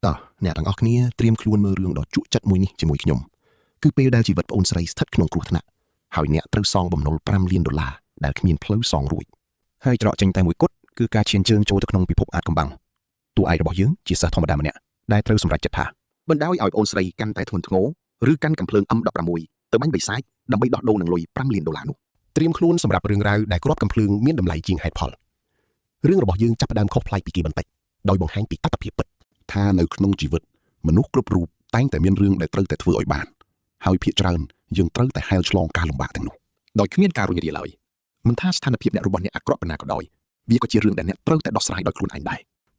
តោះអ្នកទាំងអស់គ្នាត្រៀមខ្លួនមើលរឿងដ៏ជក់ចិត្តមួយនេះជាមួយខ្ញុំគឺពេលដែលជីវិតប្អូនស្រីស្ថិតក្នុងគ្រោះថ្នាក់ហើយអ្នកត្រូវសងបំណុល5លានដុល្លារដែលគ្មានផ្លូវសងរួចហើយច្រកចេញតែមួយគត់គឺការឈានជើងចូលទៅក្នុងពិភពអាថ៌កំបាំងតួឯករបស់យើងជាសិស្សធម្មតាម្នាក់ដែលត្រូវសម្រេចចិត្តថាបណ្ដោយឲ្យប្អូនស្រីកាន់តែធ្ងន់ធ្ងរឬកាន់កាំភ្លើង M16 ទៅបាញ់បិសាចដើម្បីដោះដូរនឹងលុយ5លានដុល្លារនោះត្រៀមខ្លួនសម្រាប់រឿងរ៉ាវដែលគ្រាប់កាំភ្លើងមានតម្លៃជាងហេតុផលរឿងរបស់យើងចាប់ផ្ដើមខុសប្លែកពីគេបន្តិចដោយបង្ហាញពីតថភាពពិត ថានៅក្នុងជីវិតមនុស្សគ្រប់រូបតែងតែមានរឿងដែលត្រូវតែធ្វើឲ្យបានហើយភាគច្រើនយើងត្រូវតែហែលឆ្លងការលំបាកទាំងនោះ ដោយគ្មានការរុញរាឡើយមិនថាស្ថានភាពអ្នករបស់អ្នកអាក្រក់ប៉ុណ្ណាក៏ដោយវាក៏ជារឿងដែលអ្នកត្រូវតែដោះស្រាយដោយខ្លួនឯងដែរ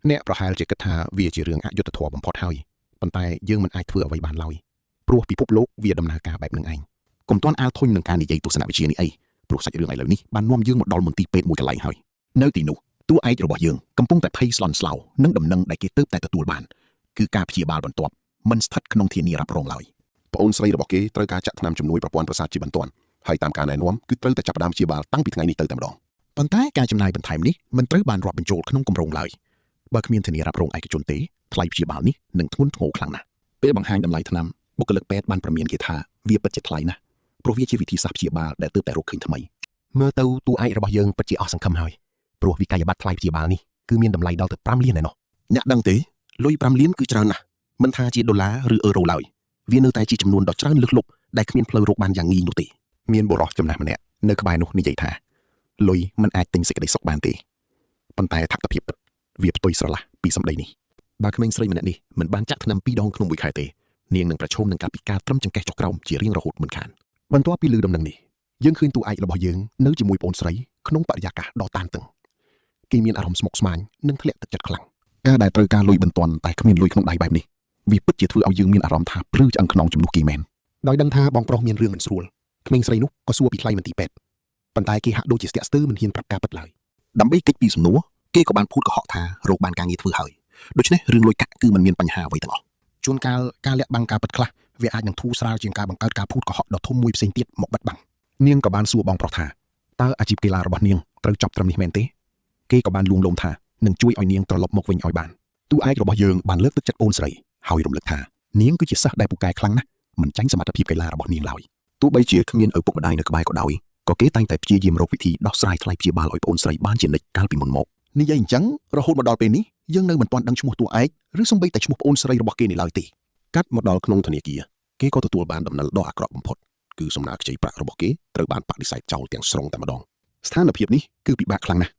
អ្នកប្រហែលជាគិតថាវាជារឿងអយុត្តិធម៌បំផុតហើយប៉ុន្តែយើងមិនអាចធ្វើអ្វីបានឡើយព្រោះពិភពលោកវាដំណើរការបែបនឹងឯងកុំទាន់អាលធុញនឹងការនិយាយទស្សនវិជ្ជានេះអីព្រោះសាច់រឿងឥឡូវនេះបាននាំយើងមកដល់មន្ទីរពេទ្យមួយកន្លែងហើយនៅទីនោះតួឯករបស់យើងកំពុងតែភ័យស្លន់ស្លោនឹងដំណឹងដែលគេទើបតែទទួលបានគឺការព្យាបាលបន្ទាប់មិនស្ថិតក្នុងធានារ៉ាប់រងឡើយ ប្អូនស្រីរបស់គេត្រូវការចាក់ថ្នាំជំនួយប្រព័ន្ធប្រសាទជាបន្ទាន់ហើយតាមការណែនាំគឺត្រូវតែចាប់ផ្ដើមព្យាបាលតាំងពីថ្ងៃនេះទៅតែម្ដង ប៉ុន្តែការចំណាយបន្ថែមនេះមិនត្រូវបានរាប់បញ្ចូលក្នុងគម្រោងឡើយបើគ្មានធានារ៉ាប់រងឯកជនទេថ្លៃព្យាបាលនេះនឹងធ្ងន់ធ្ងរខ្លាំងណាស់ ពេលបង្ហាញតម្លៃថ្នាំបុគ្គលិកពេទ្យបានប្រមានគេថាវាពិតជាថ្លៃណាស់ព្រោះវាជាវិធីសាស្ត្រព្យាបាលដែលទើបតែរកឃើញថ្មី មើលទៅតួឯករបស់យើងពិតជាអស់សង្ឃឹមហើយព្រោះវិក័យប័ត្រថ្លៃព្យាបាលនេះគឺមានតម្លៃដល់ទៅ5លានឯណោះ អ្នកដឹងទេលុយ5លានគឺច្រើនណាស់មិនថាជាដុល្លារឬអឺរ៉ូឡើយវានៅតែជាចំនួនដ៏ច្រើនលើសលប់ដែលគ្មានផ្លូវរកបានយ៉ាងងាយនោះទេ មានបុរសចំណាស់ម្នាក់នៅក្បែរនោះនិយាយថាលុយមិនអាចទិញសេចក្តីសុខបានទេប៉ុន្តែថត្ថភាពពិតវាផ្ទុយស្រឡះពីសម្ដីនេះបើក្មេងស្រីម្នាក់នេះមិនបានចាក់ថ្នាំពីរដងក្នុងមួយខែទេនាងនឹងប្រឈមនឹងការពិការត្រឹមចង្កេះចុះក្រោមជារៀងរហូតមិនខានបន្ទាប់ពីឮដំណឹងនេះយើងឃើញតួឯករបស់យើងនៅជាមួយប្អូនស្រីក្នុងបរិយាកាសដ៏តានតឹងគេមានអារម្មណ៍ស្មុគស្មាញនិងធ្លាក់ទឹកចិត្តខ្លាំង ការដែលត្រូវការលុយបន្ទាន់តែគ្មានលុយក្នុងដៃបែបនេះវាពិតជាធ្វើឲ្យយើងមានអារម្មណ៍ថាព្រឺឆ្អឹងខ្នងជំនួសគេមែន ដោយដឹងថាបងប្រុសមានរឿងមិនស្រួលក្មេងស្រីនោះក៏សួរពីថ្លៃមន្ទីរពេទ្យប៉ុន្តែគេហាក់ដូចជាស្ទាក់ស្ទើរមិនហ៊ានប្រាប់ការពិតឡើយ ដើម្បីគេចពីសំណួរគេក៏បានភូតកុហកថារកបានការងារធ្វើហើយដូច្នេះរឿងលុយកាក់គឺមិនមានបញ្ហាអ្វីទាំងអស់ ជួនកាលការលាក់បាំងការពិតខ្លះវាអាចនឹងធូរស្រាលជាងការបង្កើតការភូតកុហកដ៏ធំមួយផ្សេងទៀតមកបិទបាំងនាងក៏បានសួរបងប្រុសថាតើអាជីពកីឡារបស់នាងត្រូវចប់ត្រឹមនេះមែនទេគេក៏បានលួងលោមថានឹងជួយឲ្យនាងត្រឡប់មកវិញឲ្យបាន តួឯករបស់យើងបានលើកទឹកចិត្តអូនស្រីហើយរំលឹកថានាងគឺជាសិស្សដែលពូកែខ្លាំងណាស់មិនចាញ់សមត្ថភាពកីឡារបស់នាងឡើយទោះបីជាគ្មានឪពុកម្ដាយនៅក្បែរក៏ដោយក៏គេតែងតែព្យាយាមរកវិធីដោះស្រាយថ្លៃព្យាបាលឲ្យប្អូនស្រីបានជានិច្ចកាលពីមុនមកនិយាយអញ្ចឹងរហូតមកដល់ពេលនេះយើងនៅមិនទាន់ដឹងឈ្មោះតួឯកឬសូម្បីតែឈ្មោះប្អូនស្រីរបស់គេនេះឡើយទេកាត់មកដល់ក្នុងធនាគារគេក៏ទទួលបានដំណឹងដ៏អាក្រក់បំផុតគឺសំណើខ្ចីប្រាក់របស់គេត្រូវបានបដិសេធចោលទាំងស្រុងតែម្ដងស្ថានភាពនេះគឺពិបាកខ្លាំងណាស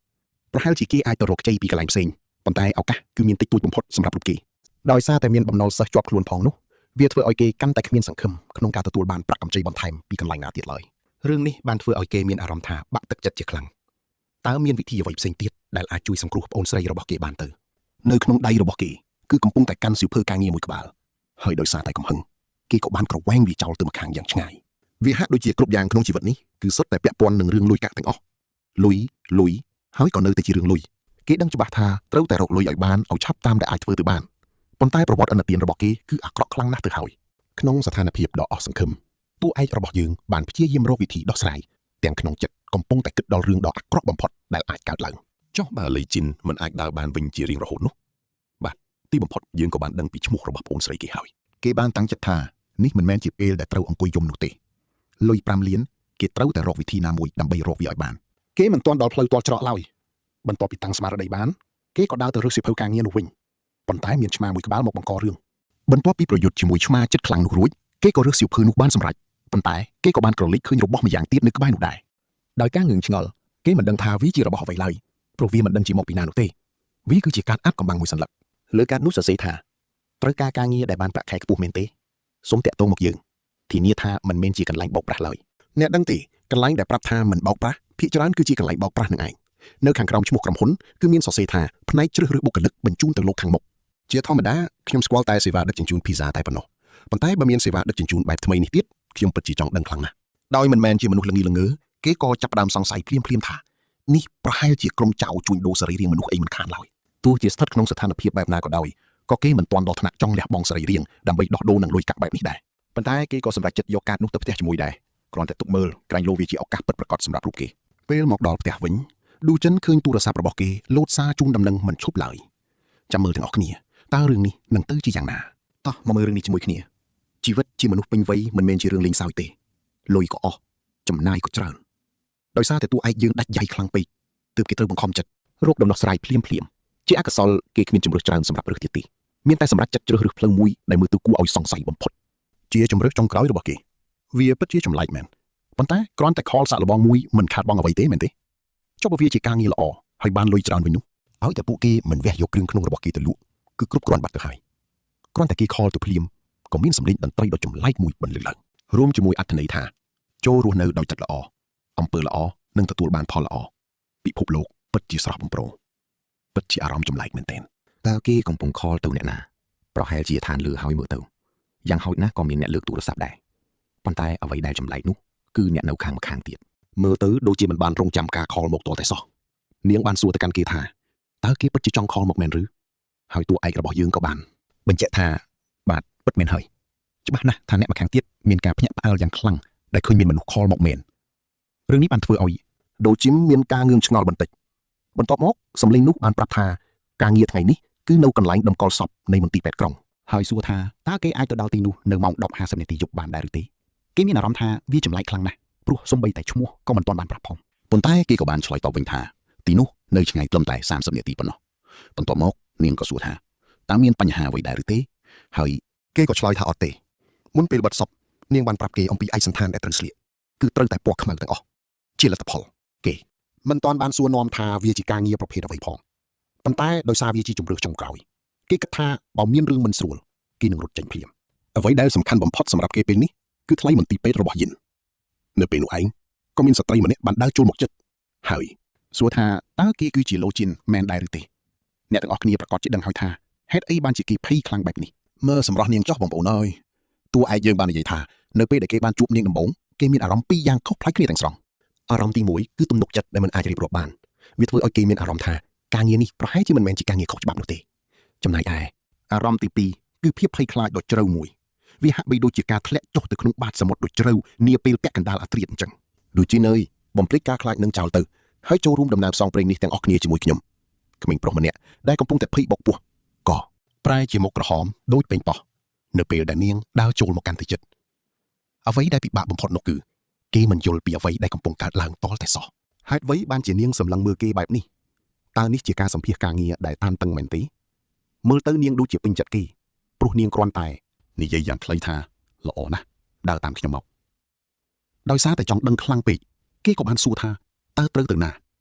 ់ប្រហែលជាគេអាចទៅរកខ្ចីពីកន្លែងផ្សេងប៉ុន្តែឱកាសគឺមានតិចតួចបំផុតសម្រាប់រូបគេ ដោយសារតែមានបំណុលសិស្សជាប់ខ្លួនផងនោះវាធ្វើឲ្យគេកាន់តែគ្មានសង្ឃឹមក្នុងការទទួលបានប្រាក់កម្ចីបន្ថែមពីកន្លែងណាទៀតឡើយរឿងនេះបានធ្វើឲ្យគេមានអារម្មណ៍ថាបាក់ទឹកចិត្តជាខ្លាំងតើមានវិធីអ្វីផ្សេងទៀតដែលអាចជួយសង្គ្រោះប្អូនស្រីរបស់គេបានទៅ នៅក្នុងដៃរបស់គេគឺកំពុងតែកាន់សៀវភៅការងារមួយក្បាលហើយដោយសារតែកំហឹងគេក៏បានក្រវ៉ែងវាចោលទៅម្ខាងយ៉ាងឆ្ងាយវាហាក់ដូចជាគ្រប់យ៉ាងក្នុងជីវិតនេះគឺសុទ្ធតែពាក់ព័ន្ធនឹងរឿងលុយកាក់ទាំងអស់លុយលុយហើយក៏នៅតែជារឿងលុយគេដឹងច្បាស់ថាត្រូវតែរកលុយឲ្យបានឲ្យឆាប់តាមដែលអាចធ្វើទៅបានប៉ុន្តែប្រវត្តិអនុទានរបស់គេគឺអាក្រក់ខ្លាំងណាស់ទៅហើយ ក្នុងស្ថានភាពដ៏អស់សង្ឃឹមតួឯករបស់យើងបានព្យាយាមរកវិធីដោះស្រាយទាំងក្នុងចិត្តកំពុងតែគិតដល់រឿងដ៏អាក្រក់បំផុតដែលអាចកើតឡើង ចុះបើលីជីនមិនអាចដើរបានវិញជារៀងរហូតនោះបាទទីបំផុតយើងក៏បានដឹងពីឈ្មោះរបស់ប្អូនស្រីគេហើយ គេបានតាំងចិត្តថានេះមិនមែនជាពេលដែលត្រូវអង្គុយយំនោះទេលុយ5លានគេត្រូវតែរកវិធីណាមួយដើម្បីរកវាឲ្យបាន គេមិនទាន់ដល់ផ្លូវទាល់ច្រកឡើយបន្ទាប់ពីតាំងស្មារតីបានគេក៏ដើរទៅរើសសៀវភៅការងារនោះវិញប៉ុន្តែមានឆ្មាមួយក្បាលមកបង្ករឿង បន្ទាប់ពីប្រយុទ្ធជាមួយឆ្មាចិត្តខ្លាំងនោះរួចគេក៏រើសសៀវភៅនោះបានសម្រេចប៉ុន្តែគេក៏បានក្រឡេកឃើញរបស់ម្យ៉ាងទៀតនៅក្បែរនោះដែរ ដោយការងឿងឆ្ងល់គេមិនដឹងថាវាជារបស់អ្វីឡើយព្រោះវាមិនដឹងជាមកពីណានោះទេវាគឺជាការអាត់កំបាំងមួយសន្លឹក លើកាតនោះសរសេរថាត្រូវការការងារដែលបានប្រាក់ខែខ្ពស់មែនទេសូមតាក់ទងមកយើងធានាថាមិនមែនជាកន្លែងបោកប្រាស់ឡើយអ្នកដឹងទេកន្លែងដែលប្រាប់ថាមិនបោកប្រាស់ភាគច្រើនគឺជាកន្លែងបោកប្រាស់នឹងឯងនៅខាងក្រោមឈ្មោះក្រុមហ៊ុនគឺមានសរសេរថាផ្នែកជ្រើសរើសបុគ្គលិកបញ្ជូនទៅលោកខាងមុខជាធម្មតាខ្ញុំស្គាល់តែសេវាដឹកជញ្ជូនភីហ្សាតែប៉ុណ្ណោះប៉ុន្តែបើមានសេវាដឹកជញ្ជូនបែបថ្មីនេះទៀតខ្ញុំពិតជាចង់ដឹងខ្លាំងណាស់ដោយមិនមែនជាមនុស្សល្ងីល្ងើគេក៏ចាប់ផ្ដើមសង្ស័យភ្លាមៗថានេះប្រហែលជាក្រុមចៅជួញដូរសរីរាង្គមនុស្សអីមិនខានឡើយទោះជាស្ថិតក្នុងស្ថានភាពបែបណាក៏ដោយ ក៏គេមិនទាន់ដល់ថ្នាក់ចង់លះបង់សរីរាង្គដើម្បីដោះដូរនឹងលុយកាក់បែបនេះដែរប៉ុន្តែគេក៏សម្រេចចិត្តយកកាតនោះទៅផ្ទះជាមួយដែរគ្រាន់តែទុកមើលក្រែងលោវាជាឱកាសពិតប្រាកដសម្រាប់រូបគេពេលមកដល់ផ្ទះវិញឌូចិនឃើញទូរស័ព្ទរបស់គេលោតសារជូនដំណឹងមិនឈប់ឡើយចាំមើលទាំងអស់គ្នា តើរឿងនេះនឹងទៅជាយ៉ាងណាតោះមកមើលរឿងនេះជាមួយគ្នាជីវិតជាមនុស្សពេញវ័យមិនមែនជារឿងលេងសើចទេលុយក៏អស់ចំណាយក៏ច្រើនដោយសារតែតួឯកយើងដាច់យ៉ៃខ្លាំងពេកទើបគេត្រូវបង្ខំចិត្តរកដំណោះស្រាយភ្លាមភ្លាមជាអកុសលគេគ្មានជម្រើសច្រើនសម្រាប់រើសទៀតទេមានតែសម្រាប់ចិត្តជ្រើសរើសផ្លូវមួយដែលមើលទៅគួរឲ្យសង្ស័យបំផុតជាជម្រើសចុងក្រោយរបស់គេវាពិតជាចម្លែកមែនប៉ុន្តែគ្រាន់តែ call សាកល្បងមួយមិនខាតបង់អ្វីទេមែនទេចុះបើវាជាការងារល្អហើយបានលុយច្រើនវិញនោះឲ្យតែពួកគេមិនវះយកគ្រឿងក្នុងរបស់គេទៅលក់គឺគ្រប់គ្រាន់បាត់ទៅហើយគ្រាន់តែគេ call ទៅភ្លាមក៏មានសម្លេងតន្ត្រីដ៏ចម្លែកមួយបន្លឺឡើងរួមជាមួយអត្ថន័យថាចូលរស់នៅដោយចិត្តល្អអំពើល្អនឹងទទួលបានផលល្អពិភពលោកពិតជាស្រស់បំព្រងពិតជាអារម្មណ៍ចម្លែកមែនទែន តើគេកំពុង call ទៅអ្នកណាប្រហែលជាឋានលើហើយមើលទៅយ៉ាងហោចណាស់ក៏មានអ្នកលើកទូរស័ព្ទដែរប៉ុន្តែអ្វីដែលចម្លែកនោះគឺអ្នកនៅខាងម្ខាងទៀត មើលទៅដូចជាមិនបានរងចាំការ call មកទាល់តែសោះនាងបានសួរទៅកាន់គេថាតើគេពិតជាចង់ call មកមែនឬហើយតួឯករបស់យើងក៏បាន បញ្ជាក់ថាបាទពិតមែនហើយច្បាស់ណាស់ថាអ្នកម្ខាងទៀតមានការភ្ញាក់ផ្អើលយ៉ាងខ្លាំងដែលឃើញមានមនុស្ស call មកមែនរឿងនេះបានធ្វើឲ្យ ដូជីមមានការងឿងឆ្ងល់បន្តិចបន្ទាប់មកសម្លេងនោះបានប្រាប់ថាការងារថ្ងៃនេះគឺនៅកន្លែងតម្កល់សពនៃមន្ទីរពេទ្យក្រុង ហើយសួរថាតើគេអាចទៅដល់ទីនោះនៅម៉ោង10:50នាទីយប់បានដែរឬទេគេមានអារម្មណ៍ថាវាចម្លែកខ្លាំងណាស់ព្រោះសូម្បីតែឈ្មោះក៏មិនទាន់បានប្រាប់ផងប៉ុន្តែគេក៏បានឆ្លើយតបវិញថាទីនោះនៅឆ្ងាយត្រឹមតែ30នាទីប៉ុណ្ណោះបន្ទាប់មកនាងក៏សួរថាតើមានបញ្ហាអ្វីដែរឬទេហើយ គេក៏ឆ្លើយថាអត់ទេមុនពេលបិទសពនាងបានប្រាប់គេអំពីឯកសណ្ឋានដែលត្រូវស្លៀកគឺត្រូវតែពណ៌ខ្មៅទាំងអស់ជាលទ្ធផលគេមិនទាន់បានសួរនាំថាវាជាការងារប្រភេទអ្វីផងប៉ុន្តែដោយសារវាជាជម្រើសចុងក្រោយគេគិតថាបើមានរឿងមិនស្រួលគេនឹងរត់ចេញភ្លាមអ្វីដែលសំខាន់បំផុតសម្រាប់គេពេលនេះគឺថ្លៃមន្ទីរពេទ្យរបស់យិននៅពេលនោះឯងក៏មានស្ត្រីម្នាក់បានដើរចូលមកចិត្តហើយ សួរថាតើគេគឺជាឡូជីនមែនដែរឬទេអ្នកទាំងអស់គ្នាប្រកាសជាដឹងហើយថាហេតុអីបានជាគេភ័យខ្លាំងបែបនេះ មើលសម្រស់នាងចោះបងប្អូនអើយតួឯកយើងបាននិយាយថានៅពេលដែលគេបានជួបនាងដំបូងគេមានអារម្មណ៍ពីរយ៉ាងខុសប្លែកគ្នាទាំងស្រុងអារម្មណ៍ទី1គឺទំនុកចិត្តដែលមិនអាចរៀបរាប់បានវាធ្វើឲ្យគេមានអារម្មណ៍ថាការងារនេះប្រហែលជាមិនមែនជាការងារខុសច្បាប់នោះទេចំណែកឯ អារម្មណ៍ទី2គឺភាពភ័យខ្លាចដ៏ជ្រៅមួយវាហាក់បីដូចជាការធ្លាក់ចុះទៅក្នុងបាតសមុទ្រដ៏ជ្រៅនាពេលពាក់កណ្ដាលអាត្រៀតអញ្ចឹង ដូចជានើយបំភ្លេចការខ្លាចនឹងចោលទៅហើយចូលរួមដំណើរផ្សងព្រេងនេះទាំងអស់គ្នាជាមួយខ្ញុំក្មេងប្រុសម្នាក់ដែលកំពុងតែភ័យបុកពោះក៏ប្រែជាមុខក្រហមដូចពេញប៉ោះនៅពេលដែលនាងដើរចូលមកកាន់ទៅជិតអ្វីដែលពិបាកបំផុតនោះគឺគេមិនយល់ពីអ្វីដែលកំពុងកើតឡើងតលតែសោះ ហេតុអ្វីបានជានាងសម្លឹងមើលគេបែបនេះតើនេះជាការសម្ភាសការងារដែលតានតឹងមែនទេមើលទៅនាងដូចជាពេញចិត្តគេព្រោះនាងគ្រាន់តែនិយាយយ៉ាងខ្លីថាល្អណាស់ដើរតាមខ្ញុំមកដោយសារតែចង់ដឹងខ្លាំងពេកគេក៏បានសួរថាតើត្រូវទៅណ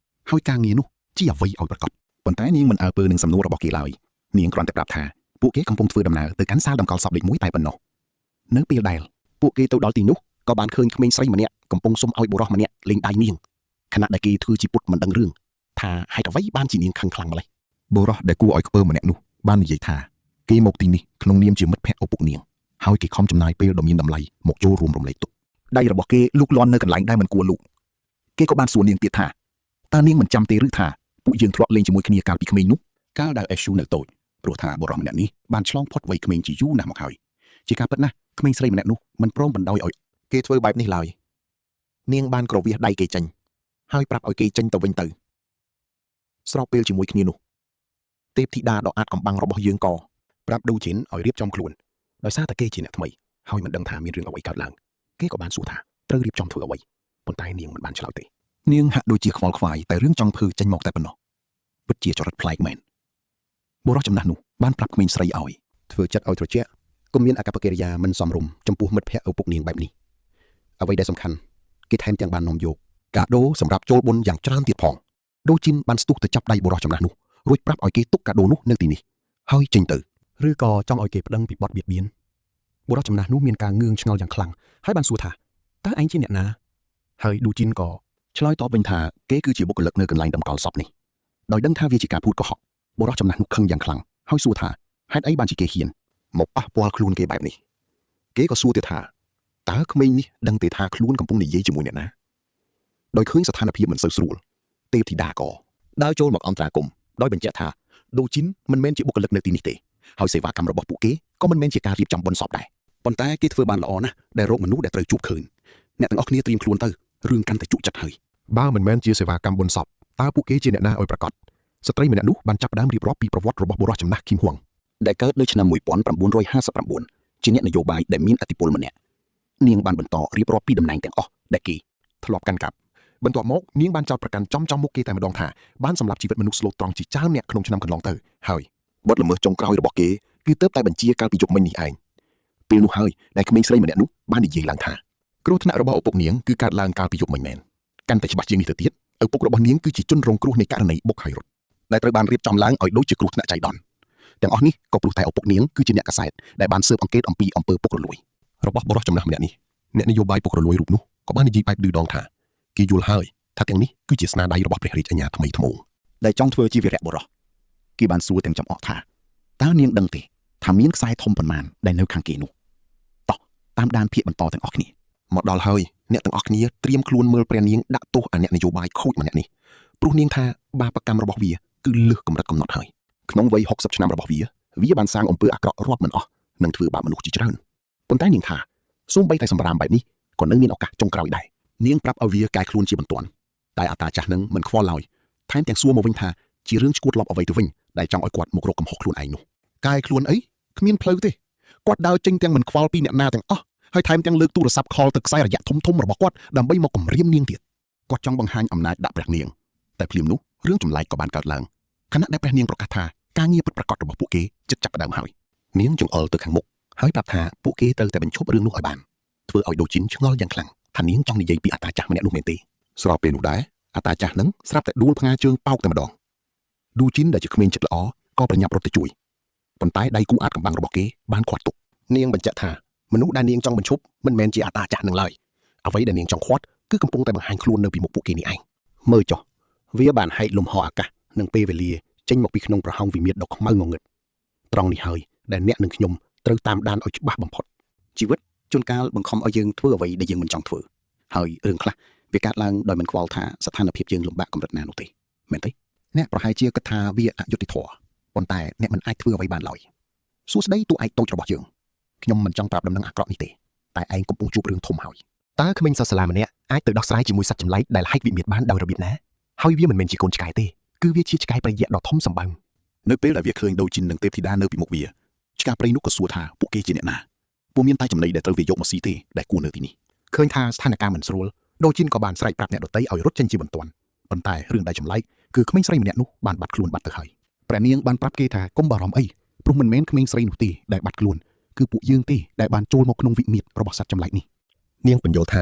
ាហើយការងារនោះជាអ្វីឲ្យប្រកបប៉ុន្តែនាងមិនអើពើនឹងសំណួររបស់គេឡើយនាងគ្រាន់តែប្រាប់ថាពួកគេកំពុងធ្វើដំណើរទៅកាន់សាលតម្កល់សពលេខ1តែប៉ុណ្ណោះនៅពេលដែល ពួកគេទៅដល់ទីនោះក៏បានឃើញក្មេងស្រីម្នាក់កំពុងសុំឲ្យបុរសម្នាក់លេងដៃនាងខណៈដែលគេធ្វើជាពុតមិនដឹងរឿងថាហេតុអ្វីបានជានាងខឹងខ្លាំងម្ល៉េះ បុរសដែលគួរឲ្យខ្ពើមម្នាក់នោះបាននិយាយថាគេមកទីនេះក្នុងនាមជាមិត្តភក្តិឪពុកនាងហើយគេខំចំណាយពេលដ៏មានតម្លៃមកចូលរួមរំលែកទុក្ខដៃរបស់គេលូកលាន់នៅកន្លែងដែលមិនគួរលូកគេក៏បានសួរនាងទៀតថាតើនាងមិនចាំទេឬថាពួកយើងធ្លាប់លេងជាមួយគ្នាកាលពីក្មេងនោះកាលដែលអេស៊ូនៅតូចព្រោះថាបុរសម្នាក់នេះបានឆ្លងផុតវ័យក្មេងជាយូរណាស់មកហើយជាការពិតណាស់ក្មេងស្រីម្នាក់នោះមិនព្រមបណ្ដោយឲ្យ គេធ្វើបែបនេះឡើយនាងបានក្រវៀសដៃគេចេញហើយប្រាប់ឲ្យគេចេញទៅវិញទៅស្របពេលជាមួយគ្នានោះទេពធីតាដ៏អាតកំបាំងរបស់យើងក៏ ប្រាប់ឌូជីនឲ្យរៀបចំខ្លួនដោយសារតែគេជាអ្នកថ្មីហើយមិនដឹងថាមានរឿងអ្វីកើតឡើងគេក៏បានសួរថាត្រូវរៀបចំធ្វើអ្វីប៉ុន្តែនាងមិនបានឆ្លើយទេនាងហាក់ដូចជាខ្វល់ខ្វាយតែរឿងចង់ភើចេញមកតែប៉ុណ្ណោះពិតជាចរិតប្លែកមែនបុរសចំណាស់នោះបានប្រាប់ក្មេងស្រីឲ្យ ធ្វើចិត្តឲ្យត្រជាក់កុំមានអាកប្បកិរិយាមិនសមរម្យចំពោះមិត្តភក្តិឪពុកនាងបែបនេះអ្វីដែលសំខាន់គេថែមទាំងបាននាំយក កាដូសម្រាប់ចូលបុណ្យយ៉ាងច្រើនទៀតផងដូជីនបានស្ទុះទៅចាប់ដៃបុរសចំណាស់នោះរួចប្រាប់ឲ្យគេទុកកាដូនោះនៅទីនេះហើយចេញទៅ ឬក៏ចង់ឲ្យគេប្តឹងពីបទបៀតបៀនបុរសចំណាស់នោះមានការងឿងឆ្ងល់យ៉ាងខ្លាំងហើយបានសួរថាតើឯងជាអ្នកណាហើយឌូជីនក៏ ឆ្លើយតបវិញថាគេគឺជាបុគ្គលិកនៅកន្លែងតម្កល់សពនេះដោយដឹងថាវាជាការភូតកុហកបុរសចំណាស់នោះខឹងយ៉ាងខ្លាំងហើយសួរថាហេតុអីបានជាគេហ៊ាន មកប៉ះពាល់ខ្លួនគេបែបនេះគេក៏សួរទៀតថាតើក្មេងនេះដឹងទេថាខ្លួនកំពុងនិយាយជាមួយអ្នកណាដោយឃើញស្ថានភាពមិនសូវស្រួលទេពធីតាក៏ដើរចូលមកអន្តរាគមន៍ដោយបញ្ជាក់ថាដូជីនមិនមែនជាបុគ្គលិកនៅទីនេះទេហើយសេវាកម្មរបស់ពួកគេក៏មិនមែនជាការរៀបចំបុណ្យសពដែរ ប៉ុន្តែគេធ្វើបានល្អណាស់ដែលរកមនុស្សដែលត្រូវជួបឃើញអ្នកទាំងអស់គ្នាត្រៀមខ្លួនទៅរឿងកាន់តែជក់ចិត្តហើយ បើមិនមែនជាសេវាកម្មបុណ្យសពតើពួកគេជាអ្នកណាឲ្យប្រកាសស្ត្រីម្នាក់នោះបានចាប់ផ្ដើមរៀបរាប់ពីប្រវត្តិរបស់បុរសចំណាស់គីមហួង ដែលកើតនៅឆ្នាំ1959ជាអ្នកនយោបាយដែលមានឥទ្ធិពលម្នាក់នាងបានបន្តរៀបរាប់ពីតំណែងទាំងអស់ដែលគេ ធ្លាប់កាន់កាប់បន្ទាប់មកនាងបានចោទប្រកាន់ចំចំមុខគេតែម្ដងថាបានសម្លាប់ជីវិតមនុស្សស្លូតត្រង់ជាច្រើនអ្នកក្នុងឆ្នាំកន្លងទៅហើយ បទល្មើសចុងក្រោយរបស់គេគឺទើបតែបញ្ជាកាលពីយប់មិញនេះឯងពេលនោះហើយដែលក្មេងស្រីម្នាក់នោះបាននិយាយឡើងថា គ្រោះថ្នាក់របស់ឪពុកនាងគឺកើតឡើងកាលពីយប់មិញមែនកាន់តែច្បាស់ជាងនេះទៅទៀតឪពុករបស់នាងគឺជាជនរងគ្រោះនៃករណីបុកហើយរត់ ដែលត្រូវបានរៀបចំឡើងឲ្យដូចជាគ្រោះថ្នាក់ចៃដន្យទាំងអស់នេះក៏ព្រោះតែឪពុកនាងគឺជាអ្នកកាសែតដែលបានស៊ើបអង្កេតអំពីអំពើពុករលួយ របស់បុរសចំណាស់ម្នាក់នេះអ្នកនយោបាយពុករលួយរូបនោះក៏បាននិយាយបែបឌឺដងថាគេយល់ហើយថាទាំងនេះគឺជាស្នាដៃរបស់ព្រះរាជអាជ្ញាថ្មីថ្មោង ដែលចង់ធ្វើជាវីរៈបុរសគេបានសួរទាំងចំអកថាតើនាងដឹងទេថាមានខ្សែធំប៉ុន្មានដែលនៅខាងគេនោះតោះតាមដានភាគបន្តទាំងអស់គ្នា មកដល់ហើយអ្នកទាំងអស់គ្នាត្រៀមខ្លួនមើលព្រះនាងដាក់ទោសអាអ្នកនយោបាយខូចម្នាក់នេះព្រោះនាងថាបាបកម្មរបស់វាគឺលើសកម្រិតកំណត់ហើយ ក្នុងវ័យ60ឆ្នាំរបស់វាវាបានសាងអំពើអាក្រក់រាប់មិនអស់និងធ្វើបាបមនុស្សជាច្រើនប៉ុន្តែនាងថាសូម្បីតែសម្រាមបែបនេះក៏នៅមានឱកាសចុងក្រោយដែរនាងប្រាប់ឲ្យវាកែខ្លួនជាបន្ទាន់តែអតាចាស់នឹងមិនខ្វល់ឡើយថែមទាំងសួរមកវិញថាជារឿងឈួតលប់អ្វីទៅវិញដែលចង់ឲ្យគាត់មករកកំហុសខ្លួនឯងនោះ កែខ្លួនអីគ្មានផ្លូវទេគាត់ដើរចេញទាំងមិនខ្វល់ពីអ្នកណាទាំងអស់ហើយថែមទាំងលើកទូរស័ព្ទខលទៅខ្សែរយៈធំៗរបស់គាត់ដើម្បីមកគំរាមនាងទៀត គាត់ចង់បង្ហាញអំណាចដាក់ព្រះនាងតែភ្លាមនោះរឿងចម្លែកក៏បានកើតឡើងខណៈដែលព្រះនាងប្រកាសថាការងារពិតប្រាកដរបស់ពួកគេជិតចាប់ផ្ដើមហើយនាងចង្អុលទៅខាងមុខហើយប្រាប់ថាពួកគេត្រូវតែបញ្ឈប់រឿងនោះឲ្យបានធ្វើឲ្យដូជីនឆ្ងល់យ៉ាងខ្លាំងថានាងចង់និយាយពីអតាចាស់ម្នាក់នោះមែនទេ ស្របពេលនោះដែរអតាចាស់នឹងស្រាប់តែដួលផ្ងាជើងប៉ោកតែម្ដងឌូជីនដែលជាក្មេងចិត្តល្អក៏ប្រញាប់រត់ទៅជួយប៉ុន្តែដៃគូអាចកំបាំងរបស់គេបានខាត់ទុក នាងបញ្ជាក់ថាមនុស្សដែលនាងចង់បញ្ឈប់មិនមែនជាអាតាចាស់នឹងឡើយអ្វីដែលនាងចង់ខាត់គឺកំពុងតែបង្ហាញខ្លួននៅពីមុខពួកគេនេះឯង មើលចុះវាបានហែកលំហអាកាសនិងពេលវេលាចេញមកពីក្នុងប្រហោងវិមាត្រដ៏ខ្មៅងងឹតត្រង់នេះហើយដែលអ្នកនិងខ្ញុំត្រូវតាមដានឲ្យច្បាស់បំផុតជីវិតជួនកាលបង្ខំឲ្យយើងធ្វើអ្វីដែលយើងមិនចង់ធ្វើហើយរឿងខ្លះវាកើតឡើងដោយមិនខ្វល់ថាស្ថានភាពយើងលំបាកកម្រិតណានោះទេមែនទេ អ្នកប្រហែលជាគិតថាវាអយុត្តិធម៌ប៉ុន្តែអ្នកមិនអាចធ្វើអ្វីបានឡើយសួស្តីតួឯកតូចរបស់យើងខ្ញុំមិនចង់ប្រាប់ដំណឹងអាក្រក់នេះទេតែឯងកំពុងជួបរឿងធំហើយតើក្មេងសិស្សសាលាម្នាក់អាចទៅដោះស្រាយជាមួយសត្វចម្លែកដែលហែកវិមាត្របានដោយរបៀបណាហើយវាមិនមែនជាកូនឆ្កែទេគឺវាជាឆ្កែប្រយ័ត្នដ៏ធំសម្បើម នៅពេលដែលវាឃើញដូជីននិងទេពធីតានៅពីមុខវាឆ្កាព្រៃនោះក៏សួរថាពួកគេជាអ្នកណាពុំមានតែចំណីដែលត្រូវវាយកមកស៊ីទេដែលគួរនៅទីនេះ ឃើញថាស្ថានភាពមិនស្រួលដូជីនក៏បានស្រែកប្រាប់អ្នកដទៃឲ្យរត់ចេញជាបន្ទាន់ប៉ុន្តែរឿងដែលចម្លែកគឺក្មេងស្រីម្នាក់នោះបានបាត់ខ្លួនបាត់ទៅហើយ ព្រះនាងបានប្រាប់គេថាកុំបារម្ភអីព្រោះមិនមែនក្មេងស្រីនោះទេដែលបាត់ខ្លួនគឺពួកយើងទេដែលបានចូលមកក្នុងវិមាត្ររបស់សត្វចម្លែកនេះ នាងបញ្យល់ថ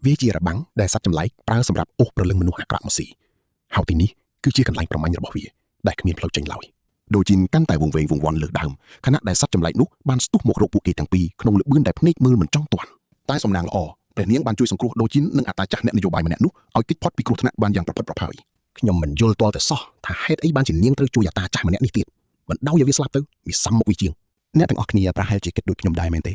ាវាជារបាំងដែលសត្វចម្លែកប្រើសម្រាប់អូសព្រលឹងមនុស្សអាក្រក់មកស៊ីហើយទីនេះគឺជាកន្លែងប្រមាញ់របស់វាដែលគ្មានផ្លូវចេញឡើយដូជីនកាន់តែវង្វេងវង្វាន់លើសដើមខណៈដែលសត្វចម្លែកនោះបានស្ទុះមករកពួកគេទាំងពីរក្នុងល្បឿនដែលភ្នែកមើលមិនចង់ទាន់ តែសំណាងល្អព្រះនាងបានជួយសង្គ្រោះដូជីននិងអតាចាស់អ្នកនយោបាយម្នាក់នោះឲ្យគេចផុតពីគ្រោះថ្នាក់បានយ៉ាងប្រផិតប្រផើយ ខ្ញុំមិនយល់ទាល់តែសោះថាហេតុអីបានជានាងត្រូវជួយអាតាចាស់ម្នាក់នេះទៀតបណ្ដោយឲ្យវាស្លាប់ទៅវាសាំមុខវាជាង អ្នកទាំងអស់គ្នាប្រហែលជាគិតដូចខ្ញុំដែរមែនទេ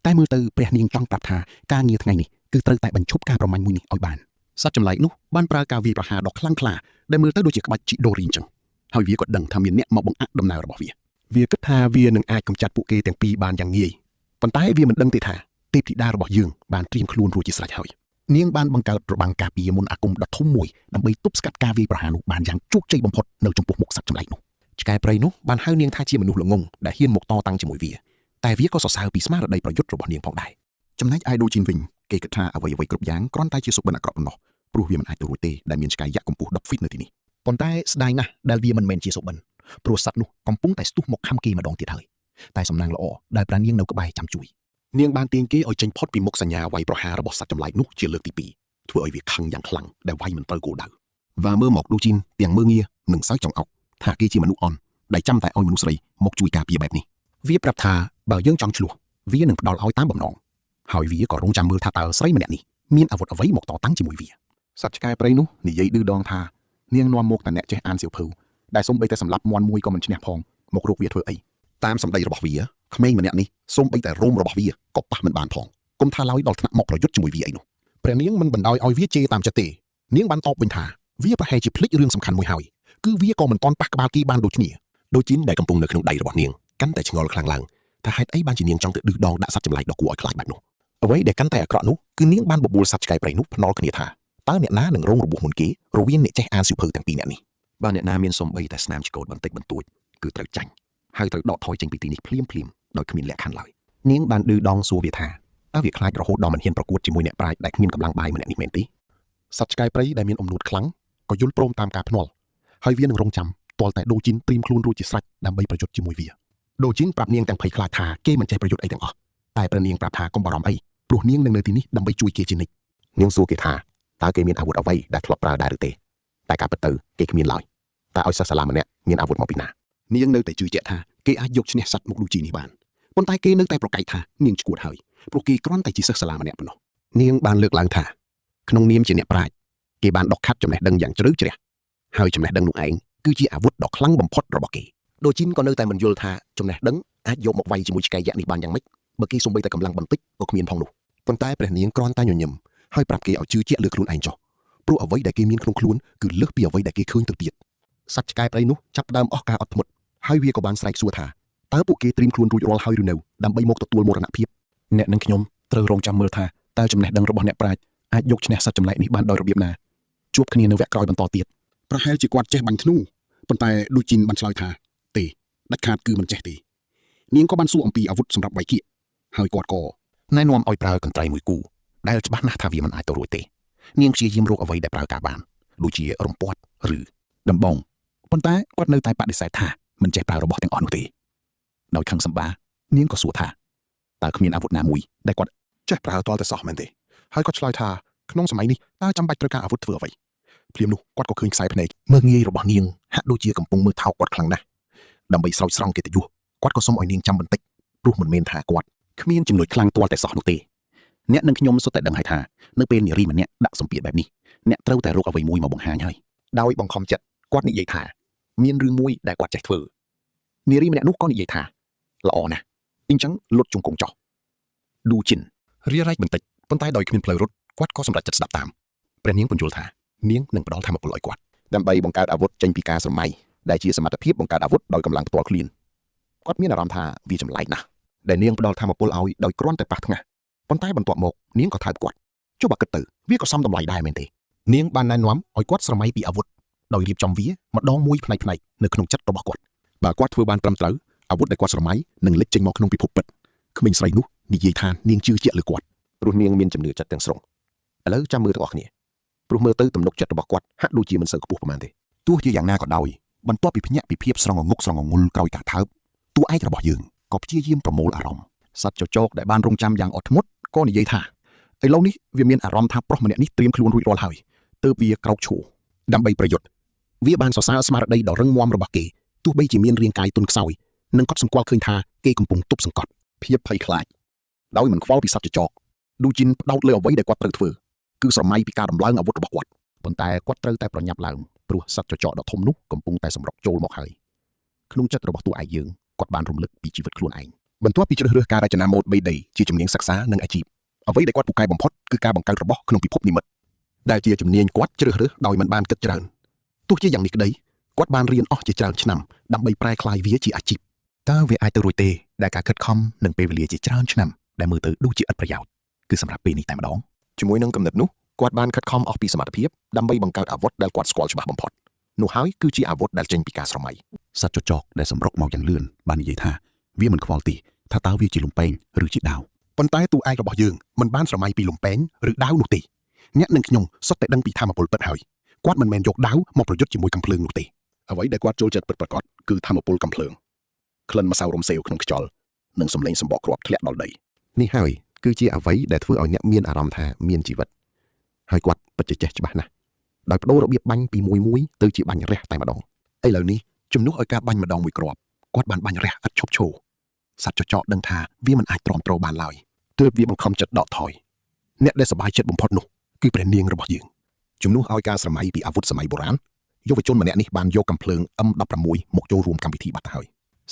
តែមើលទៅព្រះនាងចង់ប្រាប់ថាការងារថ្ងៃនេះគឺត្រូវតែបញ្ឈប់ការប្រមាញ់មួយនេះឲ្យបាន សត្វចម្លែកនោះបានប្រើការវាយប្រហារដ៏ខ្លាំងក្លាដែលមើលទៅដូចជាក្បាច់ជីដូរីអញ្ចឹងហើយវាក៏ដឹងថាមានអ្នកមកបង្អាក់ដំណើររបស់វា វាគិតថាវានឹងអាចកម្ចាត់ពួកគេទាំងពីរបានយ៉ាងងាយប៉ុន្តែវាមិនដឹងទេថាទេពធីតារបស់យើងបានត្រៀមខ្លួនរួចជាស្រេចហើយ នាងបានបង្កើតរបាំងការពារមុនអាគមដ៏ធំមួយដើម្បីទប់ស្កាត់ការវាយប្រហារនោះបានយ៉ាងជោគជ័យបំផុតនៅចំពោះមុខសត្វចម្លែកនោះ ឆ្កែព្រៃនោះបានហៅនាងថាជាមនុស្សល្ងង់ដែលហ៊ានមកតតាំងជាមួយវាតែវាក៏សរសើរពីស្មារតីប្រយុទ្ធរបស់នាងផងដែរ ចំណែកឯដូជីនវិញគេគិតថាអ្វីៗគ្រប់យ៉ាងគ្រាន់តែជាសុបិនអាក្រក់ប៉ុណ្ណោះព្រោះវាមិនអាចទៅរួចទេដែលមានឆ្កែយក្សកម្ពស់10ហ្វីតនៅទីនេះ ប៉ុន្តែស្ដាយណាស់ដែលវាមិនមែនជាសុបិនព្រោះសត្វនោះកំពុងតែស្ទុះមកខំគេម្ដងទៀតហើយតែសំណាងល្អដែលប្រានាងនៅក្បែរចាំជួយ នាងបានទាញគេឲ្យចេញផុតពីមុខសញ្ញាវាយប្រហាររបស់សត្វចម្លែកនោះជាលើកទី2ធ្វើឲ្យវាខឹងយ៉ាងខ្លាំងដែលវាយមិនត្រូវគោលដៅវ៉ាមើលមកដូជីនទាំងមើលងានិងសើចចង្អុកថាគេជាមនុស្សអន់ដែលចាំតែឲ្យមនុស្សស្រីមកជួយការពារបែបនេះ វាប្រាប់ថាបើយើងចង់ឆ្លោះវានឹងផ្ដល់ឲ្យតាមបំណងហើយវាក៏រងចាំមើលថាតើស្រីម្នាក់នេះមានអាវុធអ្វីមកតតាំងជាមួយវា សត្វឆ្កែព្រៃនោះនិយាយឌឺដងថានាងនាំមកតែអ្នកចេះអានសៀវភៅដែលសូម្បីតែសម្លាប់មាន់មួយក៏មិនឈ្នះផងមករកវាធ្វើអីតាមសម្ដីរបស់វាក្មេងម្នាក់នេះសូម្បីតែរោមរបស់វាក៏ប៉ះមិនបានផងកុំថាឡើយដល់ថ្នាក់មកប្រយុទ្ធជាមួយវាអីនោះព្រះនាងមិនបណ្ដោយឲ្យវាជេរតាមចិត្តទេនាងបានតបវិញថាវាប្រហែលជាភ្លេចរឿងសំខាន់មួយហើយគឺវាក៏មិនទាន់ប៉ះក្បាលគេបានដូចគ្នា ដូជីនដែលកំពុងនៅក្នុងដៃរបស់នាងកាន់តែឆ្ងល់ខ្លាំងឡើងថាហេតុអីបានជានាងចង់ទៅឌឺដងដាក់សត្វចម្លែកដ៏គួរឲ្យខ្លាចបែបនោះអ្វីដែលកាន់តែអាក្រក់នោះគឺនាងបានបបួលសត្វឆ្កែព្រៃនោះភ្នល់គ្នាថាតើអ្នកណានឹងរងរបួសមុនគេរវាងអ្នកចេះអានសៀវភៅទាំងពីរអ្នកនេះបើអ្នកណាមានសំបីតែស្នាមឆ្កូតបន្តិចបន្តួចគឺត្រូវចាញ់ ហើយត្រូវដកថយចេញពីទីនេះភ្លាមភ្លាមដោយគ្មានលក្ខខណ្ឌឡើយនាងបានឌឺដងសួរវាថាតើវាខ្លាចរហូតដល់មិនហ៊ានប្រកួតជាមួយអ្នកប្រាជ្ញដែលគ្មានកម្លាំងបាយម្នាក់នេះមែនទេ សត្វឆ្កែព្រៃដែលមានអំនួតខ្លាំងក៏យល់ព្រមតាមការភ្នាល់ហើយវានឹងរងចាំទាល់តែដូជីនត្រៀមខ្លួនរួចជាស្រេចដើម្បីប្រយុទ្ធជាមួយវា ដូជីនប្រាប់នាងទាំងភ័យខ្លាចថាគេមិនចេះប្រយុទ្ធអីទាំងអស់តែព្រះនាងប្រាប់ថាកុំបារម្ភអីព្រោះនាងនឹងនៅទីនេះដើម្បីជួយគេជានិច្ចនាងសួរគេថាតើគេមានអាវុធអ្វីដែលធ្លាប់ប្រើដែរឬទេតែការពិតទៅគេគ្មានឡើយតែឲ្យសិស្សសាលាម្នាក់មានអាវុធមកពីណា នាងនៅតែជឿជាក់ថាគេអាចយកឈ្នះសត្វមុខដូជីនេះបានប៉ុន្តែគេនៅតែប្រកែកថានាងឈួតហើយព្រោះគេគ្រាន់តែជាសិស្សសាលាម្នាក់ប៉ុណ្ណោះ នាងបានលើកឡើងថាក្នុងនាមជាអ្នកប្រាជ្ញគេបានដកខាត់ចំណេះដឹងយ៉ាងជ្រៅជ្រះហើយចំណេះដឹងនោះឯងគឺជាអាវុធដ៏ខ្លាំងបំផុតរបស់គេដូជីនក៏នៅតែមិនយល់ថាចំណេះដឹងអាចយកមកវាយជាមួយឆ្កែយក្សនេះបានយ៉ាងម៉េចបើគេសូម្បីតែកម្លាំងបន្តិចក៏គ្មានផងនោះប៉ុន្តែព្រះនាងគ្រាន់តែញញឹមហើយប្រាប់គេឲ្យជឿជាក់លើខ្លួនឯងចុះព្រោះអ្វីដែលគេមានក្នុងខ្លួនគឺលើសពីអ្វីដែលគេឃើញទៅទៀតសត្វឆ្កែព្រៃនោះចាប់ផ្ដើមអស់ការអត់ធ្មត់ហើយវាក៏បានស្រែកសួរថាតើពួកគេត្រៀមខ្លួនរួចរាល់ហើយឬនៅដើម្បីមកទទួលមរណភាព អ្នកនិងខ្ញុំត្រូវរងចាំមើលថាតើចំណេះដឹងរបស់អ្នកប្រាជ្ញអាចយកឈ្នះសត្វចម្លែកនេះបានដោយរបៀបណាជួបគ្នានៅវគ្គក្រោយបន្តទៀតប្រហែលជាគាត់ចេះបាញ់ធ្នូប៉ុន្តែដូជីនបានឆ្លើយថាទេដាច់ខាតគឺមិនចេះទេនាងក៏បានសួរអំពីអាវុធសម្រាប់វាយគៀកហើយគាត់ក៏ ណែនាំឲ្យប្រើកន្ត្រៃមួយគូដែលច្បាស់ណាស់ថាវាមិនអាចទៅរួចទេនាងព្យាយាមរកអ្វីដែលប្រើការបានដូចជារំពាត់ឬ ដំបងប៉ុន្តែគាត់នៅតែបដិសេធថាមិនចេះប្រើរបស់ទាំងអស់នោះទេដោយខឹងសម្បានាងក៏សួរថាតើគ្មានអាវុធណាមួយដែលគាត់ចេះប្រើទាល់តែសោះមែនទេហើយគាត់ឆ្លើយថាក្នុងសម័យនេះតើចាំបាច់ត្រូវការអាវុធធ្វើអ្វីភ្លាមនោះគាត់ក៏ឃើញខ្សែភ្នែក មើលងាយរបស់នាងហាក់ដូចជាកំពុងមើលថោកគាត់ខ្លាំងណាស់ដើម្បីស្រោចស្រង់កិត្តិយសគាត់ក៏សុំឲ្យនាងចាំបន្តិចព្រោះមិនមែនថាគាត់ គ្មានចំណុចខ្លាំងទាល់តែសោះនោះទេអ្នកនិងខ្ញុំសុទ្ធតែដឹងហើយថានៅពេលនារីម្នាក់ដាក់សម្ពាធបែបនេះអ្នកត្រូវតែរកអ្វីមួយមកបង្ហាញហើយ ដោយបង្ខំចិត្តគាត់និយាយថាមានរឿងមួយដែលគាត់ចេះធ្វើនារីម្នាក់នោះក៏និយាយថាល្អណាស់អញ្ចឹងលុតជង្គង់ចោះឌូជីន រារែកបន្តិចប៉ុន្តែដោយគ្មានផ្លូវរត់គាត់ក៏សម្រេចចិត្តស្ដាប់តាមព្រះនាងពន្យល់ថានាងនឹងផ្ដល់ធម៌ពលឲ្យគាត់ ដើម្បីបង្កើតអាវុធចេញពីការស្រមៃដែលជាសមត្ថភាពបង្កើតអាវុធដោយកម្លាំងផ្ទាល់ខ្លួនគាត់មានអារម្មណ៍ថាវាចម្លែកណាស់ដែលនាងផ្ដល់ធម៌ពលឲ្យដោយគ្រាន់តែប៉ះថ្ងាសប៉ុន្តែបន្ទាប់មកនាងក៏ថើបគាត់ចុះបើគិតទៅវាក៏សមតម្លៃដែរមែនទេ នាងបានណែនាំឲ្យគាត់ស្រមៃពីអាវុធដោយរៀបចំវាម្ដងមួយផ្នែកៗនៅក្នុងចិត្តរបស់គាត់បើគាត់ធ្វើបានត្រឹមត្រូវអាវុធដែលគាត់ស្រមៃនឹងលេចចេញមកក្នុងពិភពពិតក្មេងស្រីនោះនិយាយថានាងជឿជាក់លើគាត់ ព្រោះនាងមានជំនឿចិត្តទាំងស្រុងឥឡូវចាំមើលទាំងអស់គ្នាព្រោះមើលទៅទំនុកចិត្តរបស់គាត់ហាក់ដូចជាមិនសូវខ្ពស់ប៉ុន្មានទេ ទោះជាយ៉ាងណាក៏ដោយបន្ទាប់ពីភ្ញាក់ពីភាពស្រងងុកស្រងងុលក្រោយការថើបតួឯករបស់យើងក៏ព្យាយាមប្រមូលអារម្មណ៍សត្វចចកដែលបានរងចាំយ៉ាងអត់ធ្មត់ក៏និយាយថាឥឡូវនេះវាមានអារម្មណ៍ថាប្រុសម្នាក់នេះត្រៀមខ្លួនរួចរាល់ហើយទើបវាក្រោកឈរដើម្បីប្រយុទ្ធវាបានសរសើរស្មារតីដ៏រឹងមាំរបស់គេទោះបីជាមានរាងកាយទន់ខ្សោយនិងក៏សម្គាល់ឃើញថាគេកំពុងទប់សង្កត់ភាពភ័យខ្លាចដោយមិនខ្វល់ពីសត្វចចកឌូជីនផ្ដោតលើអ្វីដែលគាត់ត្រូវធ្វើគឺស្រមៃពីការដំឡើងអាវុធរបស់គាត់ប៉ុន្តែគាត់ត្រូវតែប្រញាប់ឡើងព្រោះសត្វចចកដ៏ធំនោះកំពុងតែសម្រុកចូលមកហើយក្នុងចិត្តរបស់តួឯកយើងគាត់បានរំលឹកពីជីវិតខ្លួនឯងបន្ទាប់ពីជ្រើសរើសការរចនាម៉ូដ 3D ជាជំនាញសិក្សានិងអាជីពអ្វីដែលគាត់ពូកែបំផុតគឺការបង្កើតរបស់ក្នុងពិភពនិមិត្តដែលជាជំនាញគាត់ជ្រើសរើសដោយមិនបានគិតច្រើនទោះជាយ៉ាងនេះក្តីគាត់បានរៀនអស់ជាច្រើនឆ្នាំដើម្បីប្រែក្លាយវាជាអាជីពតើវាអាចទៅរួចទេដែលការខិតខំនិងពេលវេលាជាច្រើនឆ្នាំដែលមើលទៅដូចជាឥតប្រយោជន៍គឺសម្រាប់ពេលនេះតែម្ដង ជាមួយនឹងកំណត់នោះគាត់បានខិតខំអស់ពីសមត្ថភាពដើម្បីបង្កើតអាវុធដែលគាត់ស្គាល់ច្បាស់បំផុតនោះហើយគឺជាអាវុធដែលចេញពីការស្រមៃ សត្វចចកដែលសម្រុកមកយ៉ាងលឿនបាននិយាយថាវាមិនខ្វល់ទេថាតើវាជាលំពែងឬជាដាវប៉ុន្តែតួឯករបស់យើងមិនបានស្រមៃពីលំពែងឬដាវនោះទេអ្នកនិងខ្ញុំសុទ្ធតែដឹងពីធម៌ពលពិតហើយគាត់មិនមែនយកដាវមកប្រយុទ្ធជាមួយកំភ្លើងនោះទេអ្វីដែលគាត់ចូលចិត្តពិតប្រាកដគឺធម៌ពលកំភ្លើងក្លិនម្សៅរំសេវក្នុងខ្យល់និងសម្លេងសម្បកគ្រាប់ធ្លាក់ដល់ដី នេះហើយគឺជាអ្វីដែលធ្វើឲ្យអ្នកមានអារម្មណ៍ថាមានជីវិតហើយគាត់ពិតជាចេះច្បាស់ណាស់ដោយបដូររបៀបបាញ់ពីមួយមួយទៅជាបាញ់រះតែម្ដង ឥឡូវនេះជំនួសឲ្យការបាញ់ម្ដងមួយគ្រាប់គាត់បានបាញ់រះឥតឈប់ឈរសត្វចចកដឹងថាវាមិនអាចទ្រាំទ្របានឡើយទើបវាបង្ខំចិត្តដកថយអ្នកដែលសប្បាយចិត្តបំផុតនោះគឺព្រះនាងរបស់យើងជំនួសឲ្យការស្រមៃពីអាវុធសម័យបុរាណយុវជនម្នាក់នេះបានយកកាំភ្លើង M16 មកចូលរួមកម្មវិធីបាត់ទៅហើ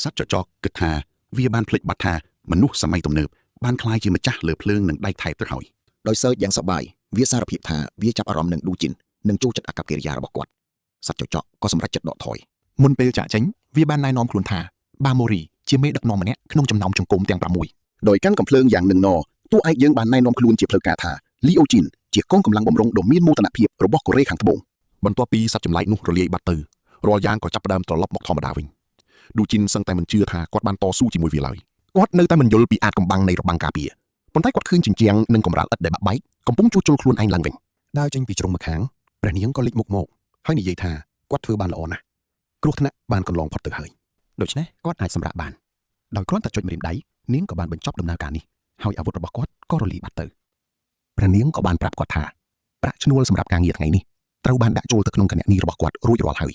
យសត្វចចកគិតថាវាបានភ្លេចបាត់ថាមនុស្សសម័យទំនើបបានក្លាយជាម្ចាស់លើភ្លើងនិងដែកថែបទៅហើយ ដោយសើចយ៉ាងសប្បាយវាសារភាពថាវាចាប់អារម្មណ៍នឹងឌូជីននិងចូលចិត្តអាកប្បកិរិយារបស់គាត់សត្វចចកក៏សម្រេចចិត្តដកថយ មុនពេលចាក់ចេញវាបានណែនាំខ្លួនថាបាម៉ូរីជាមេដឹកនាំម្នាក់ក្នុងចំណោមចង្គមទាំង6ដោយកាន់កំភ្លើងយ៉ាងនឹងណតួឯកយើងបានណែនាំខ្លួនជាផ្លូវការថាលីអូជីនជាកងកម្លាំងបំរុងដ៏មានមោទនភាពរបស់កូរ៉េខាងត្បូងបន្ទាប់ពីសត្វចម្លែកនោះរលាយបាត់ទៅរាល់យ៉ាងក៏ចាប់ផ្ដើមត្រឡប់មកធម្មតាវិញ ឌូជីនសឹងតែមិនជឿថាគាត់បានតស៊ូជាមួយវាឡើយគាត់នៅតែមិនយល់ពីអាចកំបាំងនៃរបាំងការពារប៉ុន្តែគាត់ឃើញជញ្ជាំងនិងកម្រាលឥដ្ឋដែលបាក់បែកកំពុងជួសជុលខ្លួនឯងឡើងវិញដើរចេញពីជ្រុងម្ខាងព្រះនាងក៏លេចមុខមកហើយនិយាយថាគាត់ធ្វើបានល្អណាស់គ្រោះថ្នាក់បានកន្លងផុតទៅហើយដូច្នេះគាត់អាចសម្រាកបានដោយគ្រាន់តែចុចម្រាមដៃនាងក៏បានបញ្ចប់ដំណើរការនេះហើយអាវុធរបស់គាត់ក៏រលាយបាត់ទៅព្រះនាងក៏បានប្រាប់គាត់ថាប្រាក់ឈ្នួលសម្រាប់ការងារថ្ងៃនេះត្រូវបានដាក់ចូលទៅក្នុងគណនីរបស់គាត់រួចរាល់ហើយ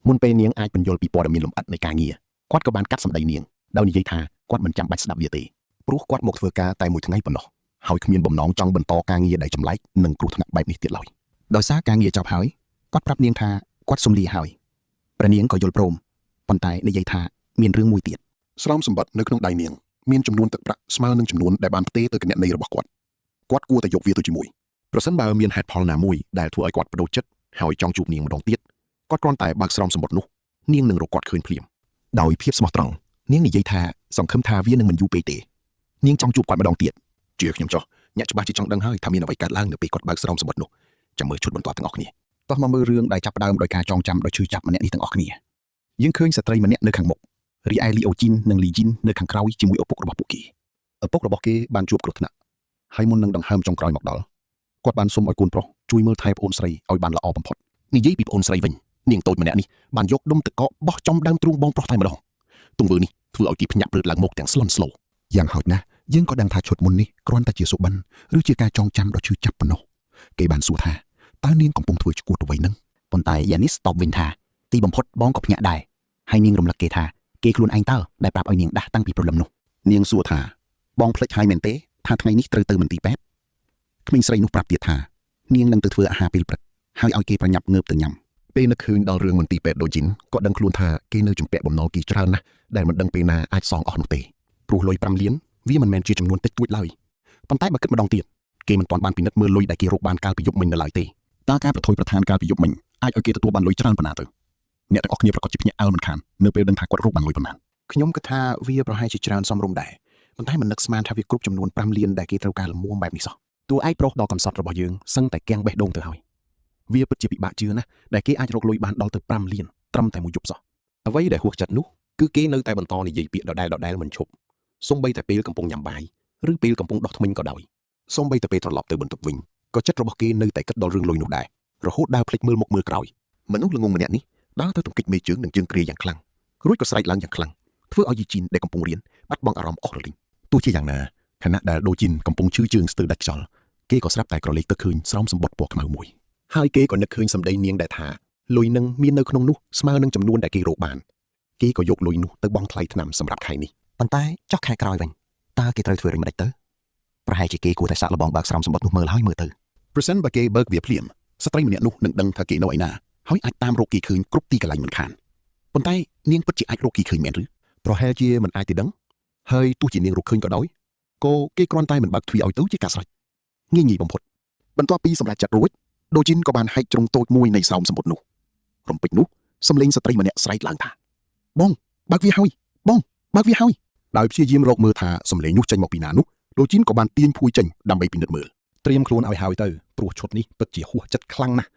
មុនពេលនាងអាចបញ្យល់ពីព័ត៌មានលម្អិតនៃការងារគាត់ក៏បានកាត់សម្ដីនាងដោយនិយាយថាគាត់មិនចាំបាច់ស្ដាប់វាទេព្រោះគាត់មកធ្វើការតែមួយថ្ងៃប៉ុណ្ណោះហើយគ្មានបំណងចង់បន្តការងារដែលចម្លែកនិងគ្រោះថ្នាក់បែបនេះទៀតឡើយ ដោយសារការងារចប់ហើយគាត់ប្រាប់នាងថាគាត់សុំលាហើយព្រះនាងក៏យល់ព្រមប៉ុន្តែនិយាយថាមានរឿងមួយទៀត ស្រោមសម្បត្តិនៅក្នុងដៃនាងមានចំនួនទឹកប្រាក់ស្មើនឹងចំនួនដែលបានផ្ទេរទៅគណនីរបស់គាត់គាត់គួរតែយកវាទៅជាមួយប្រសិនបើមានហេតុផលណាមួយដែលធ្វើឲ្យគាត់បដូរចិត្តហើយចង់ជួបនាងម្ដងទៀតគាត់គ្រាន់តែបើកស្រោមសម្បត្តិនោះនាងនឹងរកគាត់ឃើញភ្លាមដោយភាពស្មោះត្រង់នាងនិយាយថាសង្ឃឹមថាវានឹងមិនយូរពេកទេនាងចង់ជួបគាត់ម្ដងទៀតជឿខ្ញុំចុះអ្នកច្បាស់ជាចង់ដឹងហើយថាមានអ្វីកើតឡើងនៅពេលគាត់បើកស្រោមសម្បត្តិនោះចាំមើលឈុតបន្ទាប់ទាំងអស់គ្នា តោះមកមើលរឿងដែលចាប់ផ្ដើមដោយការចងចាំដោយឈឺចាប់ម្នាក់នេះទាំងអស់គ្នាយើងឃើញស្ត្រីម្នាក់នៅខាងមុខរីឯលីអូជីននិងលីជីននៅខាងក្រោយជាមួយឪពុករបស់ពួកគេ ឪពុករបស់គេបានជួបគ្រោះថ្នាក់ហើយមុននឹងដង្ហើមចុងក្រោយមកដល់គាត់បានសុំឲ្យកូនប្រុសជួយមើលថែប្អូនស្រីឲ្យបានល្អបំផុតនិយាយពីប្អូនស្រីវិញនាងតូចម្នាក់នេះបានយកដុំទឹកកកបោះចំដើមទ្រូងបងប្រុសតែម្ដងទង្វើនេះធ្វើឲ្យគេភ្ញាក់ព្រឺតឡើងមកទាំងស្លន់ស្លោ យ៉ាងហោចណាស់យើងក៏ដឹងថាឈុតមុននេះគ្រាន់តែជាសុបិនឬជាការចងចាំដ៏ឈឺចាប់ប៉ុណ្ណោះគេបានសួរថាតើនាងកំពុងធ្វើឈួតអ្វីនឹងប៉ុន្តែយ៉ានីសតបវិញថាទីបំផុតបងក៏ភ្ញាក់ដែរហើយនាងរំលឹកគេថាគេខ្លួនឯងតើដែលប្រាប់ឲ្យនាងដាស់តាំងពីព្រលឹមនោះនាងសួរថាបងភ្លេចហើយមែនទេថាថ្ងៃនេះត្រូវទៅមន្ទីរពេទ្យក្មេងស្រីនោះប្រាប់ទៀតថានាងនឹងទៅធ្វើអាហារពេលព្រឹកហើយឲ្យគេប្រញាប់ងើបទៅញ៉ាំ ពេលនឹកឃើញដល់រឿងមន្ទីរពេទ្យដូជីនក៏ដឹងខ្លួនថាគេនៅជំពាក់បំណុលគេច្រើនណាស់ដែលមិនដឹងពេលណាអាចសងអស់នោះទេ ព្រោះលុយ5លានវាមិនមែនជាចំនួនតិចតួចឡើយប៉ុន្តែបើគិតម្ដងទៀតគេមិនទាន់បានពិនិត្យមើលលុយដែលគេរកបានកាលពីយប់មិញនៅឡើយទេតើការប្រថុយប្រឋានកាលពីយប់មិញអាចឲ្យគេទទួលបានលុយច្រើនប៉ុណ្ណាទៅអ្នកទាំងអស់គ្នាប្រកាសជាភ្ញាក់អើលមិនខាននៅពេលដឹងថាគាត់រកបានលុយប៉ុន្មាន ខ្ញុំគិតថាវាប្រហែលជាច្រើនសមរម្យដែរប៉ុន្តែមិននឹកស្មានថាវាគ្រប់ចំនួន5លានដែលគេត្រូវការល្មមបែបនេះសោះ តួឯកប្រុសដ៏កំសត់របស់យើងសឹងតែគាំងបេះដូងទៅហើយវាពិតជាពិបាកជឿណាស់ដែលគេអាចរកលុយបានដល់ទៅ5លានត្រឹមតែមួយយប់សោះ អ្វីដែលហួសចិត្តនោះគឺគេនៅតែបន្តនិយាយពាក្យដដែលៗមិនឈប់សូម្បីតែពេលកំពុងញ៉ាំបាយឬពេលកំពុងដោះធ្មេញក៏ដោយសូម្បីតែពេលត្រឡប់ទៅបន្ទប់វិញក៏ចិត្តរបស់គេនៅតែគិតដល់រឿងលុយនោះដែររហូតដើរភ្លេចមើលមុខមើលក្រោយមនុស្សល្ងងម្នាក់នេះដើរទៅទង្គិចមេជើងនិងជើងគ្រាយ៉ាងខ្លាំងរួចក៏ស្រែកឡើងយ៉ាងខ្លាំងធ្វើឲ្យយីជីនដែលកំពុងរៀនបាត់បង់អារម្មណ៍អស់រលីងទោះជាយ៉ាងណាខណៈដែលដូជីនកំពុងឈឺជើងស្ទើរដាច់ខ្យល់គេក៏ស្រាប់តែក្រឡេកទៅឃើញស្រោមសម្បត្តិពណ៌ខ្មៅមួយហើយគេក៏នឹកឃើញសម្ដីនាងដែលថាលុយនឹងមាននៅក្នុងនោះស្មើនឹងចំនួនដែលគេរកបានគេក៏យកលុយនោះទៅបង់ថ្លៃថ្នាំសម្រាប់ខែនេះ ប៉ុន្តែចុះខែក្រោយវិញតើគេត្រូវធ្វើដូចម្តេចទៅប្រហែលជាគេគួរតែសាកល្បងបើកស្រោមសម្បត្តិនោះមើលហើយមើលទៅ ប្រសិនបើគេបើកវាភ្លាមស្ត្រីម្នាក់នោះនឹងដឹងថាគេនៅឯណាហើយអាចតាមរកគេឃើញគ្រប់ទីកន្លែងមិនខានប៉ុន្តែនាងពិតជាអាចរកគេឃើញមែនឬប្រហែលជាមិនអាចទេដឹងហើយទោះជានាងរកឃើញក៏ដោយក៏គេគ្រាន់តែមិនបើកទ្វារឲ្យទៅជាការស្រេចងាយងាយបំផុតបន្ទាប់ពីសម្រេចចិត្តរួចដូជីនក៏បានហែកជ្រុងតូចមួយនៃស្រោមសម្បត្តិនោះរំពេចនោះសំឡេងស្ត្រីម្នាក់ស្រែកឡើងថាបងបើកវាហើយបងបើកវាហើយដោយព្យាយាមរកមើលថាសំឡេងនោះចេញមកពីណានោះដូជីនក៏បានទាញភួយចេញដើម្បីពិនិត្យមើល ត្រៀមខ្លួនឲ្យហើយទៅព្រោះឈុតនេះពិតជាហួសចិត្តខ្លាំងណាស់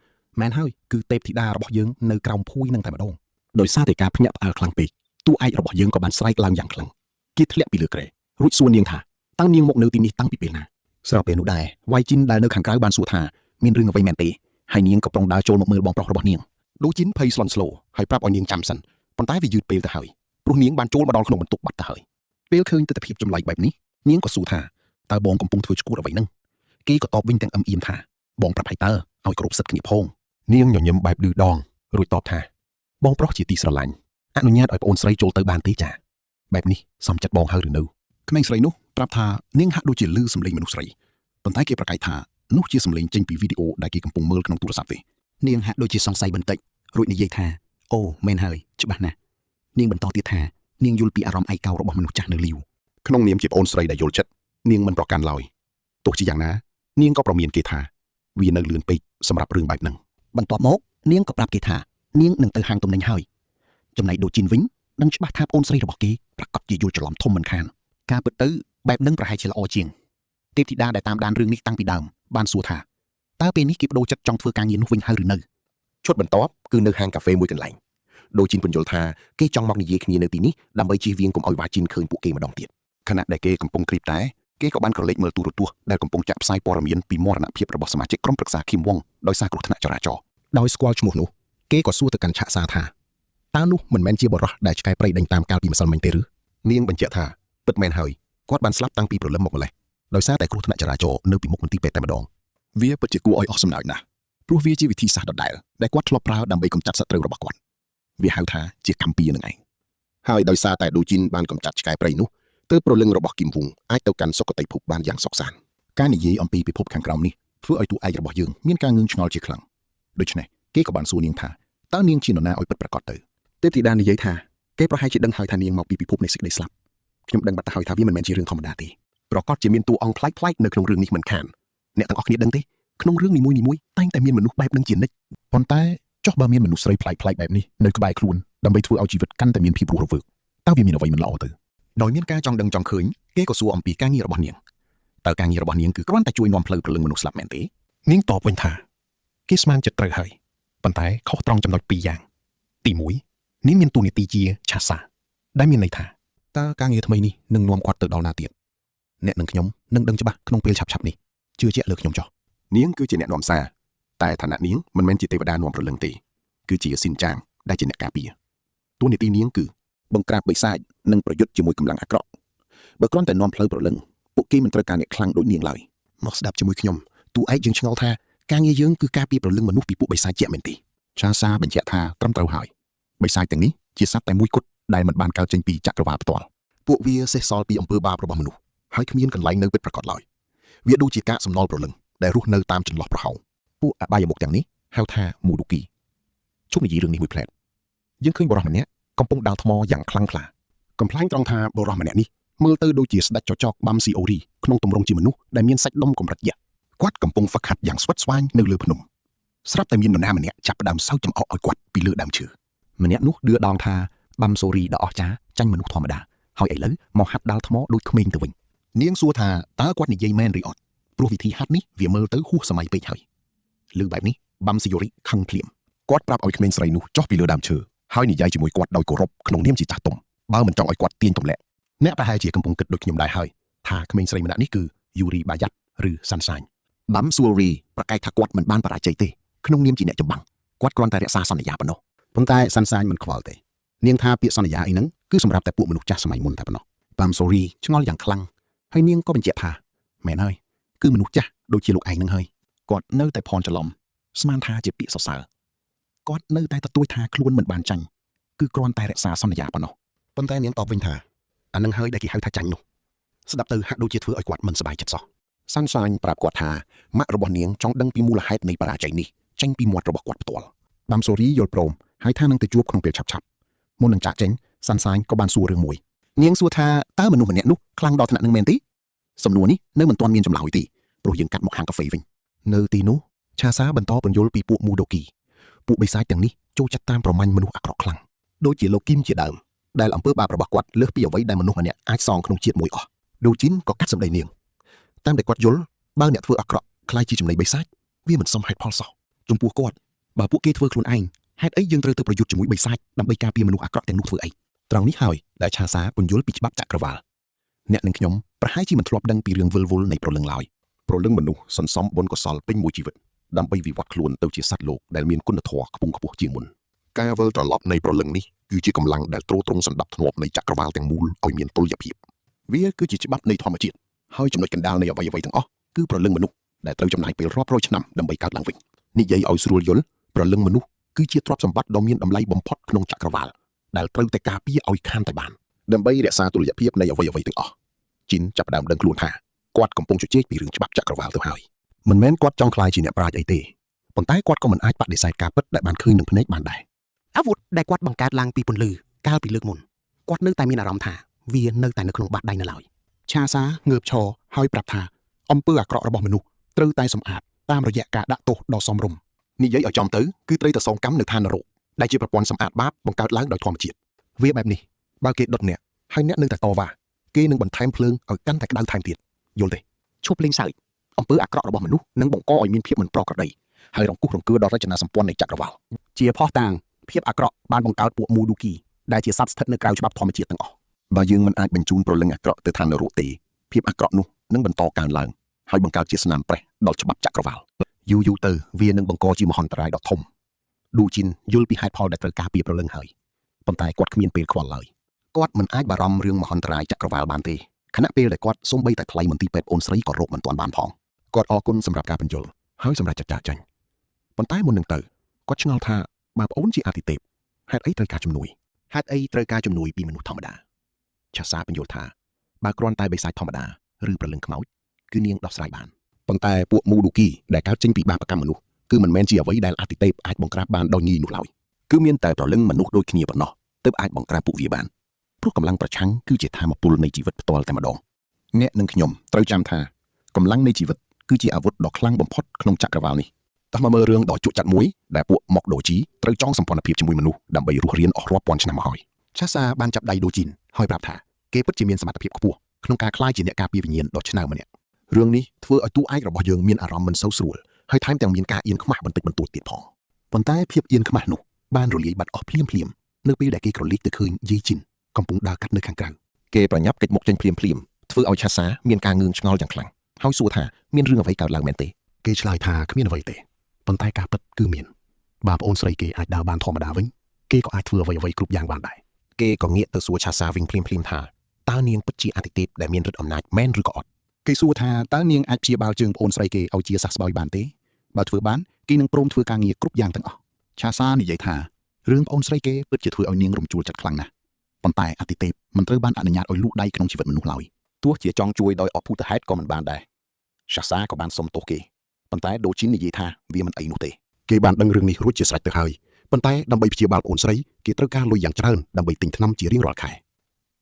មែនហើយគឺទេពធីតារបស់យើងនៅក្រោមភួយនឹងតែម្ដង ដោយសារតែការភ្ញាក់ផ្អើលខ្លាំងពេកតួឯករបស់យើងក៏បានស្រែកឡើងយ៉ាងខ្លាំងគេធ្លាក់ពីលើគ្រែរួចសួរនាងថាតើនាងមកនៅទីនេះតាំងពីពេលណា ស្របពេលនោះដែរវ៉ៃជីនដែលនៅខាងក្រៅបានសួរថាមានរឿងអ្វីមែនទេហើយនាងក៏ប្រុងដើរចូលមកមើលបងប្រុសរបស់នាង ដូជីនភ័យស្លន់ស្លោហើយប្រាប់ឲ្យនាងចាំសិនប៉ុន្តែវាយឺតពេលទៅហើយព្រោះនាងបានចូលមកដល់ក្នុងបន្ទប់បាត់ទៅហើយពេលឃើញទិដ្ឋភាពចម្លែកបែបនេះនាងក៏សួរថាតើបងកំពុងធ្វើឈួតអ្វីហ្នឹងគេក៏តបវិញទាំងអឹមអៀមថាបងប្រាប់ឲ្យតើឲ្យគ្រប់សិទ្ធិគ្នាផងនាងញញឹមបែបឌឺដងរួចតបថាបងប្រុសជាទីស្រឡាញ់អនុញ្ញាតឲ្យប្អូនស្រីចូលទៅបានទេចាបែបនេះសមចិត្តបងហើយឬនៅក្មេងស្រីនោះប្រាប់ថានាងហាក់ដូចជាឮសំឡេងមនុស្សស្រីប៉ុន្តែគេប្រកែកថានោះជាសំឡេងចេញពីវីដេអូដែលគេកំពុងមើលក្នុងទូរស័ព្ទទេ នាងហាក់ដូចជាសង្ស័យបន្តិចរួចនិយាយថាអូមែនហើយច្បាស់ណាស់នាងបន្តទៀតថានាងយល់ពីអារម្មណ៍ឯកោរបស់មនុស្សចាស់នៅលីវ ក្នុងនាមជាប្អូនស្រីដែលយល់ចិត្តនាងមិនប្រកាន់ឡើយទោះជាយ៉ាងណានាងក៏ប្រមានគេថាវានៅលឿនពេកសម្រាប់រឿងបែបហ្នឹង បន្ទាប់មកនាងក៏ប្រាប់គេថានាងនឹងទៅហាងទំនិញហើយចំណែកដូជីនវិញដឹងច្បាស់ថាប្អូនស្រីរបស់គេប្រកាសជាយល់ច្រឡំធំមិនខានការពិតទៅបែបនឹងប្រហែលជាល្អជាងទេពធីតាដែលតាមដានរឿងនេះតាំងពីដើមបានសួរថាតើពេលនេះគេបដូរចិត្តចង់ធ្វើការងារនោះវិញហើយឬនៅ ឈុតបន្ទាប់គឺនៅហាងកាហ្វេមួយកន្លែង ដូជីនពន្យល់ថាគេចង់មកនិយាយគ្នានៅទីនេះដើម្បីជៀសវាងកុំឲ្យវ៉ាជីនឃើញពួកគេម្ដងទៀត ខណៈដែលគេកំពុងគ្រីបតែគេក៏បានក្រឡេកមើលទូរទស្សន៍ដែលកំពុងចាក់ផ្សាយព័ត៌មានពីមរណភាពរបស់សមាជិកក្រុមប្រឹក្សាឃីមវងដោយសារគ្រោះថ្នាក់ចរាចរណ៍ ដោយស្គាល់ឈ្មោះនោះគេក៏សួរទៅកាន់ឆាក់សាថាតើនោះមិនមែនជាបរិះដែលឆ្កែព្រៃដេញតាមកាលពីម្សិលមិញទេឬនាងបញ្ជាក់ថាពិតមែនហើយគាត់បានស្លាប់តាំងពីព្រលឹមមកម្លេះដោយសារតែគ្រោះថ្នាក់ចរាចរណ៍នៅពីមុខមន្ទីរពេទ្យតែម្ដង វាពិតជាគួរឲ្យអស់សំណើចណាស់ព្រោះវាជាវិធីសាស្ត្រដដែលដែលគាត់ធ្លាប់ប្រើដើម្បីកម្ចាត់សត្រូវរបស់គាត់វាហៅថាជាកម្មពៀនឹងឯង ហើយដោយសារតែដូជីនបានកម្ចាត់ឆ្កែព្រៃនោះទើបព្រលឹងរបស់គឹមវងអាចទៅកាន់សុគតិភពបានយ៉ាងសុខសាន្ត ការនិយាយអំពីពិភពខាងក្រោមនេះធ្វើឲ្យតួឯករបស់យើងមានការងឿងឆ្ងល់ជាខ្លាំងដូច្នេះគេក៏បានសួរនាងថាតើនាងជានរណាឲ្យពិតប្រាកដទៅ ទេពធីតានិយាយថាគេប្រហែលជាដឹងហើយថានាងមកពីពិភពនៃសេចក្តីស្លាប់ខ្ញុំដឹងបាត់ទៅហើយថាវាមិនមែនជារឿងធម្មតាទេប្រកាសជាមានតួអង្គប្លែកៗនៅក្នុងរឿងនេះមិនខានអ្នកទាំងអស់គ្នាដឹងទេក្នុងរឿងនីមួយៗតែងតែមានមនុស្សបែបនឹងជានិច្ច ប៉ុន្តែចុះបើមានមនុស្សស្រីប្លែកៗបែបនេះនៅក្បែរខ្លួនដើម្បីធ្វើឲ្យជីវិតកាន់តែមានភាពរស់រវើកតើវាមានអ្វីមិនល្អទៅដោយមានការចង់ដឹងចង់ឃើញគេក៏សួរអំពីការងាររបស់នាងតើការងាររបស់នាងគឺគ្រាន់តែជួយនាំផ្លូវព្រលឹងមនុស្សស្លាប់មែនទេ នាងតបវិញថាគេស្មានចិត្តត្រូវហើយប៉ុន្តែខុសត្រង់ចំណុចពីរយ៉ាងទី1នាងមានតួនាទីជាឆាសាដែលមានន័យថា តើការងារថ្មីនេះនឹងនាំគាត់ទៅដល់ណាទៀតអ្នកនិងខ្ញុំនឹងដឹងច្បាស់ក្នុងពេលឆាប់ៗនេះជឿជាក់លើខ្ញុំចុះនាងគឺជាអ្នកនាំសារតែឋានៈនាងមិនមែនជាទេវតានាំព្រលឹងទេគឺជាស៊ីនចាងដែលជាអ្នកការពារតួនាទីនាងគឺបង្ក្រាបបិសាចនិងប្រយុទ្ធជាមួយកម្លាំងអាក្រក់បើគ្រាន់តែនាំផ្លូវព្រលឹងពួកគេមិនត្រូវការអ្នកខ្លាំងដូចនាងឡើយ មកស្ដាប់ជាមួយខ្ញុំតួឯកយើងឆ្ងល់ថាការងារយើងគឺការពារព្រលឹងមនុស្សពីពួកបិសាចជាក់មែនទេ ឆាសាបញ្ជាក់ថាត្រឹមត្រូវហើយបិសាចទាំងនេះជាសត្វតែមួយគត់ដែលមិនបានកើតចេញពីចក្រវាឡផ្ទាល់ ពួកវាសេះសល់ពីអំពើបាបរបស់មនុស្សហើយគ្មានកន្លែងនៅពិតប្រាកដឡើយវាដូចជាកាកសំណល់ព្រលឹងដែលរស់នៅតាមចន្លោះប្រហោងពួកអបាយមុខទាំងនេះហៅថាមូឌូគីជុំនិយាយរឿងនេះមួយផ្លែតយើងឃើញបរិះម្នាក់កំពុងដាល់ថ្មយ៉ាងខ្លាំងក្លា កំប្លែងត្រង់ថាបុរសម្នាក់នេះមើលទៅដូចជាស្ដេចចចកបាំស៊ីអូរីក្នុងទម្រង់ជាមនុស្សដែលមានសាច់ដុំកម្រិតយក្សគាត់កំពុងហ្វឹកហាត់យ៉ាងស្វិតស្វាញនៅលើភ្នំស្រាប់តែមាននរណាម្នាក់ចាប់ផ្ដើមសើចចំអកឲ្យគាត់ពីលើដើមឈើ ម្នាក់នោះឌឿដងថាបាំសូរីដ៏អស្ចារ្យចាញ់មនុស្សធម្មតាហើយឥឡូវមកហាត់ដាល់ថ្មដូចក្មេងទៅវិញ នាងសួរថាតើគាត់និយាយមែនឬអត់ព្រោះវិធីហាត់នេះវាមើលទៅហួសសម័យពេកហើយ ឮបែបនេះបាំស៊ីយ៉ូរីខឹងភ្លាម គាត់ប្រាប់ឲ្យក្មេងស្រីនោះចុះពីលើដើមឈើហើយនិយាយជាមួយគាត់ដោយគោរពក្នុងនាមជាចាស់ទុំបើមិនចង់ឲ្យគាត់ទាញទម្លាក់អ្នកប្រហែលជាកំពុងគិតដូចខ្ញុំដែរហើយថាក្មេងស្រីម្នាក់នេះគឺយូរីបាយ៉ាត់ឬសាន់សាញ បាំស៊ូរីប្រកែកថាគាត់មិនបានបរាជ័យទេក្នុងនាមជាអ្នកចម្បាំងគាត់គ្រាន់តែរក្សាសន្យាប៉ុណ្ណោះ ប៉ុន្តែសាន់សាញមិនខ្វល់ទេនាងថាពាក្យសន្យាអីហ្នឹងគឺសម្រាប់តែពួកមនុស្សចាស់សម័យមុនតែប៉ុណ្ណោះបាំសូរីឆ្ងល់យ៉ាងខ្លាំងហើយនាងក៏បញ្ជាក់ថាមែនហើយគឺមនុស្សចាស់ដូចជាលោកឯងហ្នឹងហើយគាត់នៅតែភ័ន្តច្រឡំស្មានថាជាពាក្យសរសើរគាត់នៅតែទទូចថាខ្លួនមិនបានចាញ់គឺគ្រាន់តែរក្សាសន្យាប៉ុណ្ណោះ ប៉ុន្តែនាងតបវិញថាអានឹងហើយដែលគេហៅថាចាញ់នោះស្ដាប់ទៅហាក់ដូចជាធ្វើឲ្យគាត់មិនសប្បាយចិត្តសោះសាន់សាញប្រាប់គាត់ថាម៉ាក់របស់នាងចង់ដឹងពីមូលហេតុនៃបរាជ័យនេះចេញពីមាត់របស់គាត់ផ្ទាល់ បាំសូរីយល់ព្រមហើយថានឹងទៅជួបក្នុងពេលឆាប់ៗមុននឹងចាកចេញសាន់សាញក៏បានសួររឿងមួយ នាងសួរថាតើមនុស្សម្នាក់នោះខ្លាំងដល់ថ្នាក់នឹងមែនទេសំណួរនេះនៅមិនទាន់មានចម្លើយទេព្រោះយើងកាត់មកហាងកាហ្វេវិញនៅទីនោះឆាសាបន្តពន្យល់ពីពួកមូដូគីពួកបិសាចទាំងនេះចូលចិត្តតាមប្រមាញ់មនុស្សអាក្រក់ខ្លាំងដូចជាលោកគីមជាដើមដែលអំពើបាបរបស់គាត់លើសពីអ្វីដែលមនុស្សម្នាក់អាចសងក្នុងជាតិមួយអស់ដូជីនក៏កាត់សម្ដីនាងតាមដែលគាត់យល់បើអ្នកធ្វើអាក្រក់ក្លាយជាចំណីបិសាចវាមិនសមហេតុផលសោះ ចំពោះគាត់បើពួកគេធ្វើខ្លួនឯងហេតុអីយើងត្រូវទៅប្រយុទ្ធជាមួយបិសាចដើម្បីការពារមនុស្សអាក្រក់ទាំងនោះធ្វើអី ត្រង់នេះហើយដែលឆាសាពន្យល់ពីច្បាប់ចក្រវាលអ្នកនិងខ្ញុំប្រហែលជាមិនធ្លាប់ដឹងពីរឿងវិលវល់នៃព្រលឹងឡើយ ព្រលឹងមនុស្សសន្សំបុណ្យកុសលពេញមួយជីវិតដើម្បីវិវត្តខ្លួនទៅជាសត្វលោកដែលមានគុណធម៌ខ្ពង់ខ្ពស់ជាងមុនការវិលត្រឡប់នៃព្រលឹងនេះគឺជាកម្លាំងដែលទ្រទ្រង់សន្តិភាពនៃចក្រវាលទាំងមូលឲ្យមានតុល្យភាពវាគឺជាច្បាប់នៃធម្មជាតិហើយចំណុចកណ្ដាលនៃអ្វីៗទាំងអស់គឺព្រលឹងមនុស្សដែលត្រូវចំណាយពេលរាប់រយឆ្នាំដើម្បីកើតឡើងវិញនិយាយឲ្យស្រួលយល់ព្រលឹងមនុស្សគឺជាទ្រព្យសម្បត្តិដ៏មានតម្លៃបំផុតក្នុងចក្រវាលដែលត្រូវតែការពារឲ្យខានតែបានដើម្បីរក្សាតុល្យភាពនៃអ្វីៗទាំងអស់ជីនចាប់ផ្ដើមដឹងខ្លួនថាគាត់កំពុងជជែកពីរឿងច្បាប់ចក្រវាលទៅហើយមិនមែនគាត់ចង់ក្លាយជាអ្នកប្រាជ្ញអីទេប៉ុន្តែគាត់ក៏មិនអាចបដិសេធការពិតដែលបានឃើញនឹងភ្នែកបានដែរ អាវុធដែលគាត់បង្កើតឡើងពីពន្លឺកាលពីលើកមុនគាត់នៅតែមានអារម្មណ៍ថាវានៅតែនៅក្នុងបាតដៃនៅឡើយ ឆាសាងើបឈរហើយប្រាប់ថាអំពើអាក្រក់របស់មនុស្សត្រូវតែសម្អាតតាមរយៈការដាក់ទោសដ៏សមរម្យ និយាយឲ្យចំទៅគឺត្រូវតែសងកម្មនៅឋាននរកដែលជាប្រព័ន្ធសម្អាតបាបបង្កើតឡើងដោយធម្មជាតិវាបែបនេះបើគេដុតអ្នកហើយអ្នកនៅតែតវ៉ាគេនឹងបន្ថែមភ្លើងឲ្យកាន់តែក្តៅថែមទៀតយល់ទេឈប់លេងសើចអំពើអាក្រក់របស់មនុស្សនឹងបង្កឲ្យមានភាពមិនប្រក្រតីហើយរង្គោះរង្គើដល់រចនាសម្ព័ន្ធនៃចក្រវាល ជាផោះតាង ភាពអាក្រក់បានបង្កើតពួកមូឌូគីដែលជាសត្វស្ថិតនៅក្រៅច្បាប់ធម្មជាតិទាំងអស់ បើយើងមិនអាចបញ្ជូនព្រលឹងអាក្រក់ទៅឋាននរកទេភាពអាក្រក់នោះនឹងបន្តកើនឡើងហើយបង្កើតជាស្នាមប្រេះដល់ច្បាប់ចក្រវាល យូរយូរទៅវានឹងបង្កជាមហន្តរាយដ៏ធំឌូជីនយល់ពីហេតុផលដែលត្រូវការពារព្រលឹងហើយប៉ុន្តែគាត់គ្មានពេលខ្វល់ឡើយ គាត់មិនអាចបារម្ភរឿងមហន្តរាយចក្រវាលបានទេខណៈពេលដែលគាត់សូម្បីតែថ្លៃមន្ទីរពេទ្យអូនស្រីក៏រកមិនទាន់បានផងគាត់អរគុណសម្រាប់ការបញ្យល់ហើយសម្រាប់ចាត់ចាកចេញប៉ុន្តែមុននឹងទៅគាត់ឆ្ងល់ថាបើប្អូនជាអាទិទេពហេតុអីត្រូវការជំនួយ ហេតុអីត្រូវការជំនួយពីមនុស្សធម្មតាឆាសាបញ្យល់ថាបើគ្រាន់តែបិសាចធម្មតាឬព្រលឹងខ្មោចគឺនាងដោះស្រាយបាន ប៉ុន្តែពួកមូឌូគីដែលកើតចេញពីបាបកម្មមនុស្សគឺមិនមែនជាអ្វីដែលអាទិទេពអាចបង្ក្រាបបានដោយងាយនោះឡើយគឺមានតែប្រលឹងមនុស្សដូចគ្នាប៉ុណ្ណោះទើបអាចបង្ក្រាបពួកវាបានព្រោះកម្លាំងប្រឆាំងគឺជាធម៌ពលនៃជីវិតផ្ទាល់តែម្ដងអ្នកនិងខ្ញុំត្រូវចាំថាកម្លាំងនៃជីវិតគឺជាអាវុធដ៏ខ្លាំងបំផុតក្នុងចក្រវាលនេះតោះមកមើលរឿងដ៏ជក់ចិត្តមួយដែលពួកម៉ុកដូជីត្រូវចងសម្ព័ន្ធភាពជាមួយមនុស្សដើម្បីរស់រានអស់រាប់ពាន់ឆ្នាំមកហើយ ឆាសាបានចាប់ដៃដូជីនហើយប្រាប់ថាគេពិតជាមានសមត្ថភាពខ្ពស់ក្នុងការក្លាយជាអ្នកការពារវិញ្ញាណដ៏ឆ្នើមម្នាក់ រឿងនេះធ្វើឲ្យតួឯករបស់យើងមានអារម្មណ៍មិនសូវស្រួលហើយថែមទាំងមានការអៀនខ្មាស់បន្តិចបន្តួចទៀតផង ប៉ុន្តែភាពអៀនខ្មាស់នោះបានរលាយបាត់អស់ភ្លាមភ្លាមៗនៅពេលដែលគេក្រឡេកទៅឃើញយេជីនកំពុងដើរកាត់នៅខាងក្រៅ គេប្រញាប់គេចមុខចេញភ្លាមភ្លាមៗធ្វើឲ្យឆាសាមានការងឿងឆ្ងល់យ៉ាងខ្លាំងហើយសួរថាមានរឿងអ្វីកើតឡើងមែនទេ គេឆ្លើយថាគ្មានអ្វីទេប៉ុន្តែការពិតគឺមានបើប្អូនស្រីគេអាចដើរបានធម្មតាវិញគេក៏អាចធ្វើអ្វីៗគ្រប់យ៉ាងបានដែរ គេក៏ងាកទៅសួរឆាសាវិញភ្លាមភ្លាមៗថាតើនាងពិតជាអាទិទេពដែលមានឫទ្ធិអំណាចមែនឬក៏អត់ គេសួរថាតើនាងអាចព្យាបាលជើងប្អូនស្រីគេឲ្យជាសះស្បើយបានទេបើធ្វើបានគេនឹងព្រមធ្វើការងារគ្រប់យ៉ាងទាំងអស់ឆាសានិយាយថារឿងប្អូនស្រីគេពិតជាធ្វើឲ្យនាងរំជួលចិត្តខ្លាំងណាស់ប៉ុន្តែអតិទេពមិនត្រូវបានអនុញ្ញាតឲ្យលូកដៃក្នុងជីវិតមនុស្សឡើយ ទោះជាចង់ជួយដោយអភូតហេតុក៏មិនបានដែរឆាសាក៏បានសុំទោសគេប៉ុន្តែដូជីននិយាយថាវាមិនអីនោះទេ គេបានដឹងរឿងនេះរួចជាស្រេចទៅហើយប៉ុន្តែដើម្បីព្យាបាលប្អូនស្រីគេត្រូវការលុយយ៉ាងច្រើនដើម្បីទិញថ្នាំជារៀងរាល់ខែ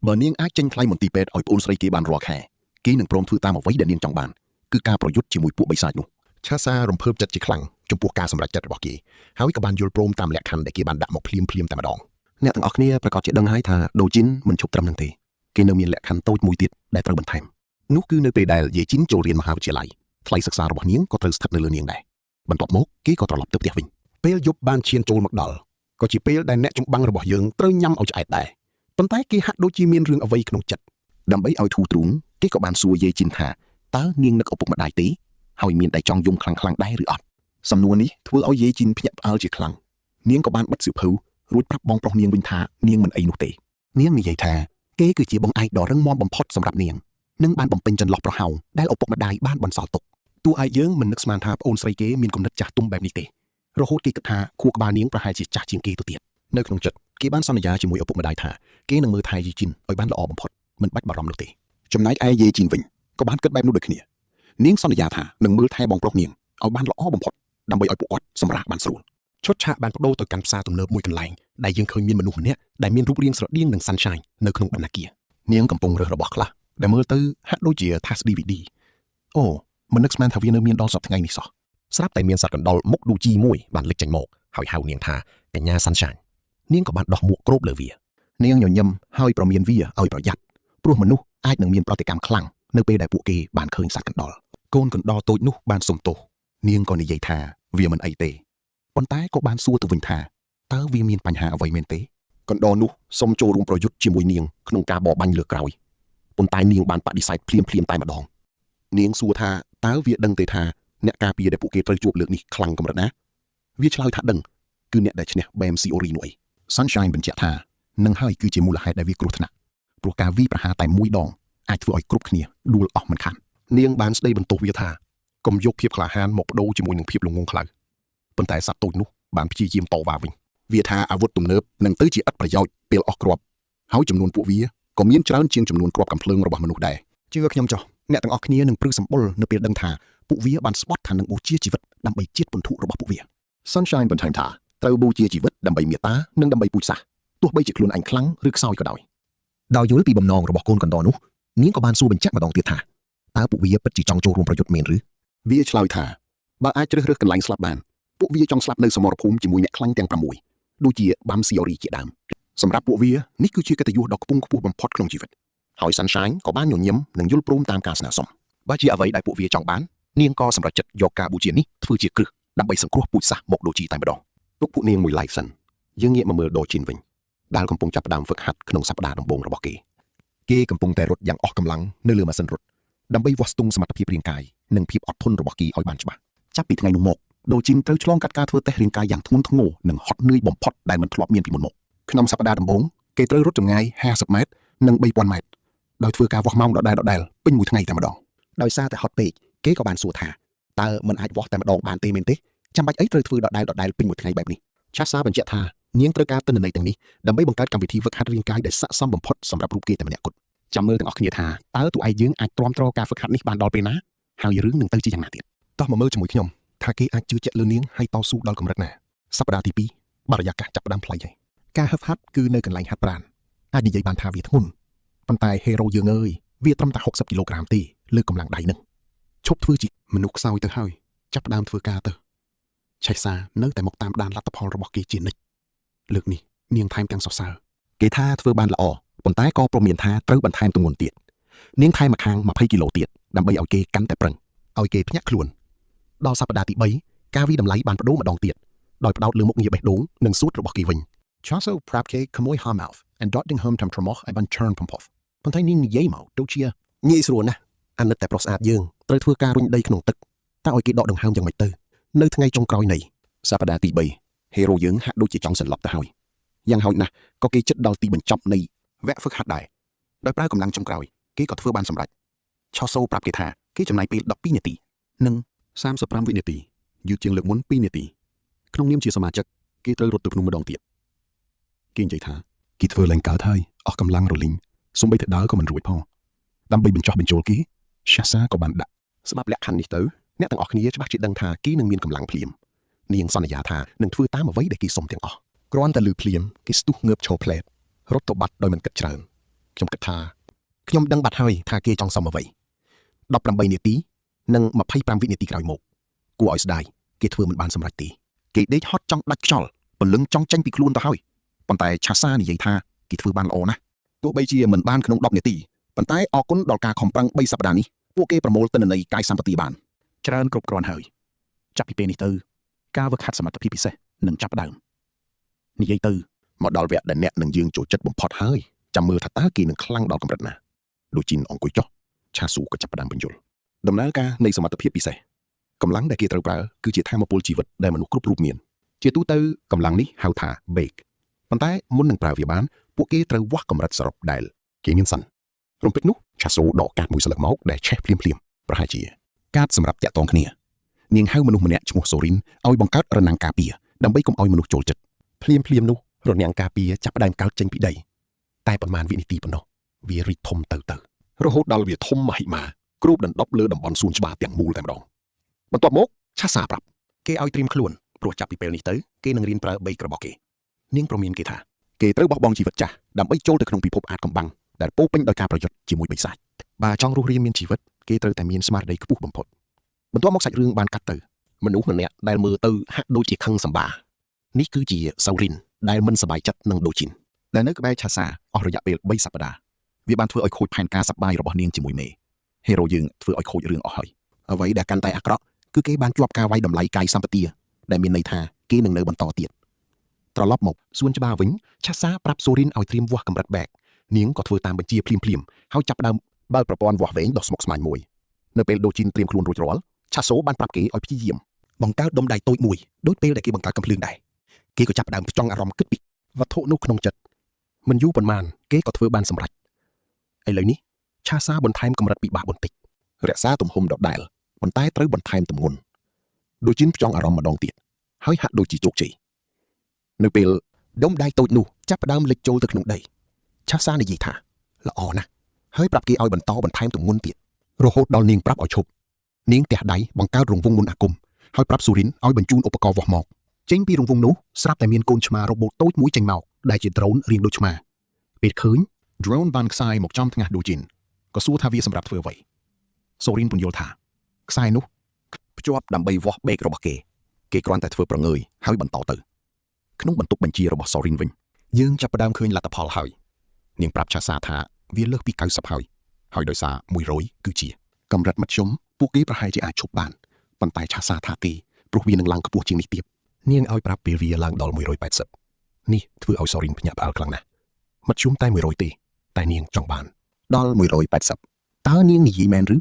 បើនាងអាចចេញថ្លៃមន្ទីរពេទ្យឲ្យប្អូនស្រីគេបានរាល់ខែគេនឹងព្រមធ្វើតាមអ្វីដែលនាងចង់បានគឺការប្រយុទ្ធជាមួយពួកបិសាចនោះ ឆាសារំភើបចិត្តជាខ្លាំងចំពោះការសម្រេចចិត្តរបស់គេហើយក៏បានយល់ព្រមតាមលក្ខខណ្ឌដែលគេបានដាក់មកភ្លាមៗតែម្ដង អ្នកទាំងអស់គ្នាប្រកាសជាដឹងហើយថាដូជីនមិនឈប់ត្រឹមនឹងទេគេនៅមានលក្ខខណ្ឌតូចមួយទៀតដែលត្រូវបន្ថែមនោះគឺនៅពេលដែលយេជីនចូលរៀនមហាវិទ្យាល័យថ្លៃសិក្សារបស់នាងក៏ត្រូវស្ថិតនៅលើនាងដែរបន្ទាប់មកគេក៏ត្រឡប់ទៅផ្ទះវិញ ពេលយប់បានឈានចូលមកដល់ក៏ជាពេលដែលអ្នកចម្បាំងរបស់យើងត្រូវញ៉ាំឲ្យឆ្អែតដែរប៉ុន្តែគេហាក់ដូចជាមានរឿងអ្វីក្នុងចិត្ត ដើម្បីឲ្យធូរទ្រូងគេក៏បានសួរយេជីនថាតើនាងនឹកឪពុកម្ដាយទេហើយមានតែចង់យំខ្លាំងៗដែរឬអត់សំណួរនេះធ្វើឲ្យយេជីនភ្ញាក់ផ្អើលជាខ្លាំងនាងក៏បានបិទសៀវភៅរួចប្រាប់បងប្រុសនាងវិញថានាងមិនអីនោះទេ នាងនិយាយថាគេគឺជាបងឯកដ៏រឹងមាំបំផុតសម្រាប់នាងនិងបានបំពេញចន្លោះប្រហោងដែលឪពុកម្ដាយបានបន្សល់ទុកតួឯកយើងមិននឹកស្មានថាប្អូនស្រីគេមានគំនិតចាស់ទុំបែបនេះទេរហូតគេគិតថាខួរក្បាលនាងប្រហែលជាចាស់ជាងគេទៅទៀត នៅក្នុងចិត្តគេបានសន្យាជាមួយឪពុកម្ដាយថាគេនឹងមើលថែយេជីនឲ្យបានល្អបំផុតមិនបាច់បារម្ភនោះទេ ចំណែកឯយេជីនវិញក៏បានគិតបែបនោះដូចគ្នានាងសន្យាថានឹងមើលថែបងប្រុសនាងឲ្យបានល្អបំផុតដើម្បីឲ្យពួកគាត់សម្រាកបានស្រួលឈុតឆាកបានបដូរទៅកាន់ផ្សារទំនើបមួយកន្លែងដែលយើងឃើញមានមនុស្សម្នាក់ដែលមានរូបរាងស្រដៀងនឹង Sunshine នៅក្នុងបណ្ណាគារនាងកំពុងរើសរបស់ខ្លះដែលមើលទៅហាក់ដូចជាថាស DVD អូមិននឹកស្មានថាវានៅមានដល់សប្តាហ៍ថ្ងៃនេះសោះស្រាប់តែមានសត្វកណ្ដុរមុខឌូជីមួយបានលេចចេញមកហើយហៅនាងថាកញ្ញាសាន់ឆាញនាងក៏បានដោះមួកគ្របលើវានាងញញឹមហើយប្រមានវាឲ្យប្រយ័ត្នព្រោះមនុស្សអាចនឹងមានប្រតិកម្មខ្លាំងនៅពេលដែលពួកគេបានឃើញសត្វកណ្ដុរ កូនកណ្ដុរតូចនោះបានសុំទោសនាងក៏និយាយថាវាមិនអីទេប៉ុន្តែក៏បានសួរទៅវិញថាតើវាមានបញ្ហាអ្វីមែនទេ កណ្ដុរនោះសុំចូលរួមប្រយុទ្ធជាមួយនាងក្នុងការបរបាញ់លើកក្រោយប៉ុន្តែនាងបានបដិសេធភ្លាមៗតែម្ដងនាងសួរថាតើវាដឹងទេថាអ្នកការពារដែលពួកគេត្រូវជួបលើកនេះខ្លាំងកម្រិតណាវាឆ្លើយថាដឹងគឺអ្នកដែលឈ្នះបែមស៊ីអូរីនោះឯង Sunshine បញ្ជាក់ថានឹងហើយគឺជាមូលហេតុដែលវាគ្រោះថ្នាក់ព្រោះការវាយប្រហារតែមួយដងអាចធ្វើឲ្យគ្រប់គ្នាដួលអស់មិនខាននាងបានស្ដីបន្ទោសវាថាកុំយកភាពក្លាហានមកបដូរជាមួយនឹងភាពល្ងង់ខ្លៅប៉ុន្តែសត្វតូចនោះបានព្យាយាមតវ៉ាវិញវាថាអាវុធទំនើបនឹងទៅជាឥតប្រយោជន៍ពេលអស់គ្រាប់ហើយចំនួនពួកវាក៏មានច្រើនជាងចំនួនគ្រាប់កាំភ្លើងរបស់មនុស្សដែរជឿខ្ញុំចុះអ្នកទាំងអស់គ្នានឹងព្រឺសម្បុរនៅពេលដឹងថាពួកវាបានស្បត់ថានឹងបូជាជីវិតដើម្បីជាតិពន្ធុរបស់ពួកវា Sunshine បន្ថែមថាត្រូវបូជាជីវិតដើម្បីមេត្តានិងដើម្បីពូជសាសន៍ទោះបីជាខ្លួនឯងខ្លាំងឬខ្សោយក៏ដោយដោយយល់ពីបំណងរបស់កូនកណ្ដុរនោះនាងក៏បានសួរបញ្ជាក់ម្ដងទៀតថាតើពួកវាពិតជាចង់ចូលរួមប្រយុទ្ធមែនឬ វាឆ្លើយថាបើអាចជ្រើសរើសកន្លែងស្លាប់បានពួកវាចង់ស្លាប់នៅសមរភូមិជាមួយអ្នកខ្លាំងទាំង6ដូចជាបាំស៊ីអូរីជាដើមសម្រាប់ពួកវានេះគឺជាកិត្តិយសដ៏ខ្ពង់ខ្ពស់បំផុតក្នុងជីវិត ហើយ Sunshine ក៏បានញញឹមនិងយល់ព្រមតាមការស្នើសុំបើជាអ្វីដែលពួកវាចង់បាននាងក៏សម្រេចចិត្តយកការបូជានេះធ្វើជាគ្រឹះដើម្បីសង្គ្រោះពូជសាសន៍មកដូចជីតែម្ដងទុកពួកនាងមួយ like សិន យើងងាកមកមើលដូជីនវិញដែលកំពុងចាប់ផ្ដើមហ្វឹកហាត់ក្នុងសប្តាហ៍ដំបូងរបស់គេគេកំពុងតែរត់យ៉ាងអស់កម្លាំងនៅលើម៉ាស៊ីនរត់ដើម្បីវាស់ស្ទង់សមត្ថភាពរាងកាយនិងភាពអត់ធន់របស់គេឲ្យបានច្បាស់ ចាប់ពីថ្ងៃនោះមកដូជីនត្រូវឆ្លងកាត់ការធ្វើតេស្តរាងកាយយ៉ាងធ្ងន់ធ្ងរនិងហត់នឿយបំផុតដែលមិនធ្លាប់មានពីមុនមក ក្នុងសប្តាហ៍ដំបូងគេត្រូវរត់ចម្ងាយ50ម៉ែត្រនិង3000ម៉ែត្រដោយធ្វើការវាស់ម៉ោងដដែលៗពេញមួយថ្ងៃតែម្ដង ដោយសារតែហត់ពេកគេក៏បានសួរថាតើមិនអាចវាស់តែម្ដងបានទេមែនទេចាំបាច់អីត្រូវធ្វើដដែលៗពេញមួយថ្ងៃបែបនេះឆាសាបញ្ជាក់ថានាងត្រូវការទិន្នន័យទាំងនេះដើម្បីបង្កើតកម្មវិធីហ្វឹកហាត់រាងកាយដែលស័ក្តិសមបំផុតសម្រាប់រូបគេតែម្នាក់គត់ចាំមើលទាំងអស់គ្នាថាតើតួឯងយើងអាចទ្រាំទ្រការហ្វឹកហាត់នេះបានដល់ពេលណាហើយរឿងនឹងទៅជាយ៉ាងណាទៀត តោះមកមើលជាមួយខ្ញុំថាគេអាចជឿជាក់លើនាងហើយតស៊ូដល់កម្រិតណាសប្តាហ៍ទី2បរិយាកាសចាប់ផ្ដើមប្លែកហើយការហឹបហាត់គឺនៅកន្លែងហាត់ប្រាណអាចនិយាយបានថាវាធ្ងន់ប៉ុន្តែ hero យើងអើយវាត្រឹមតែ60គីឡូក្រាមទេលើកម្លាំងដៃនឹងឈប់ធ្វើជា មនុស្សខ្សោយទៅហើយចាប់ផ្ដើមធ្វើការទៅឆេះសានៅតែមកតាមដានលទ្ធផលរបស់គេជានិច្ចលើកនេះនាងថែមទាំងសរសើរ គេថាធ្វើបានល្អប៉ុន្តែក៏ព្រមានថាត្រូវបន្ថែមទម្ងន់ទៀតនាងថែមម្ខាង20គីឡូទៀតដើម្បីឲ្យគេកាន់តែប្រឹងឲ្យគេភ្ញាក់ខ្លួនដល់សប្តាហ៍ទី3ការវិតម្លៃបានបដូរម្ដងទៀតដោយផ្ដោតលើមុខងារបេះដូងនិងសួតរបស់គេវិញ Chaso prapke kamoy hamouth and dotting home tam tramoch i ban churn pumpoff ប៉ុន្តែនាងនិយាយមកដូចជា ងាយស្រួលណាស់អាណិតតែប្រុសស្អាតយើងត្រូវធ្វើការរុញដីក្នុងទឹកតើឲ្យគេដកដង្ហើមយ៉ាងម៉េចទៅនៅថ្ងៃចុងក្រោយនៃសប្តាហ៍ទី3ហេរ៉ូយើងហាក់ដូចជាចង់សន្លប់ទៅហើយយ៉ាងហោចណាស់ក៏គេជិតដល់ទីបញ្ចប់នៃ វគ្គហ្វឹកហាត់ដែរដោយប្រើកម្លាំងចុងក្រោយគេក៏ធ្វើបានសម្រេចឆោសូប្រាប់គេថាគេចំណាយពេល12នាទីនិង35វិនាទីយឺតជាងលើកមុន2នាទីក្នុងនាមជាសមាជិកគេត្រូវរត់ទៅភ្នំម្ដងទៀតគេនិយាយថា គេធ្វើឡើងកើតហើយអស់កម្លាំងរលីងសូម្បីតែដើរក៏មិនរួចផងដើម្បីបញ្ចោះបញ្ចូលគេឆាសាក៏បានដាក់ ស្បាប់លក្ខខណ្ឌនេះទៅអ្នកទាំងអស់គ្នាច្បាស់ជាដឹងថាគេនឹងមានកម្លាំងភ្លាមនាងសន្យាថានឹងធ្វើតាមអ្វីដែលគេសុំទាំងអស់ គ្រាន់តែលឺភ្លាមគេស្ទុះងើបឈរផ្លែតរត់ទៅបាត់ដោយមិនគិតច្រើនខ្ញុំគិតថា ខ្ញុំដឹងបាត់ហើយថាគេចង់សុំអ្វី18នាទីនិង25វិនាទីក្រោយមកគួរឲ្យស្ដាយគេធ្វើមិនបានសម្រេចទេគេដេកហត់ចង់ដាច់ខ្យល់ពលឹងចង់ចេញពីខ្លួនទៅហើយប៉ុន្តែឆាសានិយាយថាគេធ្វើបានល្អណាស់ ទោះបីជាមិនបានក្នុង10នាទីប៉ុន្តែអរគុណដល់ការខំប្រឹង3សប្តាហ៍នេះពួកគេប្រមូលទិន្នន័យកាយសម្បទាបានច្រើនគ្រប់គ្រាន់ហើយចាប់ពីពេលនេះទៅការហ្វឹកហាត់សមត្ថភាពពិសេសនឹងចាប់ផ្ដើមនិយាយទៅ មកដល់វគ្គដែលអ្នកនឹងយើងចូលចិត្តបំផុតហើយចាំមើលថាតើគេនឹងខ្លាំងដល់កម្រិតណាដូចជីនអង្គុយចុះឆាស៊ូក៏ចាប់ផ្ដើមបញ្យល់ដំណើរការនៃសមត្ថភាពពិសេសកម្លាំងដែលគេត្រូវប្រើគឺជាធម៌ពលជីវិតដែលមនុស្សគ្រប់រូបមានជាទូទៅកម្លាំងនេះហៅថា bake ប៉ុន្តែមុននឹងប្រើវាបានពួកគេត្រូវវាស់កម្រិតសរុបដែលគេមានសិនរំពេចនោះឆាស៊ូដកកាតមួយស្លឹកមកដែលឆេះភ្លាមភ្លាមៗប្រហែលជា កាតសម្រាប់តាក់ទងគ្នានាងហៅមនុស្សម្នាក់ឈ្មោះសូរិនឲ្យបង្កើតរនាំងការពារដើម្បីកុំឲ្យមនុស្សចូលចិត្ត ភ្លាមភ្លាមៗនោះរនាំងការពារចាប់ផ្ដើមកើតចេញពីដីតែប្រមាណវិនាទីប៉ុណ្ណោះវារីកធំទៅទៅ រហូតដល់វាធំមហិមាគ្របដណ្ដប់លើតំបន់សួនច្បារទាំងមូលតែម្ដងបន្ទាប់មកឆាសាប្រាប់ គេឲ្យត្រៀមខ្លួនព្រោះចាប់ពីពេលនេះទៅគេនឹងរៀនប្រើបីរបស់គេនាងប្រមានគេថា គេត្រូវបោះបង់ជីវិតចាស់ដើម្បីចូលទៅក្នុងពិភពអាចកំបាំងដែលពោរពេញដោយការប្រយុទ្ធជាមួយបិសាច បើចង់រស់រានមានជីវិតគេត្រូវតែមានស្មារតីខ្ពស់បំផុតបន្ទាប់មកសាច់រឿងបានកាត់ទៅមនុស្សម្នាក់ដែលមើលទៅហាក់ដូចជាខឹងសម្បានេះគឺជាសៅរិនដែលមិនសប្បាយចិត្តនឹងដូជីន ដែលនៅក្បែរឆាសាអស់រយៈពេល3សប្តាហ៍វាបានធ្វើឲ្យខូចផែនការសប្បាយរបស់នាងជាមួយមេហេរ៉ូយើងធ្វើឲ្យខូចរឿងអស់ហើយ អ្វីដែលកាន់តែអាក្រក់គឺគេបានជាប់ការវាយតម្លៃកាយសម្បទាដែលមានន័យថាគេនឹងនៅបន្តទៀតត្រឡប់មកសួនច្បារវិញឆាសាប្រាប់សូរិនឲ្យត្រៀមវាស់កម្រិតបែកនាងក៏ធ្វើតាមបញ្ជាភ្លាមៗហើយចាប់ផ្ដើមបើកប្រព័ន្ធវាស់វែងដ៏ស្មុគស្មាញមួយនៅពេលដូជីនត្រៀមខ្លួនរួចរាល់ឆាសូបានប្រាប់គេឲ្យព្យាយាមបង្កើតដុំដៃតូចមួយដូចពេលដែលគេបង្កើតកំភ្លើងដែរគេក៏ចាប់ផ្ដើមផ្ចង់អារម្មណ៍គិតពីវត្ថុនោះក្នុងចិត្តមិនយូរប៉ុន្មានគេក៏ធ្វើបានសម្រេចឥឡូវនេះឆាសាបន្ថែមកម្រិតពិបាកបន្តិច រក្សាទំហំដដែលប៉ុន្តែត្រូវបន្ថែមទម្ងន់ដូជីនផ្ចង់អារម្មណ៍ម្ដងទៀតហើយហាក់ដូចជាជោគជ័យនៅពេល ដុំដៃតូចនោះចាប់ផ្ដើមលិចចូលទៅក្នុងដីឆាសានិយាយថាល្អណាស់ហើយប្រាប់គេឲ្យបន្តបន្ថែមទម្ងន់ទៀត រហូតដល់នាងប្រាប់ឲ្យឈប់នាងទះដៃបង្កើតរង្វង់មន្តអាគមហើយប្រាប់សូរិនឲ្យបញ្ជូនឧបករណ៍វាស់មកចេញពីរង្វង់នោះស្រាប់តែមានកូនឆ្មារ៉ូបូតតូចមួយចេញមកដែលជាដ្រូនរាងដូចឆ្មាពេលឃើញ drone បានខ្សែមកចំថ្ងាសដូជីនក៏សួរថាវាសម្រាប់ធ្វើអ្វីសូរិនពន្យល់ថាខ្សែនោះភ្ជាប់ដើម្បីវាស់បេករបស់គេគេគ្រាន់តែធ្វើប្រងើយហើយបន្តទៅក្នុងបន្ទប់បញ្ជារបស់សូរិនវិញ យើងចាប់ផ្ដើមឃើញលទ្ធផលហើយ នាងប្រាប់ឆាសាថាវាលើសពី90ហើយហើយដោយសារ100គឺជា កម្រិតមធ្យមពួកគេប្រហែលជាអាចឈប់បានប៉ុន្តែឆាសាថាទេព្រោះវានឹងឡើងខ្ពស់ជាងនេះទៀតនាងឲ្យប្រាប់ពេលវាឡើងដល់180 នេះធ្វើឲ្យសូរិនភ្ញាក់ផ្អើលខ្លាំងណាស់មធ្យមតែ100ទេតែនាងចង់បាន ដល់180តើនាងនិយាយមែនឬ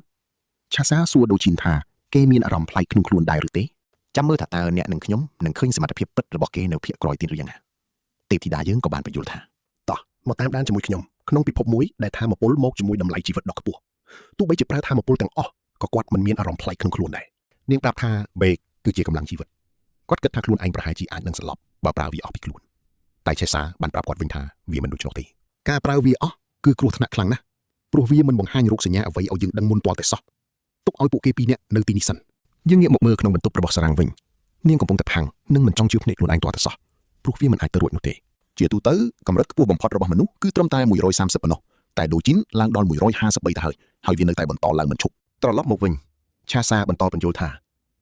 ឆាសាសួរដូជីនថាគេមានអារម្មណ៍ប្លែកក្នុងខ្លួនដែរឬទេ ចាំមើលថាតើអ្នកនិងខ្ញុំនឹងឃើញសមត្ថភាពពិតរបស់គេនៅភាគក្រោយទៀតឬយ៉ាងណាទេពធីតាយើងក៏បានបញ្យល់ថាតោះមកតាមដានជាមួយខ្ញុំក្នុងពិភពមួយដែលធម្មពលមកជាមួយតម្លៃជីវិតដ៏ខ្ពស់ទោះបីជាប្រើធម្មពលទាំងអស់ក៏គាត់មិនមានអារម្មណ៍ប្លែកក្នុងខ្លួនដែរនាងប្រាប់ថាបេកគឺជាកម្លាំងជីវិតគាត់គិតថាខ្លួនឯងប្រហែលជាអាចនឹងសន្លប់បើប្រើវាអស់ពីខ្លួនតែឆេសាបានប្រាប់គាត់វិញថាវាមិនដូច្នោះទេការប្រើវាអស់គឺគ្រោះថ្នាក់ខ្លាំងណាស់ព្រោះវាមិនបង្ហាញរោគសញ្ញាអ្វីឲ្យយើងដឹងមុនទាល់តែសោះទុកឲ្យពួកគេពីរនាក់នៅទីនេះសិនយើងងាកមកមើលក្នុងបន្ទប់របស់សារ៉ាំងវិញនាងកំពុងតែផាំងនិងមិនចង់ជឿភ្នែកខ្លួនឯងទាល់តែសោះព្រោះវាមិនអាចទៅរួចនោះទេ ជាទូទៅកម្រិតខ្ពស់បំផុតរបស់មនុស្សគឺត្រឹមតែ130ប៉ុណ្ណោះតែដូជីនឡើងដល់153ទៅហើយហើយវានៅតែបន្តឡើងមិនឈប់ ត្រឡប់មកវិញឆាសាបន្តបញ្យល់ថ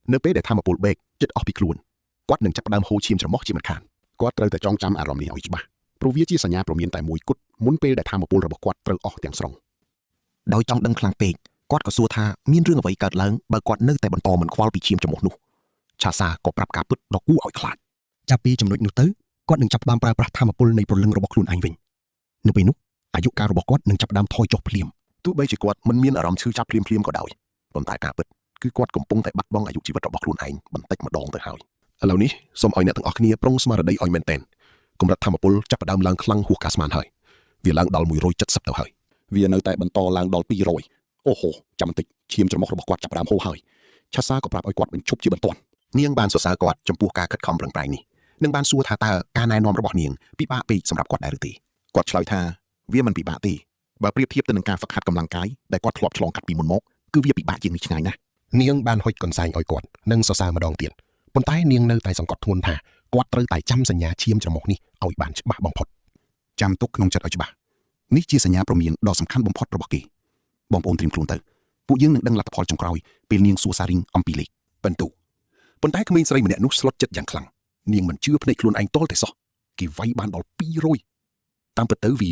ានៅពេលដែលធម្មពលបេកចិត្តអស់ពីខ្លួនគាត់នឹងចាប់ផ្ដើមហូរឈាមច្រមុះជាមិនខាន គាត់ត្រូវតែចងចាំអារម្មណ៍នេះឲ្យច្បាស់ព្រោះវាជាសញ្ញាព្រមានតែមួយគត់មុនពេលដែលធម៌ពលរបស់គាត់ត្រូវអស់ទាំងស្រុង ដោយចង់ដឹងខ្លាំងពេកគាត់ក៏សួរថាមានរឿងអ្វីកើតឡើងបើគាត់នៅតែបន្តមិនខ្វល់ពីឈាមច្រមុះនោះឆាសាក៏ប្រាប់ការពិតដ៏គួរឲ្យខ្លាចចាប់ពីចំណុចនោះទៅគាត់នឹងចាប់ផ្ដើមប្រើប្រាស់ធម៌ពលនៃព្រលឹងរបស់ខ្លួនឯងវិញនៅពេលនោះអាយុកាលរបស់គាត់នឹងចាប់ផ្ដើមថយចុះភ្លាមទោះបីជាគាត់មិនមានអារម្មណ៍ឈឺចាប់ភ្លាមៗក៏ដោយប៉ុន្តែការពិតគឺគាត់កំពុងតែបាត់បង់អាយុជីវិតរបស់ខ្លួនឯងបន្តិចម្ដងទៅហើយឥឡូវនេះសូមឲ្យអ្នកទាំងអស់គ្នាប្រុងស្មារតីឲ្យមែនទែនកម្រិតធម៌ពលចាប់ផ្ដើមឡើងខ្លាំងហួសការស្មានហើយវាឡើងដល់170ទៅហើយ វានៅតែបន្តឡើងដល់200អូហូចាំបន្តិចឈាមច្រមុះរបស់គាត់ចាប់ផ្ដើមហូរហើយឆាសាក៏ប្រាប់ឲ្យគាត់បញ្ឈប់ជាបន្ទាន់ នាងបានសរសើរគាត់ចំពោះការខិតខំប្រឹងប្រែងនេះនិងបានសួរថាតើការណែនាំរបស់នាងពិបាកពេកសម្រាប់គាត់ដែរឬទេ គាត់ឆ្លើយថាវាមិនពិបាកទេបើប្រៀបធៀបទៅនឹងការហ្វឹកហាត់កម្លាំងកាយដែលគាត់ធ្លាប់ឆ្លងកាត់ពីមុនមកគឺវាពិបាកជាងនេះឆ្ងាយណាស់ នាងបានហុចកន្សែងឲ្យគាត់និងសរសើរម្ដងទៀតប៉ុន្តែនាងនៅតែសង្កត់ធ្ងន់ថាគាត់ត្រូវតែចាំសញ្ញាឈាមច្រមុះនេះឲ្យបានច្បាស់បំផុត ចាំទុកក្នុងចិត្តឲ្យច្បាស់នេះជាសញ្ញាព្រមានដ៏សំខាន់បំផុតរបស់គេបងប្អូនត្រៀមខ្លួនទៅពួកយើងនឹងដឹងលទ្ធផលចុងក្រោយពេលនាងសួរសារីងអំពីលេខ បន្ទុប៉ុន្តែក្មេងស្រីម្នាក់នោះស្លុតចិត្តយ៉ាងខ្លាំងនាងមិនជឿភ្នែកខ្លួនឯងទាល់តែសោះគេវាយបានដល់200តាមពិតទៅវា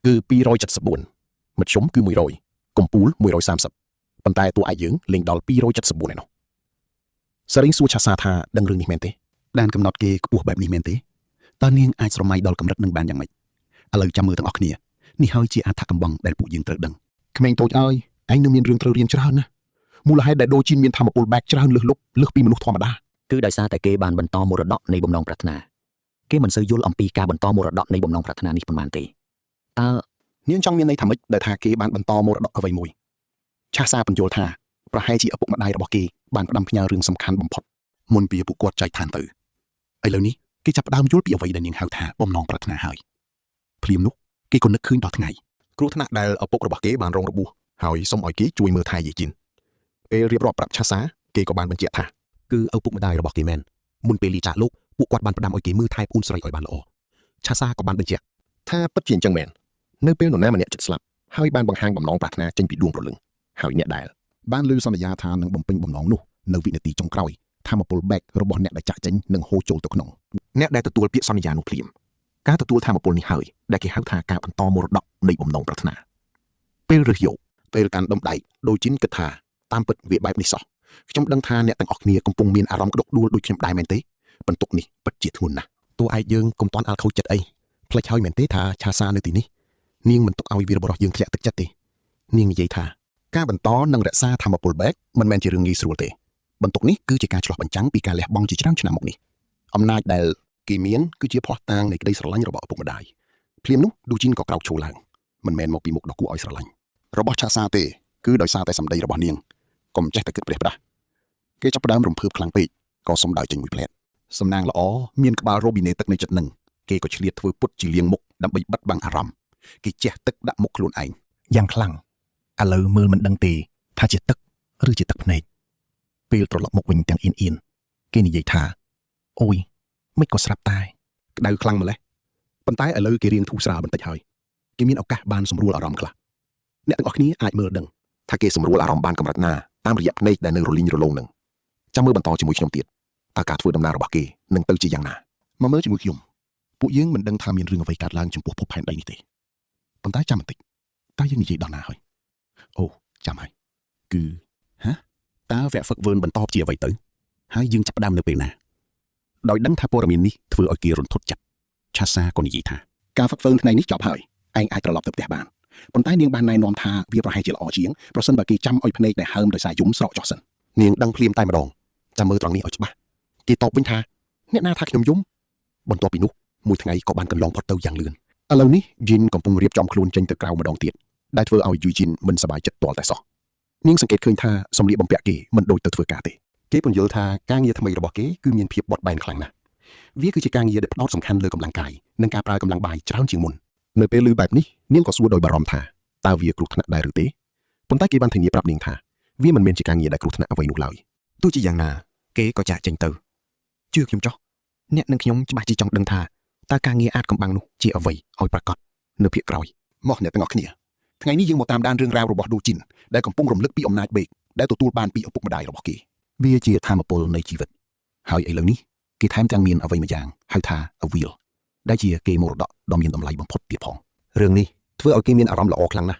គឺ274មធ្យមគឺ100កំពូល130ប៉ុន្តែតួឯកយើងលេងដល់274ឯណោះសារីងសួរឆាសាថាដឹងរឿងនេះមែនទេ ដែនកំណត់គេខ្ពស់បែបនេះមែនទេតើនាងអាចស្រមៃដល់កម្រិតនឹងបានយ៉ាងម៉េចឥឡូវចាំមើលទាំងអស់គ្នានេះហើយជាអត្ថកំបាំងដែលពួកយើងត្រូវដឹង ក្មេងតូចអើយឯងនឹងមានរឿងត្រូវរៀនច្រើនណាស់មូលហេតុដែលដូជីនមានធម៌ពលបែកច្រើនលើសលប់លើសពីមនុស្សធម្មតា គឺដោយសារតែគេបានបន្តមរតកនៃបំណងប្រាថ្នាគេមិនសូវយល់អំពីការបន្តមរតកនៃបំណងប្រាថ្នានេះប៉ុន្មានទេតើ នាងចង់មានន័យថាម៉េចដែលថាគេបានបន្តមរតកអ្វីមួយឆាសាបញ្យល់ថាប្រហែលជាឪពុកម្ដាយរបស់គេបានផ្ដាំផ្ញើរឿងសំខាន់បំផុត មុនពីពួកគាត់ចែកឋានទៅឥឡូវនេះគេចាប់ផ្ដើមយល់ពីអ្វីដែលនាងហៅថាបំណងប្រាថ្នាហើយភ្លាមនោះគេក៏នឹកឃើញដល់ថ្ងៃ គ្រោះថ្នាក់ដែលឪពុករបស់គេបានរងរបួសហើយសូមឲ្យគេជួយមើលថែយាយជីនពេលរៀបរាប់ប្រាប់ឆាសាគេក៏បានបញ្ជាក់ថាគឺឪពុកម្ដាយរបស់គេមែនមុនពេលលាចាកលោកពួកគាត់បានផ្ដាំឲ្យគេមើលថែប្អូនស្រីឲ្យបានល្អឆាសាក៏បានបញ្ជាក់ថាពិតជាអញ្ចឹងមែននៅពេលនរណាម្នាក់ចិត្តស្លាប់ហើយបានបង្ហាញបំណងប្រាថ្នាចេញពីដួងព្រលឹងហើយអ្នកដែល បានលើសន្យាថានឹងបំពេញបំណងនោះនៅវិនាទីចុងក្រោយធម៌ពលបែករបស់អ្នកដែលចាក់ចេញនឹងហូរចូលទៅក្នុង អ្នកដែលទទួលពាក្យសន្យានោះភ្លាមការទទួលធម៌ពលនេះហើយដែលគេហៅថាការបន្តមរតកនៃបំណងប្រាថ្នាពេលរើសយក ពេលកាន់ដុំដែកដូជីនគិតថាតាមពិតវាបែបនេះសោះខ្ញុំដឹងថាអ្នកទាំងអស់គ្នាកំពុងមានអារម្មណ៍ក្តុកដួលដូចខ្ញុំដែរមែនទេបន្ទុកនេះពិតជាធ្ងន់ណាស់ តួឯកយើងកុំតាន់អាលខូចចិត្តអីផ្លេចហើយមែនទេថាឆាសានៅទីនេះនាងមិនទុកឲ្យវីរបុរសយើងធ្លាក់ទឹកចិត្តទេនាងនិយាយថា ការបន្តនិងរក្សាធម៌ពលបែកមិនមែនជារឿងងាយស្រួលទេបន្ទុកនេះគឺជាការឆ្លុះបញ្ចាំងពីការលះបង់ជាច្រើនឆ្នាំមកនេះអំណាចដែលគេមានគឺជាភស្តុតាងនៃក្តីស្រឡាញ់របស់ឪពុកម្ដាយភ្លាមនោះឌូជីនក៏ក្រោកឈរឡើងមិនមែនមកពីមុខដ៏គួរឲ្យស្រឡាញ់របស់ឆាសាទេគឺដោយសារតែសម្ដីរបស់នាងកុំចេះតែគិតព្រះផ្ដាស់គេចាប់ផ្ដើមរំភើបខ្លាំងពេកក៏សុំដើរចេញមួយផ្លែតសំណាងល្អមានក្បាលរ៉ូប៊ីណេទឹកនៅចិត្តនឹងគេក៏ឆ្លៀតធ្វើពុតជាលៀងមុខដើម្បីបិទបាំងអារម្មណ៍គេជះទឹកដាក់មុខខ្លួនឯង យ៉ាងខ្លាំងឥឡូវមើលមិនដឹងទេថាជាទឹកឬជាទឹកភ្នែកពេលត្រឡប់មកវិញទាំងអៀនអៀនគេនិយាយថាអូយមិនក៏ស្រាប់តែ ក្តៅខ្លាំងម្ល៉េះប៉ុន្តែឥឡូវគេរៀងធូរស្រាលបន្តិចហើយគេមានឱកាសបានសម្រួលអារម្មណ៍ខ្លះអ្នកទាំងអស់គ្នាអាចមើលដឹង ថាគេសម្រួលអារម្មណ៍បានកម្រិតណាតាមរយៈភ្នែកដែលនៅរលីងរលោងនឹងចាំមើលបន្តជាមួយខ្ញុំទៀតតើការធ្វើដំណើររបស់គេនឹងទៅជាយ៉ាងណា មកមើលជាមួយខ្ញុំពួកយើងមិនដឹងថាមានរឿងអ្វីកើតឡើងចំពោះភពផែនដីនេះទេប៉ុន្តែចាំបន្តិចតើយើងនិយាយដល់ណាហើយអូចាំហើយគឺហាតើវគ្គហ្វឹកវើបន្តជាអ្វីទៅហើយយើងចាប់ផ្ដើមនៅពេលណាដោយដឹងថាព័ត៌មាននេះធ្វើឲ្យគេរន្ធត់ចិត្ត ឆាសាក៏និយាយថា ការហ្វឹកហ្វឺនថ្ងៃនេះចប់ហើយឯងអាចត្រឡប់ទៅផ្ទះបានប៉ុន្តែនាងបានណែនាំថាវាប្រហែលជាល្អជាងប្រសិនបើគេចាំឲ្យភ្នែកដែលហើមដោយសារយំស្រកចុះសិន នាងដឹងភ្លាមតែម្ដងចាំមើលត្រង់នេះឲ្យច្បាស់គេតបវិញថាអ្នកណាថាខ្ញុំយំបន្ទាប់ពីនោះមួយថ្ងៃក៏បានកន្លងផុតទៅយ៉ាងលឿនឥឡូវនេះយីនកំពុងរៀបចំខ្លួនចេញទៅក្រៅម្ដងទៀតដែលធ្វើឲ្យយូជីនមិនសប្បាយចិត្តទាល់តែសោះនាងសង្កេតឃើញថាសម្លៀកបំពាក់គេមិនដូចទៅធ្វើការទេគេពន្យល់ថាការងារថ្មីរបស់គេគឺមានភាពបត់បែនខ្លាំងណាស់វាគឺជាការងារដែលផ្ដោតសំខាន់លើកម្លាំងកាយនិងការប្រើកម្លាំងបាយច្រើនជាងមុននៅពេលឮបែបនេះនាងក៏សួរដោយបារម្ភថាតើវាគ្រោះថ្នាក់ដែរឬទេប៉ុន្តែគេបានធានាប្រាប់នាងថាវាមិនមែនជាការងារដែលគ្រោះថ្នាក់អ្វីនោះឡើយ ទោះជាយ៉ាងណាគេក៏ចាកចេញទៅជឿខ្ញុំចុះអ្នកនិងខ្ញុំច្បាស់ជាចង់ដឹងថាតើការងារអាចកំបាំងនោះជាអ្វីឲ្យប្រាកដនៅភាគក្រោយ មកអ្នកទាំងអស់គ្នាថ្ងៃនេះយើងមកតាមដានរឿងរ៉ាវរបស់ដូជីនដែលកំពុងរំលឹកពីអំណាចបេកដែលទទួលបានពីឪពុកម្ដាយរបស់គេ វាជាធម៌ពលនៃជីវិតហើយឥឡូវនេះគេថែមទាំងមានអ្វីមួយយ៉ាងហៅថា a wheel ដែលជាគេមរតកដ៏មានតម្លៃបំផុតទៀតផងរឿងនេះធ្វើឲ្យគេមានអារម្មណ៍ល្អខ្លាំងណាស់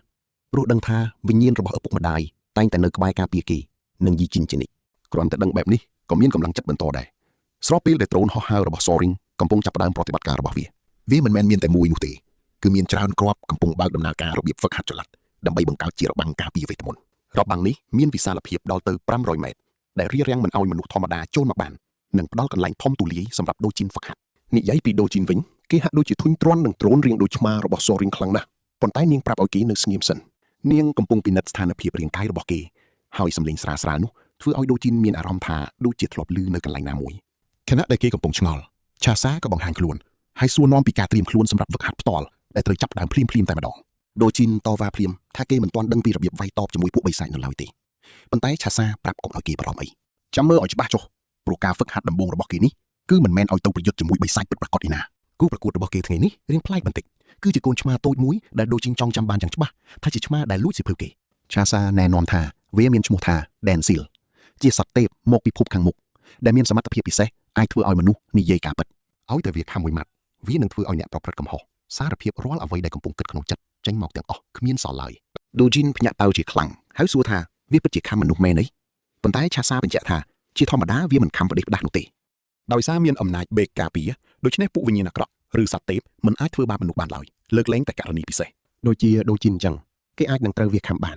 ព្រោះដឹងថាវិញ្ញាណរបស់ឪពុកម្ដាយតែងតែនៅក្បែរការពារគេនិងយីជីនជានិច្ច គ្រាន់តែដឹងបែបនេះក៏មានកម្លាំងចិត្តបន្តដែរស្របពេលដែលដ្រូនហោះហើររបស់ Soaring កំពុងចាប់ផ្ដើមប្រតិបត្តិការរបស់វាវាមិនមែនមានតែមួយនោះទេគឺមានច្រើនគ្រាប់កំពុងបើកដំណើរការរបៀបហ្វឹកហាត់ចល័តដើម្បីបង្កើតជារបាំងការពារវេទមន្តរបាំងនេះមានវិសាលភាពដល់ទៅ500ម៉ែត្រដែលរារាំងមិនឲ្យមនុស្សធម្មតាចូលមកបាននិងផ្ដល់កន្លែងធំទូលាយសម្រាប់ដូជីនហ្វឹកហាត់និយាយពីដូជីនវិញគេហាក់ដូចជាធុញទ្រាន់នឹងដ្រូនរៀងដូចឆ្មារបស់ Soaring ខ្លាំងណាស់ប៉ុន្តែនាងប្រាប់ឲ្យគេនៅស្ងៀមសិននាងកំពុងពិនិត្យស្ថានភាពរាងកាយរបស់គេហើយសម្លេងស្រាលៗនោះធ្វើឲ្យដូជីនមានអារម្មណ៍ថាដូចជាធ្លាប់ឮនៅកន្លែងណាមួយខណៈដែលគេកំពុងឆ្ងល់ឆាសាក៏បង្ហាញខ្លួនហើយសួរនាំពីការត្រៀមខ្លួនសម្រាប់ហ្វឹកហាត់ផ្ទាល់ដែលត្រូវចាប់ផ្ដើមភ្លាមៗតែម្ដងដូជីនតវ៉ាភ្លាមថាគេមិនទាន់ដឹងពីរបៀបវាយតបជាមួយពួកបិសាចនៅឡើយទេប៉ុន្តែឆាសាប្រាប់កុំឲ្យគេបារម្ភអីចាំមើលឲ្យច្បាស់ចុះព្រោះការហ្វឹកហាត់ដំបូងរបស់គេនេះគឺមិនមែនឲ្យទៅប្រយុទ្ធជាមួយបិសាចពិតប្រាកដឯណាគូប្រកួតរបស់គេថ្ងៃនេះរៀងប្លែកបន្តិចគឺជាកូនឆ្មាតូចមួយដែលដូជីនចង់ចាំបានយ៉ាងច្បាស់ថាជាឆ្មាដែលលួចសៀវភៅគេឆាសាណែនាំថាវាមានឈ្មោះថា Dansil ជាសត្វទេពមកពីភពខាងមុខដែលមានសមត្ថភាពពិសេសអាចធ្វើឲ្យមនុស្សនិយាយការពិតឲ្យតែវាខំមួយម៉ាត់វានឹងធ្វើឲ្យអ្នកប្រព្រឹត្តកំហុសសារភាពរាល់អ្វីដែលកំពុងគិតក្នុងចិត្តចេញមកទាំងអស់គ្មានសល់ឡើយដូជីនភ្ញាក់ផ្អើលជាខ្លាំងហើយសួរថាវាពិតជាខំមនុស្សមែនទេប៉ុន្តែឆាសាបញ្ជាក់ថាជាធម្មតាវាមិនខំប្រទេសផ្ដាស់នោះទេដោយសារមានអំណាចបេកការពារដូច្នេះពួកវិញ្ញាណអាក្រក់ឬសត្វទេពមិនអាចធ្វើបាបមនុស្សបានឡើយលើកលែងតែករណីពិសេស ដូចជាដូជីនអញ្ចឹងគេអាចនឹងត្រូវវាខំបាន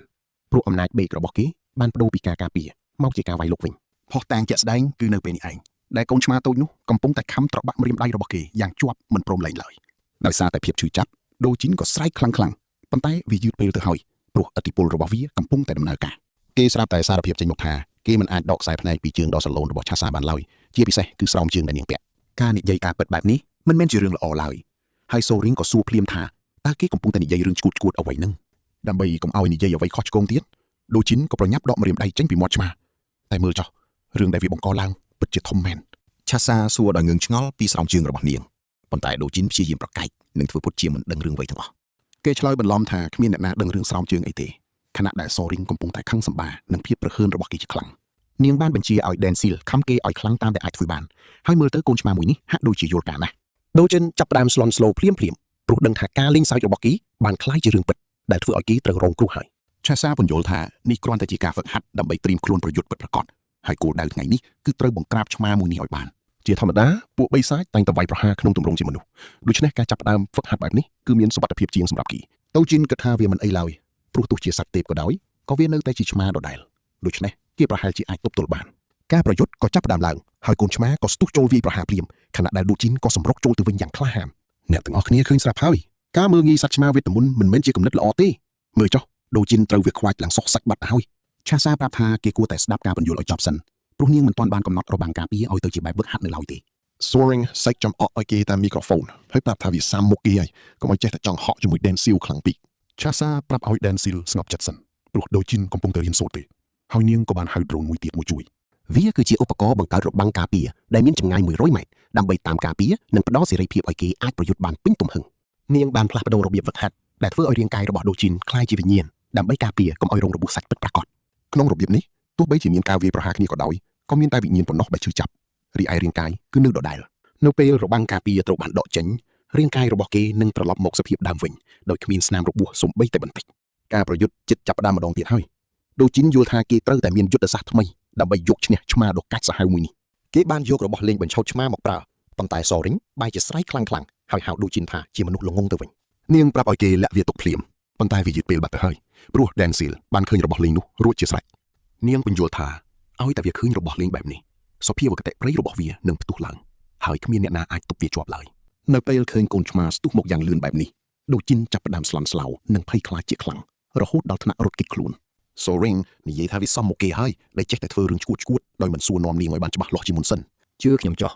ព្រោះអំណាចបេករបស់គេបានបដូរពីការការពារមកជាការវាយលុកវិញ ផុសតាងជាក់ស្ដែងគឺនៅពេលនេះឯងដែលកូនឆ្មាតូចនោះកំពុងតែខំត្របាក់ម្រាមដៃរបស់គេយ៉ាងជាប់មិនព្រមលែងឡើយដោយសារតែភាពឈឺចាប់ដូជីនក៏ស្រែកខ្លាំងៗប៉ុន្តែវាយឺតពេលទៅហើយព្រោះឥទ្ធិពលរបស់វាកំពុងតែដំណើរការគេស្រាប់តែសារភាពចេញមកថាគេមិនអាចដកខ្សែភ្នែកពីជើងដ៏សឡូនរបស់ឆាសាបានឡើយជាពិសេសគឺស្រោមជើងដែលនាងពាក់ការនិយាយការពិតបែបនេះមិនមែនជារឿងល្អឡើយហើយសូរីងក៏សួរភ្លាមថាតើគេកំពុងតែនិយាយរឿងឈួតឈួតអ្វីនឹងដើម្បីកុំឲ្យនិយាយអ្វីខុសឆ្គងទៀតដូជីនក៏ប្រញាប់ដកម្រាមដៃចេញពីមាត់ឆ្មាតែមើលចុះរឿងដែលវាបង្កឡើងពិតជាធំមែនឆាសាសួរដោយងឿងឆ្ងល់ពីស្រោមជើងរបស់នាងប៉ុន្តែដូជីនព្យាយាមប្រកែកនិងធ្វើពុតជាមិនដឹងរឿងអ្វីទាំងអស់គេឆ្លើយបន្លំថាគ្មានអ្នកណាដឹងរឿងស្រោមជើងអីទេខណៈដែលសូរីងកំពុងតែខឹងសម្បានិងភាពប្រហើនរបស់គេជាខ្លាំងនាងបានបញ្ជាឲ្យ Dansil ខំគេឲ្យខ្លាំងតាមដែលអាចធ្វើបានហើយមើលទៅកូនឆ្មាមួយនេះហាក់ដូចជាយល់ការណាស់ ដូជីនចាប់ផ្ដើមស្លន់ស្លោភ្លាមភ្លាមព្រោះដឹងថាការលេងសើចរបស់គេបានក្លាយជារឿងពិតដែលធ្វើឲ្យគេត្រូវរងគ្រោះហើយ ឆាសាពន្យល់ថានេះគ្រាន់តែជាការហ្វឹកហាត់ដើម្បីត្រៀមខ្លួនប្រយុទ្ធពិតប្រាកដហើយគោលដៅថ្ងៃនេះគឺត្រូវបង្ក្រាបឆ្មាមួយនេះឲ្យបាន ជាធម្មតាពួកបិសាចតែងតែវាយប្រហារក្នុងទម្រង់ជាមនុស្សដូច្នេះការចាប់ផ្ដើមហ្វឹកហាត់បែបនេះគឺមានសុវត្ថិភាពជាងសម្រាប់គេ តូជីនគិតថាវាមិនអីឡើយព្រោះទោះជាសត្វទេពក៏ដោយក៏វានៅតែជាឆ្មាដដែលដូច្នេះគេប្រហែលជាអាចទប់ទល់បានការប្រយុទ្ធក៏ចាប់ផ្ដើមឡើងហើយកូនឆ្មាក៏ស្ទុះចូលវាយប្រហារភ្លាមខណៈដែលដូជីនក៏សម្រុកចូលទៅវិញយ៉ាងក្លាហានអ្នកទាំងអស់គ្នាឃើញស្រាប់ហើយការមើលងាយសត្វឆ្មាវេទមន្តមិនមែនជាគំនិតល្អទេមើលចុះដូជីនត្រូវវាខ្វាចឡើងសុកសាច់បាត់ទៅហើយឆាសាប្រាប់ថាគេគួរតែស្ដាប់ការពន្យល់ឲ្យចប់សិនព្រោះនាងមិនទាន់បានកំណត់របាំងការពារឲ្យទៅជាបែបវឹកហាត់នៅឡើយទេ Soaring សាច់ចំអកឲ្យគេតាមមីក្រូហ្វូនហើយប្រាប់ថាវាសាំមុខគេហើយកុំឲ្យចេះតែចង់ហក់ជាមួយ Dansil ខ្លាំងពេកឆាសាប្រាប់ឲ្យ Dansil ស្ងប់ចិត្តសិនព្រោះដូជីនកំពុងតែរៀនសូត្រទេហើយនាងក៏បានហៅដ្រូនមួយទៀតមកជួយ វាគឺជាឧបករណ៍បង្កើតរបាំងការពារដែលមានចម្ងាយ100ម៉ែត្រដើម្បីតាមការពារនិងផ្ដល់សេរីភាពឲ្យគេអាចប្រយុទ្ធបានពេញទំហឹងនាងបានផ្លាស់ប្ដូររបៀបហ្វឹកហាត់ដែលធ្វើឲ្យរាងកាយរបស់ដូជីនក្លាយជាវិញ្ញាណដើម្បីការពារកុំឲ្យរងរបួសសាច់ពិតប្រាកដ ក្នុងរបៀបនេះទោះបីជាមានការវាយប្រហារគ្នាក៏ដោយក៏មានតែវិញ្ញាណប៉ុណ្ណោះដែលឈឺចាប់រីឯរាងកាយគឺនៅដដែល នៅពេលរបាំងការពារត្រូវបានដកចេញរាងកាយរបស់គេនឹងត្រឡប់មកសភាពដើមវិញដោយគ្មានស្នាមរបួសសូម្បីតែបន្តិច ការប្រយុទ្ធជិតចាប់ផ្ដើមម្ដងទៀតហើយដូជីនយល់ថាគេត្រូវតែមានយុទ្ធសាស្ត្រថ្មីដើម្បីយកឈ្នះឆ្មាដ៏កាចសាហាវមួយនេះ គេបានយករបស់លេងបញ្ឆោតឆ្មាមកប្រើប៉ុន្តែសូរីងបែរជាស្រែកខ្លាំងៗ ហើយហៅដូជីនថាជាមនុស្សល្ងងទៅវិញ នាងប្រាប់ឲ្យគេលាក់វាទុកភ្លាមប៉ុន្តែវាយឺតពេលបាត់ទៅហើយព្រោះ Dansil បានឃើញរបស់លេងនោះរួចជាស្រេចនាងពន្យល់ថាឲ្យតែវាឃើញរបស់លេងបែបនេះសភាវគតិព្រៃរបស់វានឹងផ្ទុះឡើងហើយគ្មានអ្នកណាអាចទប់វាជាប់ឡើយ នៅពេលឃើញកូនឆ្មាស្ទុះមកយ៉ាងលឿនបែបនេះដូជីនចាប់ផ្ដើមស្លន់ស្លោនិងភ័យខ្លាចជាខ្លាំងរហូតដល់ថ្នាក់រត់គេចខ្លួន Soring និយាយថាវាសមមកគេហើយដែលចេះតែធ្វើរឿងឈួតឈួតដោយមិនសួរនាំនាងឲ្យបានច្បាស់លាស់ជាមុនសិន ជឿខ្ញុំចុះ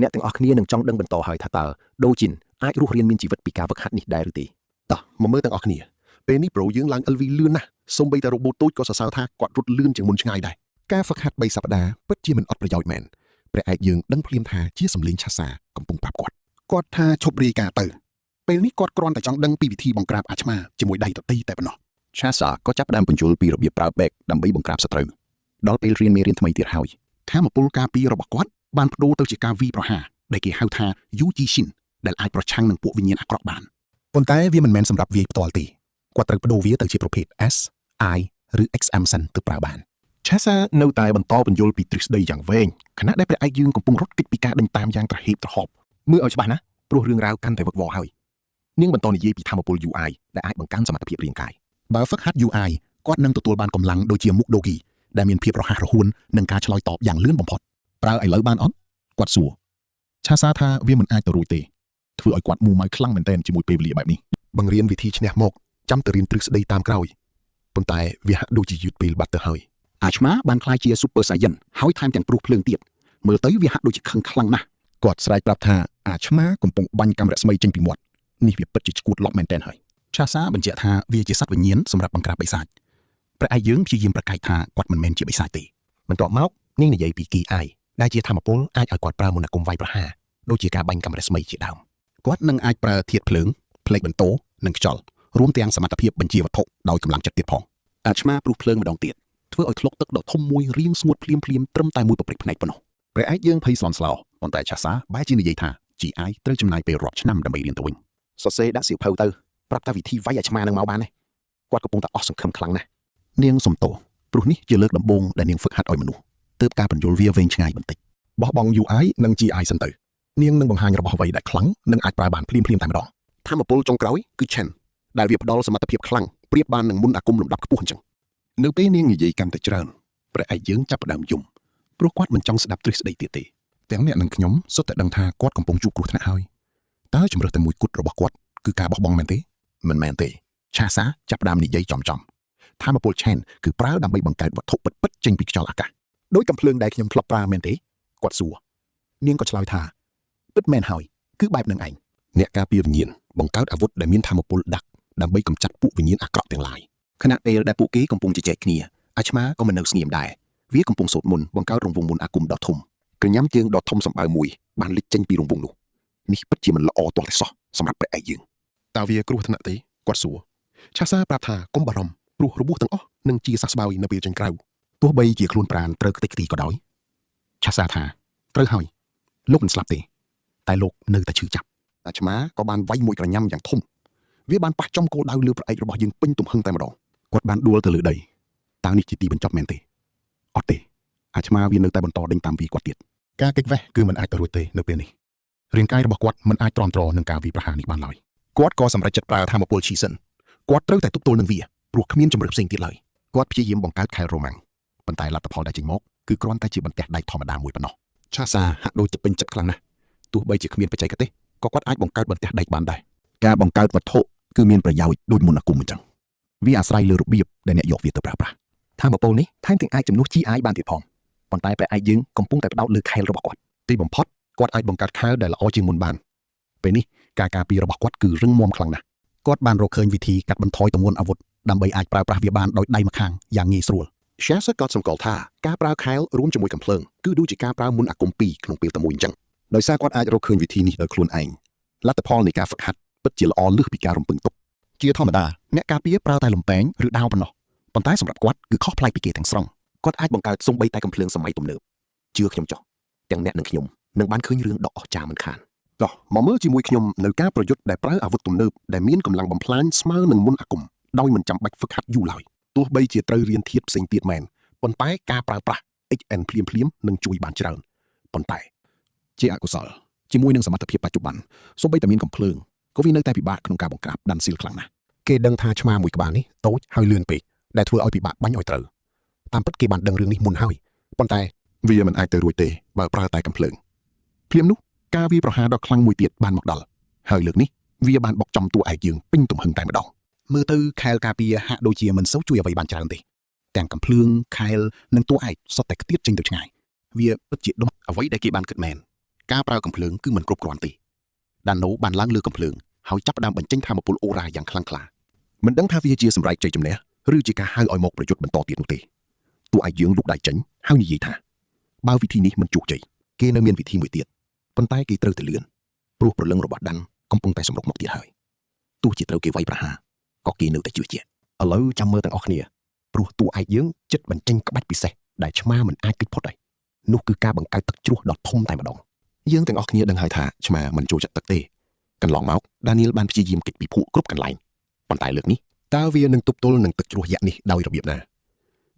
អ្នកទាំងអស់គ្នានឹងចង់ដឹងបន្តហើយថាតើដូជីនអាចរស់រានមានជីវិតពីការវឹកហាត់នេះដែរឬទេ តោះមកមើលទាំងអស់គ្នាពេលនេះប្រូយើងឡើង LV លឿនណាស់សូម្បីតែរ៉ូបូតតូចក៏សរសើរថាគាត់រត់លឿនជាងមុនឆ្ងាយដែរ ការហ្វឹកហាត់3សប្តាហ៍ពិតជាមិនអត់ប្រយោជន៍មែនព្រះឯកយើងដឹងភ្លាមថាជាសម្លេងឆាសាកំពុងប្រាប់គាត់ គាត់ថាឈប់រាយការណ៍ទៅពេលនេះគាត់គ្រាន់តែចង់ដឹងពីវិធីបង្ក្រាបអាឆ្មាជាមួយដៃទទេតែប៉ុណ្ណោះ ឆាសាក៏ចាប់ផ្ដើមពន្យល់ពីរបៀបប្រើបេកដើម្បីបង្ក្រាបសត្រូវដល់ពេលរៀនមេរៀនថ្មីទៀតហើយ ធម៌ពលការពាររបស់គាត់បានបដូរទៅជាការវីប្រហារដែលគេហៅថា Yuji Shin ដែលអាចប្រឆាំងនឹងពួកវិញ្ញាណអាក្រក់បានប៉ុន្តែវាមិនមែនសម្រាប់វាយផ្ទាល់ទេគាត់ត្រូវបដូរវាទៅជាប្រភេទ S I ឬ XM សិនទើបប្រើបាន ឆាសានៅតែបន្តពន្យល់ពីទ្រឹស្ដីយ៉ាងវែងខណៈដែលព្រះឯកយើងកំពុងរត់គេចពីការដេញតាមយ៉ាងត្រហេបត្រហប់មើលឲ្យច្បាស់ណាស់ព្រោះរឿងរ៉ាវកាន់តែវឹកវរហើយនាងបន្តនិយាយពីធម៌ពល UI ដែលអាចបង្កើនសមត្ថភាពរាងកាយ បើហ្វឹកហាត់ UI គាត់នឹងទទួលបានកម្លាំងដូចជាមុខដូគីដែលមានភាពរហ័សរហួននិងការឆ្លើយតបយ៉ាងលឿនបំផុត ប្រើឥឡូវបានអត់គាត់សួរឆាសាថាវាមិនអាចទៅរួចទេធ្វើឲ្យគាត់មួម៉ៅខ្លាំងមែនទែនជាមួយពេលវេលាបែបនេះ បង្រៀនវិធីឈ្នះមកចាំទៅរៀនទ្រឹស្ដីតាមក្រោយប៉ុន្តែវាហាក់ដូចជាយឺតពេលបាត់ទៅហើយ អាឆ្មាបានក្លាយជា Super Saiyan ហើយថែមទាំងព្រុសភ្លើងទៀតមើលទៅវាហាក់ដូចជាខឹងខ្លាំងណាស់ គាត់ស្រែកប្រាប់ថាអាឆ្មាកំពុងបាញ់កាំរស្មីចេញពីមាត់នេះវាពិតជាឈួតលប់មែនទែនហើយឆាសាបញ្ជាក់ថាវាជាសត្វវិញ្ញាណសម្រាប់បង្ក្រាបបិសាចព្រះឯកយើងព្យាយាមប្រកែកថាគាត់មិនមែនជាបិសាចទេ បន្ទាប់មកនាងនិយាយពីគីអាយដែលជាធម៌ពលអាចឲ្យគាត់ប្រើមន្តអាគមវាយប្រហារដូចជាការបាញ់កាំរស្មីជាដើម គាត់នឹងអាចប្រើធាតុភ្លើងផ្លេកបន្ទោនិងខ្យល់រួមទាំងសមត្ថភាពបញ្ជាវត្ថុដោយកម្លាំងចិត្តទៀតផងអាឆ្មាព្រុសភ្លើងម្ដងទៀតធ្វើឲ្យធ្លុកទឹកដ៏ធំមួយរៀងស្ងួតភ្លាមភ្លាមត្រឹមតែមួយប្រព្រឹត្តភ្នែកប៉ុណ្ណោះ ព្រះឯកយើងភ័យស្លន់ស្លោប៉ុន្តែឆាសាបែរជានិយាយថា GI ត្រូវចំណាយពេលរាប់ឆ្នាំដើម្បីរៀនទៅវិញ សរសេរដាក់សៀវភៅទៅប្រាប់ថាវិធីវាយអាឆ្មានឹងមកបានទេគាត់កំពុងតែអស់សង្ឃឹមខ្លាំងណាស់ នាងសំទោសព្រោះនេះជាលើកដំបូងដែលនាងហ្វឹកហាត់ឲ្យមនុស្សទើបការបញ្យល់វាវែងឆ្ងាយបន្តិចបោះបង់ UI និង GI សិនទៅនាងនឹងបង្ហាញរបស់អ្វីដែលខ្លាំងនិងអាចប្រើបានភ្លាមៗតែម្ដង ធម៌ពលចុងក្រោយគឺ Chen ដែលវាផ្ដល់សមត្ថភាពខ្លាំងប្រៀបបាននឹងមុនអាគមលំដាប់ខ្ពស់អញ្ចឹង នៅពេលនាងនិយាយកាន់តែច្រើនព្រះឯកយើងចាប់ផ្ដើមយំព្រោះគាត់មិនចង់ស្ដាប់ទ្រឹស្ដីទៀតទេ ទាំងអ្នកនិងខ្ញុំសុទ្ធតែដឹងថាគាត់កំពុងជួបគ្រោះថ្នាក់ហើយតើជំរើសតែមួយគត់របស់គាត់គឺការបោះបង់មែនទេមិនមែនទេឆាសាចាប់ផ្ដើមនិយាយចំចំធម៌ពល Chen គឺប្រើដើម្បីបង្កើតវត្ថុពិតៗចេញពីខ្យល់អាកាស ដោយកំភ្លើងដែលខ្ញុំធ្លាប់ប្រើមែនទេគាត់សួរនាងក៏ឆ្លើយថាពិតមែនហើយគឺបែបនឹងឯង អ្នកការពារវិញ្ញាណបង្កើតអាវុធដែលមានធម៌ពលដាក់ដើម្បីកម្ចាត់ពួកវិញ្ញាណអាក្រក់ទាំងឡាយខណៈពេលដែលពួកគេកំពុងជជែកគ្នាអាឆ្មាក៏មិននៅស្ងៀមដែរវាកំពុងសូត្រមន្តបង្កើតរង្វង់មន្តអាគមដ៏ធំ ក្រញាំជើងដ៏ធំសម្បើមមួយបានលេចចេញពីរង្វង់នោះនេះពិតជាមិនល្អទាល់តែសោះសម្រាប់ព្រះឯកយើង តើវាគ្រោះថ្នាក់ទេគាត់សួរឆាសាប្រាប់ថាកុំបារម្ភព្រោះរបួសទាំងអស់នឹងជាសះស្បើយនៅពេលចេញក្រៅ ទោះបីជាខ្លួនប្រានត្រូវខ្ទេចខ្ទីក៏ដោយឆាសាថាត្រូវហើយលោកមិនស្លាប់ទេតែលោកនៅតែឈឺចាប់ អាឆ្មាក៏បានវាយមួយក្រញាំយ៉ាងធំវាបានប៉ះចំគោលដៅលើព្រះឯករបស់យើងពេញទំហឹងតែម្ដង គាត់បានដួលទៅលើដីតើនេះជាទីបញ្ចប់មែនទេអត់ទេអាឆ្មាវានៅតែបន្តដេញតាមវាគាត់ទៀត ការគេចវេះគឺមិនអាចទៅរួចទេនៅពេលនេះរាងកាយរបស់គាត់មិនអាចទ្រាំទ្រនឹងការវាយប្រហារនេះបានឡើយ គាត់ក៏សម្រេចចិត្តប្រើធម៌ពលឈីសិនគាត់ត្រូវតែទប់ទល់នឹងវាព្រោះគ្មានជម្រើសផ្សេងទៀតឡើយគាត់ព្យាយាមបង្កើតខែលរ៉ូម៉ាំងប៉ុន្តែលទ្ធផលដែលចេញមកគឺគ្រាន់តែជាបន្ទះដែកធម្មតាមួយប៉ុណ្ណោះ ឆាសាហាក់ដូចជាពេញចិត្តខ្លាំងណាស់ទោះបីជាគ្មានបច្ចេកទេសក៏គាត់អាចបង្កើតបន្ទះដែកបានដែរការបង្កើតវត្ថុគឺមានប្រយោជន៍ដូចមន្តអាគមអញ្ចឹងវាអាស្រ័យលើរបៀបដែលអ្នកយកវាទៅប្រើប្រាស់ ធម៌ពលនេះថែមទាំងអាចជំនួស GI បានទៀតផងប៉ុន្តែព្រះឯកយើងកំពុងតែផ្ដោតលើខែលរបស់គាត់ទីបំផុតគាត់អាចបង្កើតខែលដែលល្អជាងមុនបានពេលនេះការការពាររបស់គាត់គឺរឹងមាំខ្លាំងណាស់ គាត់បានរកឃើញវិធីកាត់បន្ថយទម្ងន់អាវុធដើម្បីអាចប្រើប្រាស់វាបានដោយដៃម្ខាងយ៉ាងងាយស្រួល Shasa ក៏សម្គាល់ថាការប្រើខែលរួមជាមួយកំភ្លើងគឺដូចជាការប្រើមុនអាគមពីរក្នុងពេលតែមួយអញ្ចឹងដោយសារគាត់អាចរកឃើញវិធីនេះដោយខ្លួនឯងលទ្ធផលនៃការហ្វឹកហាត់ពិតជាល្អលើសពីការរំពឹងទុក ជាធម្មតាអ្នកការពារប្រើតែលំពែងឬដាវប៉ុណ្ណោះប៉ុន្តែសម្រាប់គាត់គឺខុសប្លែកពីគេទាំងស្រុង គាត់អាចបង្កើតសូម្បីតែកំភ្លើងសម័យទំនើបជឿខ្ញុំចុះទាំងអ្នកនិងខ្ញុំនឹងបានឃើញរឿងដ៏អស្ចារ្យមិនខាន តោះមកមើលជាមួយខ្ញុំនៅការប្រយុទ្ធដែលប្រើអាវុធទំនើបដែលមានកម្លាំងបំផ្លាញស្មើនឹងមុនអាគមដោយមិនចាំបាច់ហ្វឹកហាត់យូរឡើយទោះបីជាត្រូវរៀនធាតុផ្សេងទៀតមែនប៉ុន្តែការប្រើប្រាស់ XN ភ្លាមៗនឹងជួយបានច្រើនប៉ុន្តែ ជាអកុសល ជាមួយនឹងសមត្ថភាពបច្ចុប្បន្នសូម្បីតែមានកំភ្លើងក៏វានៅតែពិបាកក្នុងការបង្ក្រាបដាន់ស៊ីលខ្លាំងណាស់គេដឹងថាឆ្មាមួយក្បាលនេះតូចហើយលឿនពេកដែលធ្វើឲ្យពិបាកបាញ់ឲ្យត្រូវតាមពិតគេបានដឹងរឿងនេះមុនហើយប៉ុន្តែវាមិនអាចទៅរួចទេបើប្រើតែកំភ្លើងភ្លាមនោះការវាយប្រហារដ៏ខ្លាំងមួយទៀតបានមកដល់ហើយលើកនេះវាបានបុកចំតួឯកយើងពេញទំហឹងតែម្ដងមើលទៅខែលការពារហាក់ដូចជាមិនសូវជួយអ្វីបានច្រើនទេទាំងកំភ្លើងខែលនិងតួឯកសុទ្ធតែខ្ទាតចេញទៅឆ្ងាយវាពិតជាដុំ អ្វីដែលគេបានគិតមែនការប្រើកំភ្លើងគឺមិនគ្រប់គ្រាន់ទេដាណូបានឡើងលើកំភ្លើងហើយចាប់ផ្ដើមបញ្ចេញថាមពលអូរ៉ាយ៉ាងខ្លាំងក្លាមិនដឹងថាវាជាសម្រេចជ័យជំនះឬជាការហៅឲ្យមកប្រយុទ្ធបន្តទៀតនោះទេតួឯកយើងលុកដៃចេញហើយនិយាយថាបើវិធីនេះមិនជោគជ័យគេនៅមានវិធីមួយទៀតប៉ុន្តែគេត្រូវតែលឿនព្រោះព្រលឹងរបស់ដាន់កំពុងតែសម្រុកមកទៀតហើយទោះជាត្រូវគេវាយប្រហារក៏គេនៅតែជឿជាក់ឥឡូវចាំមើលទាំងអស់គ្នាព្រោះតួឯកយើងចិត្តបញ្ចេញក្បាច់ពិសេសដែលឆ្មាមិនអាចគេចផុតហើយនោះគឺការបង្កើតទឹកជ្រោះដ៏ធំតែម្ដងយើងទាំងអស់គ្នាដឹងហើយថាឆ្មាមិនចូលចិត្តទឹកទេកន្លងមកដានីលបានព្យាយាមគេចពីភក់គ្រប់កន្លែងប៉ុន្តែលើកនេះ តើវានឹងទប់ទល់នឹងទឹកជ្រោះយក្សនេះដោយរបៀបណា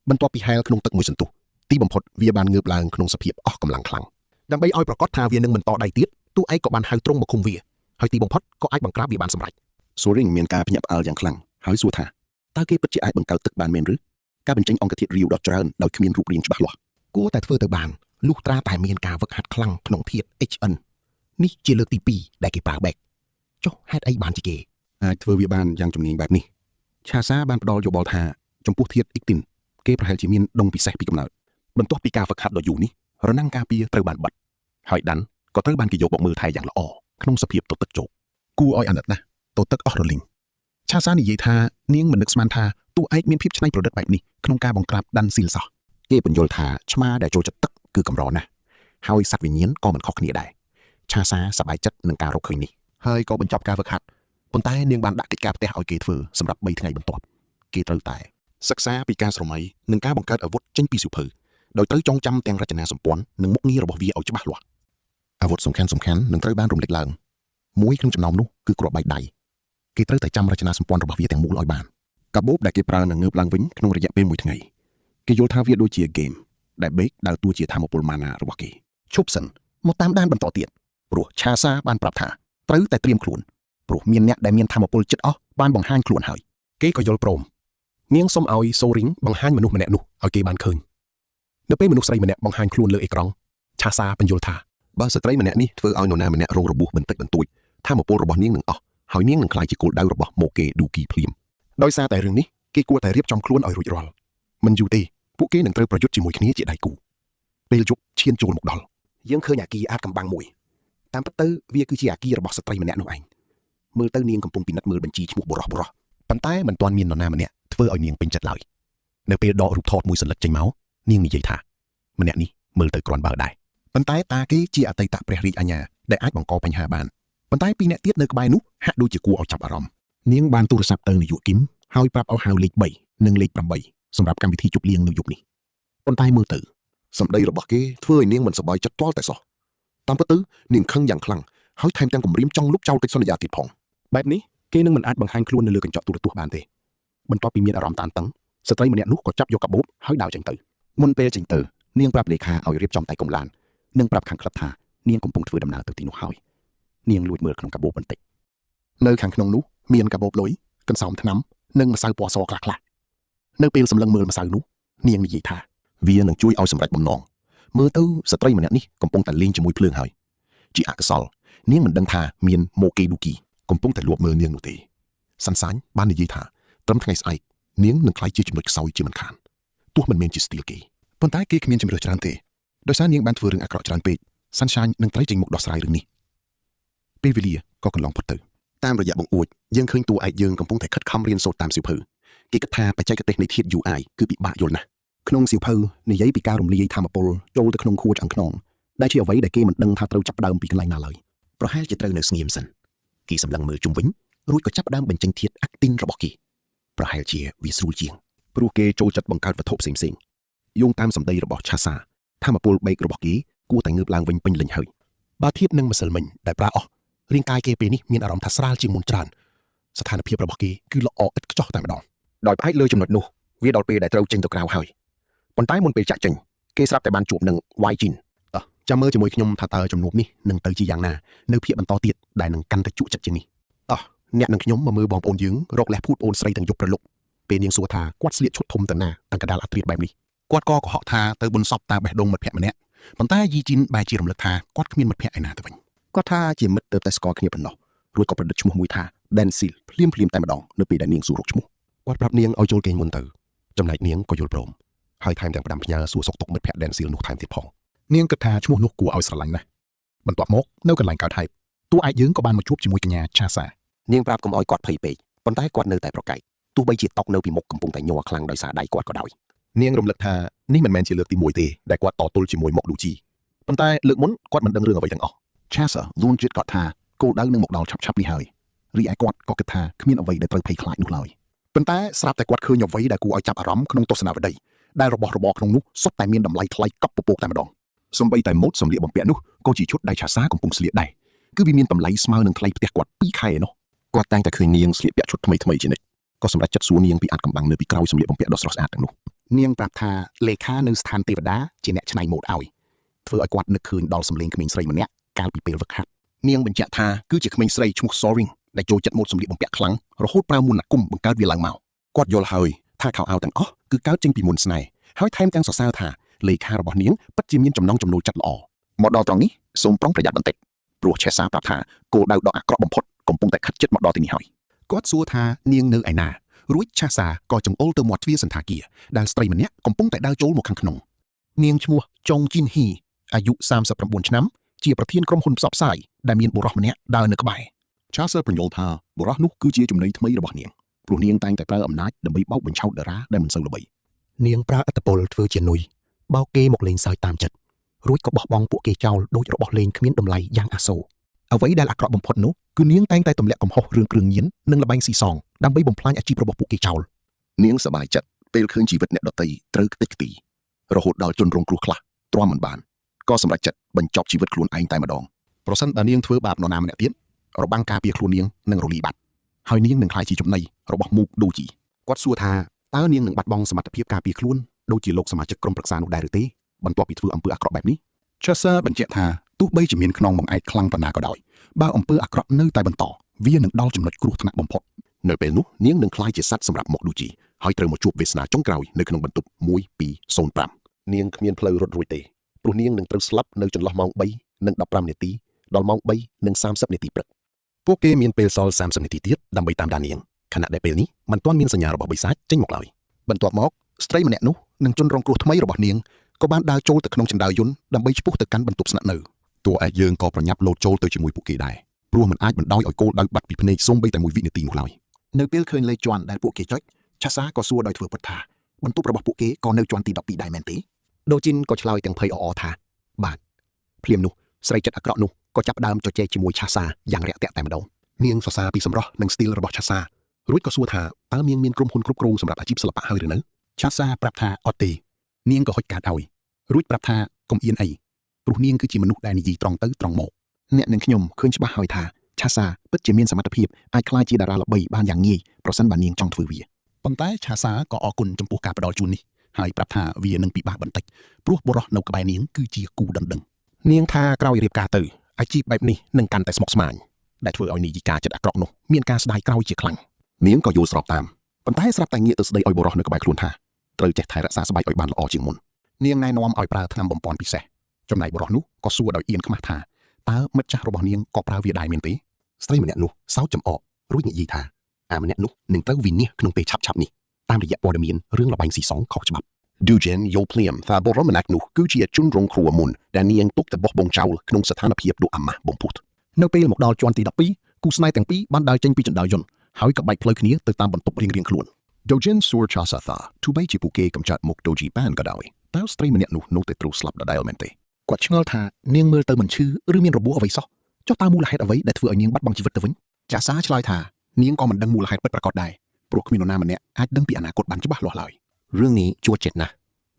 បន្ទាប់ពីហែលក្នុងទឹកមួយសន្ទុះទីបំផុតវាបានងើបឡើងក្នុងសភាពអស់កម្លាំងខ្លាំងដើម្បីឲ្យប្រកាសថាវានឹងបន្តដៃទៀតតួឯកក៏បានហៅទ្រង់មកឃុំវាហើយទីបំផុតក៏អាចបង្ក្រាបវាបានសម្រេច សូរីងមានការភ្ញាក់ផ្អើលយ៉ាងខ្លាំងហើយសួរថាតើគេពិតជាអាចបង្កើតទឹកបានមែនឬការបញ្ចេញអង្គធាតុរាវដ៏ច្រើនដោយគ្មានរូបរាងច្បាស់លាស់ គួរតែធ្វើទៅបានលុះត្រាតែមានការវឹកហាត់ខ្លាំងក្នុងធាតុ HN នេះជាលើកទី2ដែលគេប្រើបែកចុះហេតុអីបានជាគេ អាចធ្វើវាបានយ៉ាងជំនាញបែបនេះឆាសាបានផ្ដល់យោបល់ថាចំពោះធាតុអ៊ីកទីនគេប្រហែលជាមានដងពិសេសពីកំណើតបន្ទាប់ពីការហ្វឹកហាត់ដ៏យូរនេះរនាំងការពារត្រូវបានបិទហើយដាន់ក៏ត្រូវបានគេយកមកមើលថែយ៉ាងល្អក្នុងសភាពទទឹកជោគ គួរឲ្យអាណិតណាស់តទឹកអស់រលីងឆាសានិយាយថានាងមិននឹកស្មានថាតួឯកមានភាពច្នៃប្រឌិតបែបនេះក្នុងការបង្ក្រាបដាន់ស៊ីលសោះ គេពន្យល់ថាឆ្មាដែលចូលចិត្តទឹកគឺកម្រណាស់ហើយសត្វវិញ្ញាណក៏មិនខុសគ្នាដែរឆាសាសប្បាយចិត្តនឹងការរកឃើញនេះហើយក៏បញ្ចប់ការហ្វឹកហាត់ប៉ុន្តែនាងបានដាក់កិច្ចការផ្ទះឲ្យគេធ្វើសម្រាប់3ថ្ងៃបន្ទាប់គេត្រូវតែ សិក្សាពីការស្រមៃនិងការបង្កើតអាវុធចេញពីសៀវភៅដោយត្រូវចងចាំទាំងរចនាសម្ព័ន្ធនិងមុខងាររបស់វាឲ្យច្បាស់លាស់អាវុធសំខាន់សំខាន់នឹងត្រូវបានរំលេចឡើងមួយក្នុងចំណោមនោះគឺគ្រាប់បែកដៃគេត្រូវតែចាំរចនាសម្ព័ន្ធរបស់វាទាំងមូលឲ្យបានកាបូបដែលគេប្រើនឹងងើបឡើងវិញក្នុងរយៈពេលមួយថ្ងៃគេយល់ថាវាដូចជាហ្គេមដែលបេកដើរតួជាធម្មពលម៉ាណារបស់គេ ឈប់សិនមកតាមដានបន្តទៀតព្រោះឆាសាបានប្រាប់ថាត្រូវតែត្រៀមខ្លួនព្រោះមានអ្នកដែលមានធម៌ពលចិត្តអស់បានបង្ហាញខ្លួនហើយគេក៏យល់ព្រមនាងសុំឲ្យសូរីងបង្ហាញមនុស្សម្នាក់នោះឲ្យគេបានឃើញនៅពេលមនុស្សស្រីម្នាក់បង្ហាញខ្លួនលើអេក្រង់ឆាសាបញ្យល់ថា បើស្ត្រីម្នាក់នេះធ្វើឲ្យនរណាម្នាក់រងរបួសបន្តិចបន្តួចធម្មពលរបស់នាងនឹងអស់ហើយនាងនឹងក្លាយជាគោលដៅរបស់ម៉ូកេឌូគីភ្លាម ដោយសារតែរឿងនេះគេគួរតែរៀបចំខ្លួនឲ្យរួចរាល់មិនយូរទេពួកគេនឹងត្រូវប្រយុទ្ធជាមួយគ្នាជាដៃគូពេលយប់ឈានចូលមកដល់យើងឃើញអាគីអាចកំបាំងមួយតាមពិតទៅវាគឺជាអាគីរបស់ស្ត្រីម្នាក់នោះឯងមើលទៅនាងកំពុងពិនិត្យមើលបញ្ជីឈ្មោះបុរសបុរសប៉ុន្តែមិនទាន់មាននរណាម្នាក់ធ្វើឲ្យនាងពេញចិត្តឡើយនៅពេលដករូបថតមួយសន្លឹកចេញមកនាងនិយាយថាម្នាក់នេះមើលទៅគ្រាន់បើដែរប៉ុន្តែតាគេជាអតីតព្រះរាជអាជ្ញាដែលអាចបង្កបញ្ហាបានប៉ុន្តែពីរអ្នកទៀតនៅក្បែរនោះហាក់ដូចជាគួរឲ្យចាប់អារម្មណ៍នាងបានទូរស័ព្ទទៅនាយកគឹមហើយប្រាប់ឲ្យហៅលេខ3និងលេខ8សម្រាប់កម្មវិធីជប់លៀងនៅយប់នេះប៉ុន្តែមើលទៅ សម្ដីរបស់គេធ្វើឲ្យនាងមិនសប្បាយចិត្តទាល់តែសោះតាមពិតទៅនាងខឹងយ៉ាងខ្លាំងហើយថែមទាំងគំរាមចង់លុបចោលកិច្ចសន្យាទៀតផង បែបនេះគេនឹងមិនអាចបង្ហាញខ្លួននៅលើកញ្ចក់ទូរទស្សន៍បានទេបន្ទាប់ពីមានអារម្មណ៍តានតឹងស្ត្រីម្នាក់នោះក៏ចាប់យកកាបូបហើយដើរចេញទៅ មុនពេលចេញទៅនាងប្រាប់លេខាឲ្យរៀបចំតៃកុំឡាននិងប្រាប់ខាងក្លឹបថានាងកំពុងធ្វើដំណើរទៅទីនោះហើយនាងលួចមើលក្នុងកាបូបបន្តិច នៅខាងក្នុងនោះមានកាបូបលុយកន្សោមថ្នាំនិងម្សៅពណ៌សខ្លះៗនៅពេលសម្លឹងមើលម្សៅនោះនាងនិយាយថា វានឹងជួយឲ្យសម្រេចបំណងមើលទៅស្ត្រីម្នាក់នេះកំពុងតែលេងជាមួយភ្លើងហើយជាអកុសលនាងមិនដឹងថាមានម៉ូកេឌូគីកំពុងតែលួចមើលនាងនោះទេសាន់សាញបាននិយាយថាត្រឹមថ្ងៃស្អែកនាងនឹងក្លាយជាចំណុចខ្សោយជាមិនខានទោះមិនមែនជាស្ទីលគេ ប៉ុន្តែគេគ្មានជំរឿច្រើនទេដោយសារនាងបានធ្វើរឿងអាក្រក់ច្រើនពេកសាន់ឆាញនឹងត្រូវចេញមុខដោះស្រាយរឿងនេះពេលវេលាក៏កន្លងផុតទៅ តាមរយៈបង្អួចយើងឃើញតួឯកយើងកំពុងតែខិតខំរៀនសូត្រតាមសៀវភៅគេគិតថាបច្ចេកទេសនៃធាតុ UI គឺពិបាកយល់ណាស់ ក្នុងសៀវភៅនិយាយពីការរំលាយធម្មពលចូលទៅក្នុងខួរឆ្អឹងខ្នងដែលជាអ្វីដែលគេមិនដឹងថាត្រូវចាប់ផ្ដើមពីកន្លែងណាឡើយ ប្រហែលជាត្រូវនៅស្ងៀមសិនគេសម្លឹងមើលជុំវិញរួចក៏ចាប់ផ្ដើមបញ្ចេញធាតុអាក់ទីនរបស់គេប្រហែលជាវាស្រួលជាង ព្រោះគេចូលចិត្តបង្កើតវត្ថុផ្សេងៗយោងតាមសម្ដីរបស់ឆាសាធម្មពលបេករបស់គេគួរតែងើបឡើងវិញពេញលេញហើយ បើធៀបនឹងម្សិលមិញដែលប្រើអស់រាងកាយគេពេលនេះមានអារម្មណ៍ថាស្រាលជាងមុនច្រើនស្ថានភាពរបស់គេគឺល្អឥតខ្ចោះតែម្ដង ដោយផ្អែកលើចំណុចនោះវាដល់ពេលដែលត្រូវចេញទៅក្រៅហើយប៉ុន្តែមុនពេលចាក់ចេញគេស្រាប់តែបានជួបនឹង Y Jin តោះ ចាំមើលជាមួយខ្ញុំថាតើជំនួបនេះនឹងទៅជាយ៉ាងណានៅភាគបន្តទៀតដែលនឹងកាន់តែជក់ចិត្តជាងនេះតោះអ្នកនឹងខ្ញុំមកមើលបងប្អូនយើងរកលេសភូតអូនស្រីទាំងយប់ព្រលប់ពេលនាងសួរថាគាត់ស្លៀកឈុតធំទៅណាទាំងកណ្ដាលអាត្រៀតបែបនេះ គាត់ក៏កុហកថាទៅបុណ្យសពតាបេះដូងមិត្តភក្តិម្នាក់ប៉ុន្តែយីជីនបែរជារំលឹកថាគាត់គ្មានមិត្តភក្តិឯណាទៅវិញ គាត់ថាជាមិត្តទើបតែស្គាល់គ្នាប៉ុណ្ណោះរួចក៏ប្រឌិតឈ្មោះមួយថា Dansil ភ្លាមភ្លាមតែម្ដងនៅពេលដែលនាងសួររកឈ្មោះគាត់ប្រាប់នាងឲ្យចូលគេងមុនទៅចំណែកនាងក៏យល់ព្រមហើយថែមទាំងផ្ដាំផ្ញើសួរសុខទុក្ខមិត្តភក្តិ Dansil នោះថែមទៀតផង នាងគិតថាឈ្មោះនោះគួរឲ្យស្រឡាញ់ណាស់បន្ទាប់មកនៅកន្លែងកើតហេតុតួឯកយើងក៏បានមកជួបជាមួយកញ្ញាឆាសា នាងប្រាប់កុំឲ្យគាត់ភ័យពេកប៉ុន្តែគាត់នៅតែប្រកែកទោះបីជាតុកនៅពីមុខកំពុងតែញ័រខ្លាំងដោយសារដៃគាត់ក៏ដោយ នាងរំលឹកថានេះមិនមែនជាលើកទី1ទេដែលគាត់តទល់ជាមួយមកឌូជីប៉ុន្តែលើកមុនគាត់មិនដឹងរឿងអ្វីទាំងអស់ Chasa លួនចិត្តគាត់ថាគោលដៅនឹងមកដល់ឆាប់ៗនេះហើយរីឯគាត់ក៏គិតថាគ្មានអ្វីដែលត្រូវភ័យខ្លាចនោះឡើយប៉ុន្តែស្រាប់តែគាត់ឃើញអ្វីដែលគួរឲ្យចាប់អារម្មណ៍ក្នុងទស្សនាវដ្តីដែលរបស់របរក្នុងនោះសុទ្ធតែមានតម្លៃថ្លៃកប់ពពកតែម្ដង សំបីតែម៉ូតសម្លៀកបំពាក់នោះក៏ជាឈុតដែលឆាសាកំពុងស្លៀកដែរគឺវាមានតម្លៃស្មើនឹងថ្លៃផ្ទះគាត់2ខែឯណោះ គាត់តែងតែឃើញនាងស្លៀកពាក់ឈុតថ្មីថ្មីជានិច្ចក៏សម្រេចចិត្តសួរនាងពីអាចកំបាំងនៅពីក្រោយសម្លៀកបំពាក់ដ៏ស្រស់ស្អាតទាំងនោះ នាងប្រាប់ថាលេខានៅស្ថានទេវតាជាអ្នកច្នៃម៉ូដឲ្យធ្វើឲ្យគាត់នឹកឃើញដល់សម្លេងក្មេងស្រីម្នាក់កាលពីពេលវឹកហាត់ នាងបញ្ជាក់ថាគឺជាក្មេងស្រីឈ្មោះ Soring ដែលចូលចិត្តម៉ូដសម្លៀកបំពាក់ខ្លាំងរហូតប្រើមន្តអាគមបង្កើតវាឡើងមក គាត់យល់ហើយថាខោអាវទាំងអស់គឺកើតចេញពីមន្តស្នេហ៍ហើយថែមទាំងសរសើរថាលេខារបស់នាងពិតជាមានចំណង់ចំណូលចិត្តល្អ មកដល់ត្រង់នេះសូមប្រុងប្រយ័ត្នបន្តិចព្រោះឆេសាប្រាប់ថាគោលដៅដ៏អាក្រក់បំផុតកំពុងតែខិតជិតមកដល់ទីនេះហើយគាត់សួរថានាងនៅឯណារួចឆាសាក៏ចង្អុលទៅមាត់ទ្វារសន្តាគារដែលស្ត្រីម្នាក់កំពុងតែដើរចូលមកខាងក្នុងនាងឈ្មោះចុងជីនហ៊ីអាយុ39ឆ្នាំជាប្រធានក្រុមហ៊ុនផ្សព្វផ្សាយដែលមានបុរសម្នាក់ដើរនៅក្បែរ Chaucer បញ្យល់ថាបុរសនោះគឺជាចំណីថ្មីរបស់នាងព្រោះនាងតែងតែប្រើអំណាចដើម្បីបោកបញ្ឆោតតារាដែលមិនសូវល្បី នាងប្រើឥទ្ធិពលធ្វើជានុយបោកគេមកលេងសើចតាមចិត្តរួចក៏បោះបង់ពួកគេចោលដោយរបស់លេងគ្មានតម្លៃយ៉ាងអាសូរ អ្វីដែលអាក្រក់បំផុតនោះគឺនាងតែងតែទម្លាក់កំហុសរឿងគ្រឿងញៀននិងល្បែងស៊ីសងដើម្បីបំផ្លាញអាជីពរបស់ពួកគេចោល នាងសប្បាយចិត្តពេលឃើញជីវិតអ្នកដទៃត្រូវខ្ទេចខ្ទីរហូតដល់ជនរងគ្រោះខ្លះទ្រាំមិនបានក៏សម្រេចចិត្តបញ្ចប់ជីវិតខ្លួនឯងតែម្ដង ប្រសិនបើនាងធ្វើបាបនរណាម្នាក់ទៀតរបាំងការពារខ្លួននាងនឹងរលីបាត់ហើយនាងនឹងក្លាយជាចំណីរបស់មូកដូជីគាត់សួរថាតើនាងនឹងបាត់បង់សមត្ថភាពការពារខ្លួនដូចជាលោកសមាជិកក្រុមប្រឹក្សានោះដែរឬទេបន្ទាប់ពីធ្វើអំពើអាក្រក់បែបនេះ Chaucer បញ្ជាក់ថាទោះបីជាមានខ្នងបង្អែកខ្លាំងប៉ុណ្ណាក៏ដោយបើអំពើអាក្រក់នៅតែបន្តវានឹងដល់ចំណុចគ្រោះថ្នាក់បំផុត នៅពេលនោះនាងនឹងក្លាយជាសត្វសម្រាប់មកឌូជីហើយត្រូវមកជួបវាសនាចុងក្រោយនៅក្នុងបន្ទប់1205 នាងគ្មានផ្លូវរត់រួចទេព្រោះនាងនឹងត្រូវស្លាប់នៅចន្លោះម៉ោង3:15នាទីដល់ម៉ោង3:30នាទីព្រឹក ពួកគេមានពេលសល់30នាទីទៀតដើម្បីតាមដាននាងខណៈដែលពេលនេះមិនទាន់មានសញ្ញារបស់បិសាចចេញមកឡើយបន្ទាប់មកស្ត្រីម្នាក់នោះនិងជនរងគ្រោះថ្មីរបស់នាងក៏បានដើរចូលទៅក្នុងជណ្ដើរយន្តដើម្បីឆ្ពោះទៅកាន់បន្ទប់ស្នាក់នៅ តួឯកយើងក៏ប្រញាប់លោតចូលទៅជាមួយពួកគេដែរព្រោះមិនអាចបណ្ដោយឲ្យគោលដៅបាត់ពីភ្នែកសូម្បីតែមួយវិនាទីនោះឡើយ នៅពេលឃើញលេខជាន់ដែលពួកគេចុចឆាសាក៏សួរដោយធ្វើពិតថាបន្ទប់របស់ពួកគេក៏នៅជាន់ទី12ដែរមែនទេ ដូជីនក៏ឆ្លើយទាំងភ័យអអរថាបាទភ្លាមនោះស្រីចិត្តអាក្រក់នោះក៏ចាប់ផ្ដើមជជែកជាមួយឆាសាយ៉ាងរាក់ទាក់តែម្ដង នាងសរសើរពីសម្រស់និងស្ទីលរបស់ឆាសារួចក៏សួរថាតើនាងមានក្រុមហ៊ុនគ្រប់គ្រងសម្រាប់អាជីពសិល្បៈហើយឬនៅ ឆាសាប្រាប់ថាអត់ទេនាងក៏ហុចកាតឲ្យរួចប្រាប់ថាកុំអៀនអីព្រោះនាងគឺជាមនុស្សដែលនិយាយត្រង់ទៅត្រង់មកអ្នកនិងខ្ញុំឃើញច្បាស់ហើយថាឆាសាពិតជាមានសមត្ថភាពអាចក្លាយជាតារាល្បីបានយ៉ាងងាយប្រសិនបើនាងចង់ធ្វើវាប៉ុន្តែឆាសាក៏អរគុណចំពោះការផ្ដល់ជូននេះហើយប្រាប់ថាវានឹងពិបាកបន្តិចព្រោះបុរសនៅក្បែរនាងគឺជាគូដណ្ដឹងនាងថាក្រោយរៀបការទៅអាជីពបែបនេះនឹងកាន់តែស្មុគស្មាញដែលធ្វើឲ្យនាយិកាចិត្តអាក្រក់នោះមានការស្ដាយក្រោយជាខ្លាំង នាងក៏យល់ស្របតាមប៉ុន្តែស្រាប់តែងាកទៅស្ដីឲ្យបុរសនៅក្បែរខ្លួនថាត្រូវចេះថែរក្សាស្បែកឲ្យបានល្អជាងមុន នាងណែនាំឲ្យប្រើថ្នាំបំពន់ពិសេសចំណែកបុរសនោះក៏សួរដោយអៀនខ្មាស់ថាតើមិត្តចាស់របស់នាងក៏ប្រើវាដែរមែនទេ ស្ត្រីម្នាក់នោះសោចចំអករួចនិយាយថាអាម្នាក់នោះនឹងត្រូវវិនាសក្នុងពេលឆាប់ៗនេះតាមរយៈព័ត៌មានរឿងល្បែងស៊ីសងខុសច្បាប់ Dujen យល់ភ្លាមថាបុរសម្នាក់នោះគឺជាជនរងគ្រោះមុនដែលនាងទុកតែបោះបង់ចោលក្នុងស្ថានភាពដ៏អាម៉ាស់បំផុត នៅពេលមកដល់ជាន់ទី12គូស្នេហ៍ទាំងពីរបានដើរចេញពីជណ្ដើរយន្តហើយក៏បែកផ្លូវគ្នាទៅតាមបន្ទប់រៀងៗខ្លួន Dojin សួរ Chasa ថាទោះបីជាពួកគេកម្ចាត់មុខ Doji បានក៏ដោយតើស្ត្រីម្នាក់នោះនៅតែត្រូវស្លាប់ដដែលមែនទេ គាត់ឆ្ងល់ថានាងមើលទៅមិនឈឺឬមានរបួសអ្វីសោះចុះតើមូលហេតុអ្វីដែលធ្វើឲ្យនាងបាត់បង់ជីវិតទៅវិញចាសាឆ្លើយថានាងក៏មិនដឹងមូលហេតុពិតប្រាកដដែរព្រោះគ្មាននរណាម្នាក់អាចដឹងពីអនាគតបានច្បាស់លាស់ឡើយ រឿងនេះជួចិត្តណាស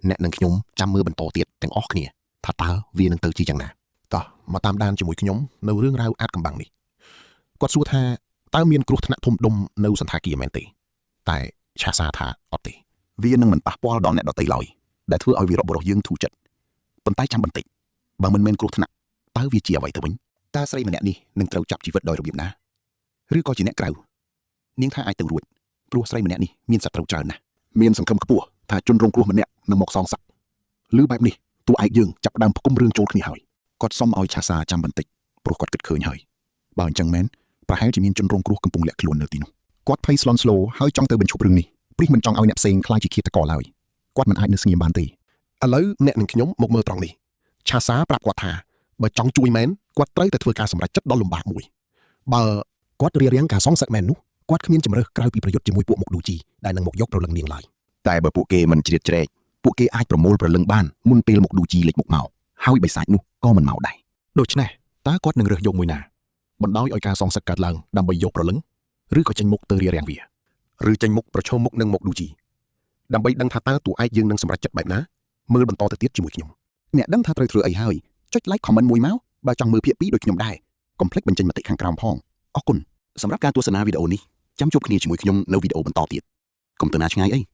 ់អ្នកនិងខ្ញុំចាំមើលបន្តទៀតទាំងអស់គ្នាថាតើវានឹងទៅជាយ៉ាងណា តោះមកតាមដានជាមួយខ្ញុំនៅរឿងរ៉ាវអាចកំបាំងនេះគាត់សួរថាតើមានគ្រោះថ្នាក់ធំដុំនៅសន្តាគារមែនទេតែឆាសាថាអត់ទេ វានឹងមិនប៉ះពាល់ដល់អ្នកដទៃឡើយដែលធ្វើឲ្យវីរៈបុរសយើងធូរចិត្តប៉ុន្តែចាំបន្តិច បើមិនមែនគ្រោះថ្នាក់តើវាជាអ្វីទៅវិញតើស្រីម្នាក់នេះនឹងត្រូវចាប់ជីវិតដោយរបៀបណាឬក៏ជាអ្នកក្រៅនាងថាអាចទៅរួចព្រោះស្រីម្នាក់នេះមានសត្រូវច្រើនណាស់ មានសង្ឃឹមខ្ពស់ថាជនរងគ្រោះម្នាក់នឹងមកសងសឹកឬបែបនេះតួឯកយើងចាប់ផ្ដើមផ្គុំរឿងចូលគ្នាហើយ គាត់សុំឲ្យឆាសាចាំបន្តិចព្រោះគាត់គិតឃើញហើយបើអញ្ចឹងមែនប្រហែលជាមានជនរងគ្រោះកំពុងលាក់ខ្លួននៅទីនោះ គាត់ភ័យស្លន់ស្លោហើយចង់ទៅបញ្ឈប់រឿងនេះព្រោះមិនចង់ឲ្យអ្នកផ្សេងក្លាយជាឃាតករឡើយគាត់មិនអាចនៅស្ងៀមបានទេឥឡូវអ្នកនឹងខ្ញុំមកមើលត្រង់នេះឆាសាប្រាប់គាត់ថាបើចង់ជួយមែនគាត់ត្រូវតែធ្វើការសម្រេចចិត្តដ៏លំបាកមួយបើ គាត់រារាំងការសងសឹកមែននោះគាត់គ្មានជំរើសក្រៅពីប្រយុទ្ធជាមួយពួកមុខឌូជីដែលនឹងមកយកព្រលឹងនាងឡើយ តែបើពួកគេមិនជ្រៀតជ្រែកពួកគេអាចប្រមូលព្រលឹងបានមុនពេលមុខឌូជីលេចមុខមកហើយបិសាចនោះក៏មិនមកដែរ ដូច្នេះតើគាត់នឹងរើសយកមួយណាបណ្ដោយឲ្យការសងសឹកកើតឡើងដើម្បីយកព្រលឹងឬក៏ចេញមុខទៅរារាំងវាឬចេញមុខប្រឈមមុខនឹងមុខឌូជីដើម្បីដឹងថាតើតួឯកយើងនឹងសម្រេចចិត្តបែបណាមើលបន្តទៅទៀតជាមួយខ្ញុំ អ្នកដឹងថាត្រូវធ្វើអីហើយចុច like comment មួយមកបើចង់មើលភាគ2ដូចខ្ញុំដែរកុំភ្លេចបញ្ចេញមតិខាងក្រោមផងអរគុណសម្រាប់ការទស្សនាវីដេអូនេះចាំជួបគ្នាជាមួយខ្ញុំនៅវីដេអូបន្តទៀតកុំទៅណាឆ្ងាយអី។